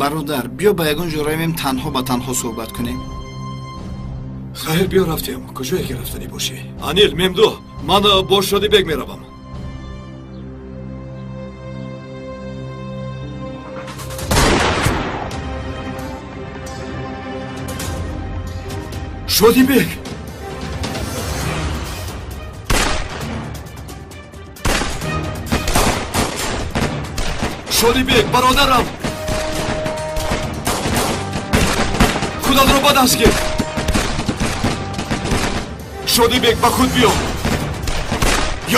Бародар, биё ба ягон ҷо равем, танҳо ба танҳо суҳбат кунем. Хайр, биё рафтем. Куҷое ки рафтанӣ бошӣ? Анил, Мемду, ман бо Шодибек меравам. Шодибек! Шодибек, бародарам! Худатро ба даст гир. Шодибек, ба худ биё.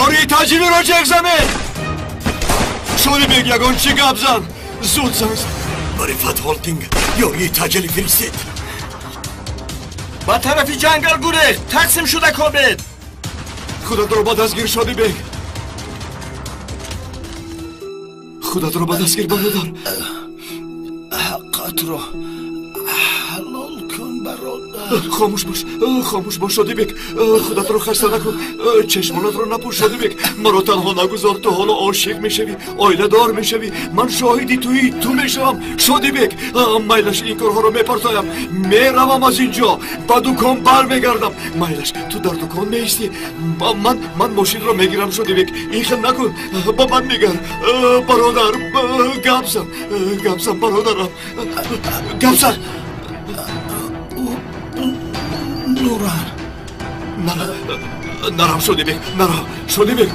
Ёрии таъҷилиро ҷеғ занед. Шодибек, ягон чӣ гап зан. Зуд занг зан. Ба Рифат Холдинг ёрии таъҷилӣ фиристед. Ба тарафи ҷангал гурехт. Тақсим шуда кобед. Худатро ба даст гир, Шодибек. Худатро ба даст гир, бародар. Ҳаққатро ҳалол кун, бародар. Хомӯш бош, хомӯш бош, Шодибек. Худатро хаста накун, чашмонатро напӯш, Шодибек. Маро танҳо нагузор. Ту ҳоло ошиқ мешавӣ, оиладор мешавӣ. Ман шоҳиди туи ту мешавам, Шодибек. Майлаш, ин корҳоро мепартоям, меравам аз ин ҷо, ба дукон бармегардам. Майлаш, ту дар дукон меистӣ. Ман мошинро мегирам, Шодибек. Ин хел накун, ба ман нигар, бародар. Гап зан, гап зан, бародарам, гап зан. Нуран. Нарав, Шодибек, нарав, Шодибек.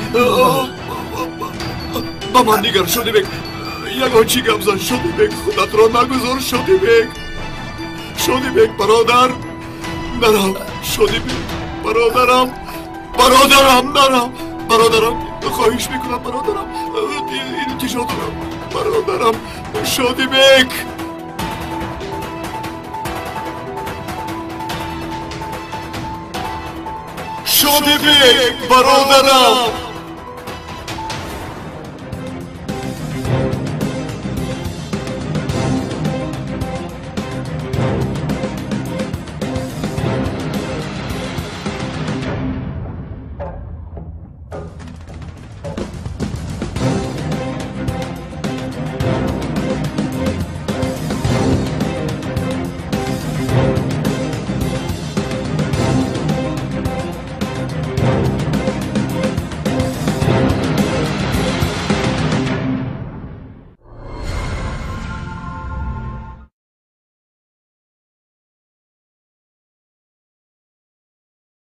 Ба ман нигар, Шодибек. Ягон чӣ гап зан, Шодибек. Худатро нагузор, Шодибек. Шодибек, бародар, нарав, Шодибек, бародарам, бародарам, нарав, бародарам, хоҳиш мекунам, бародарам, илтиҷо дорам, бародарам, Шодибек. Шодибек, бародарам.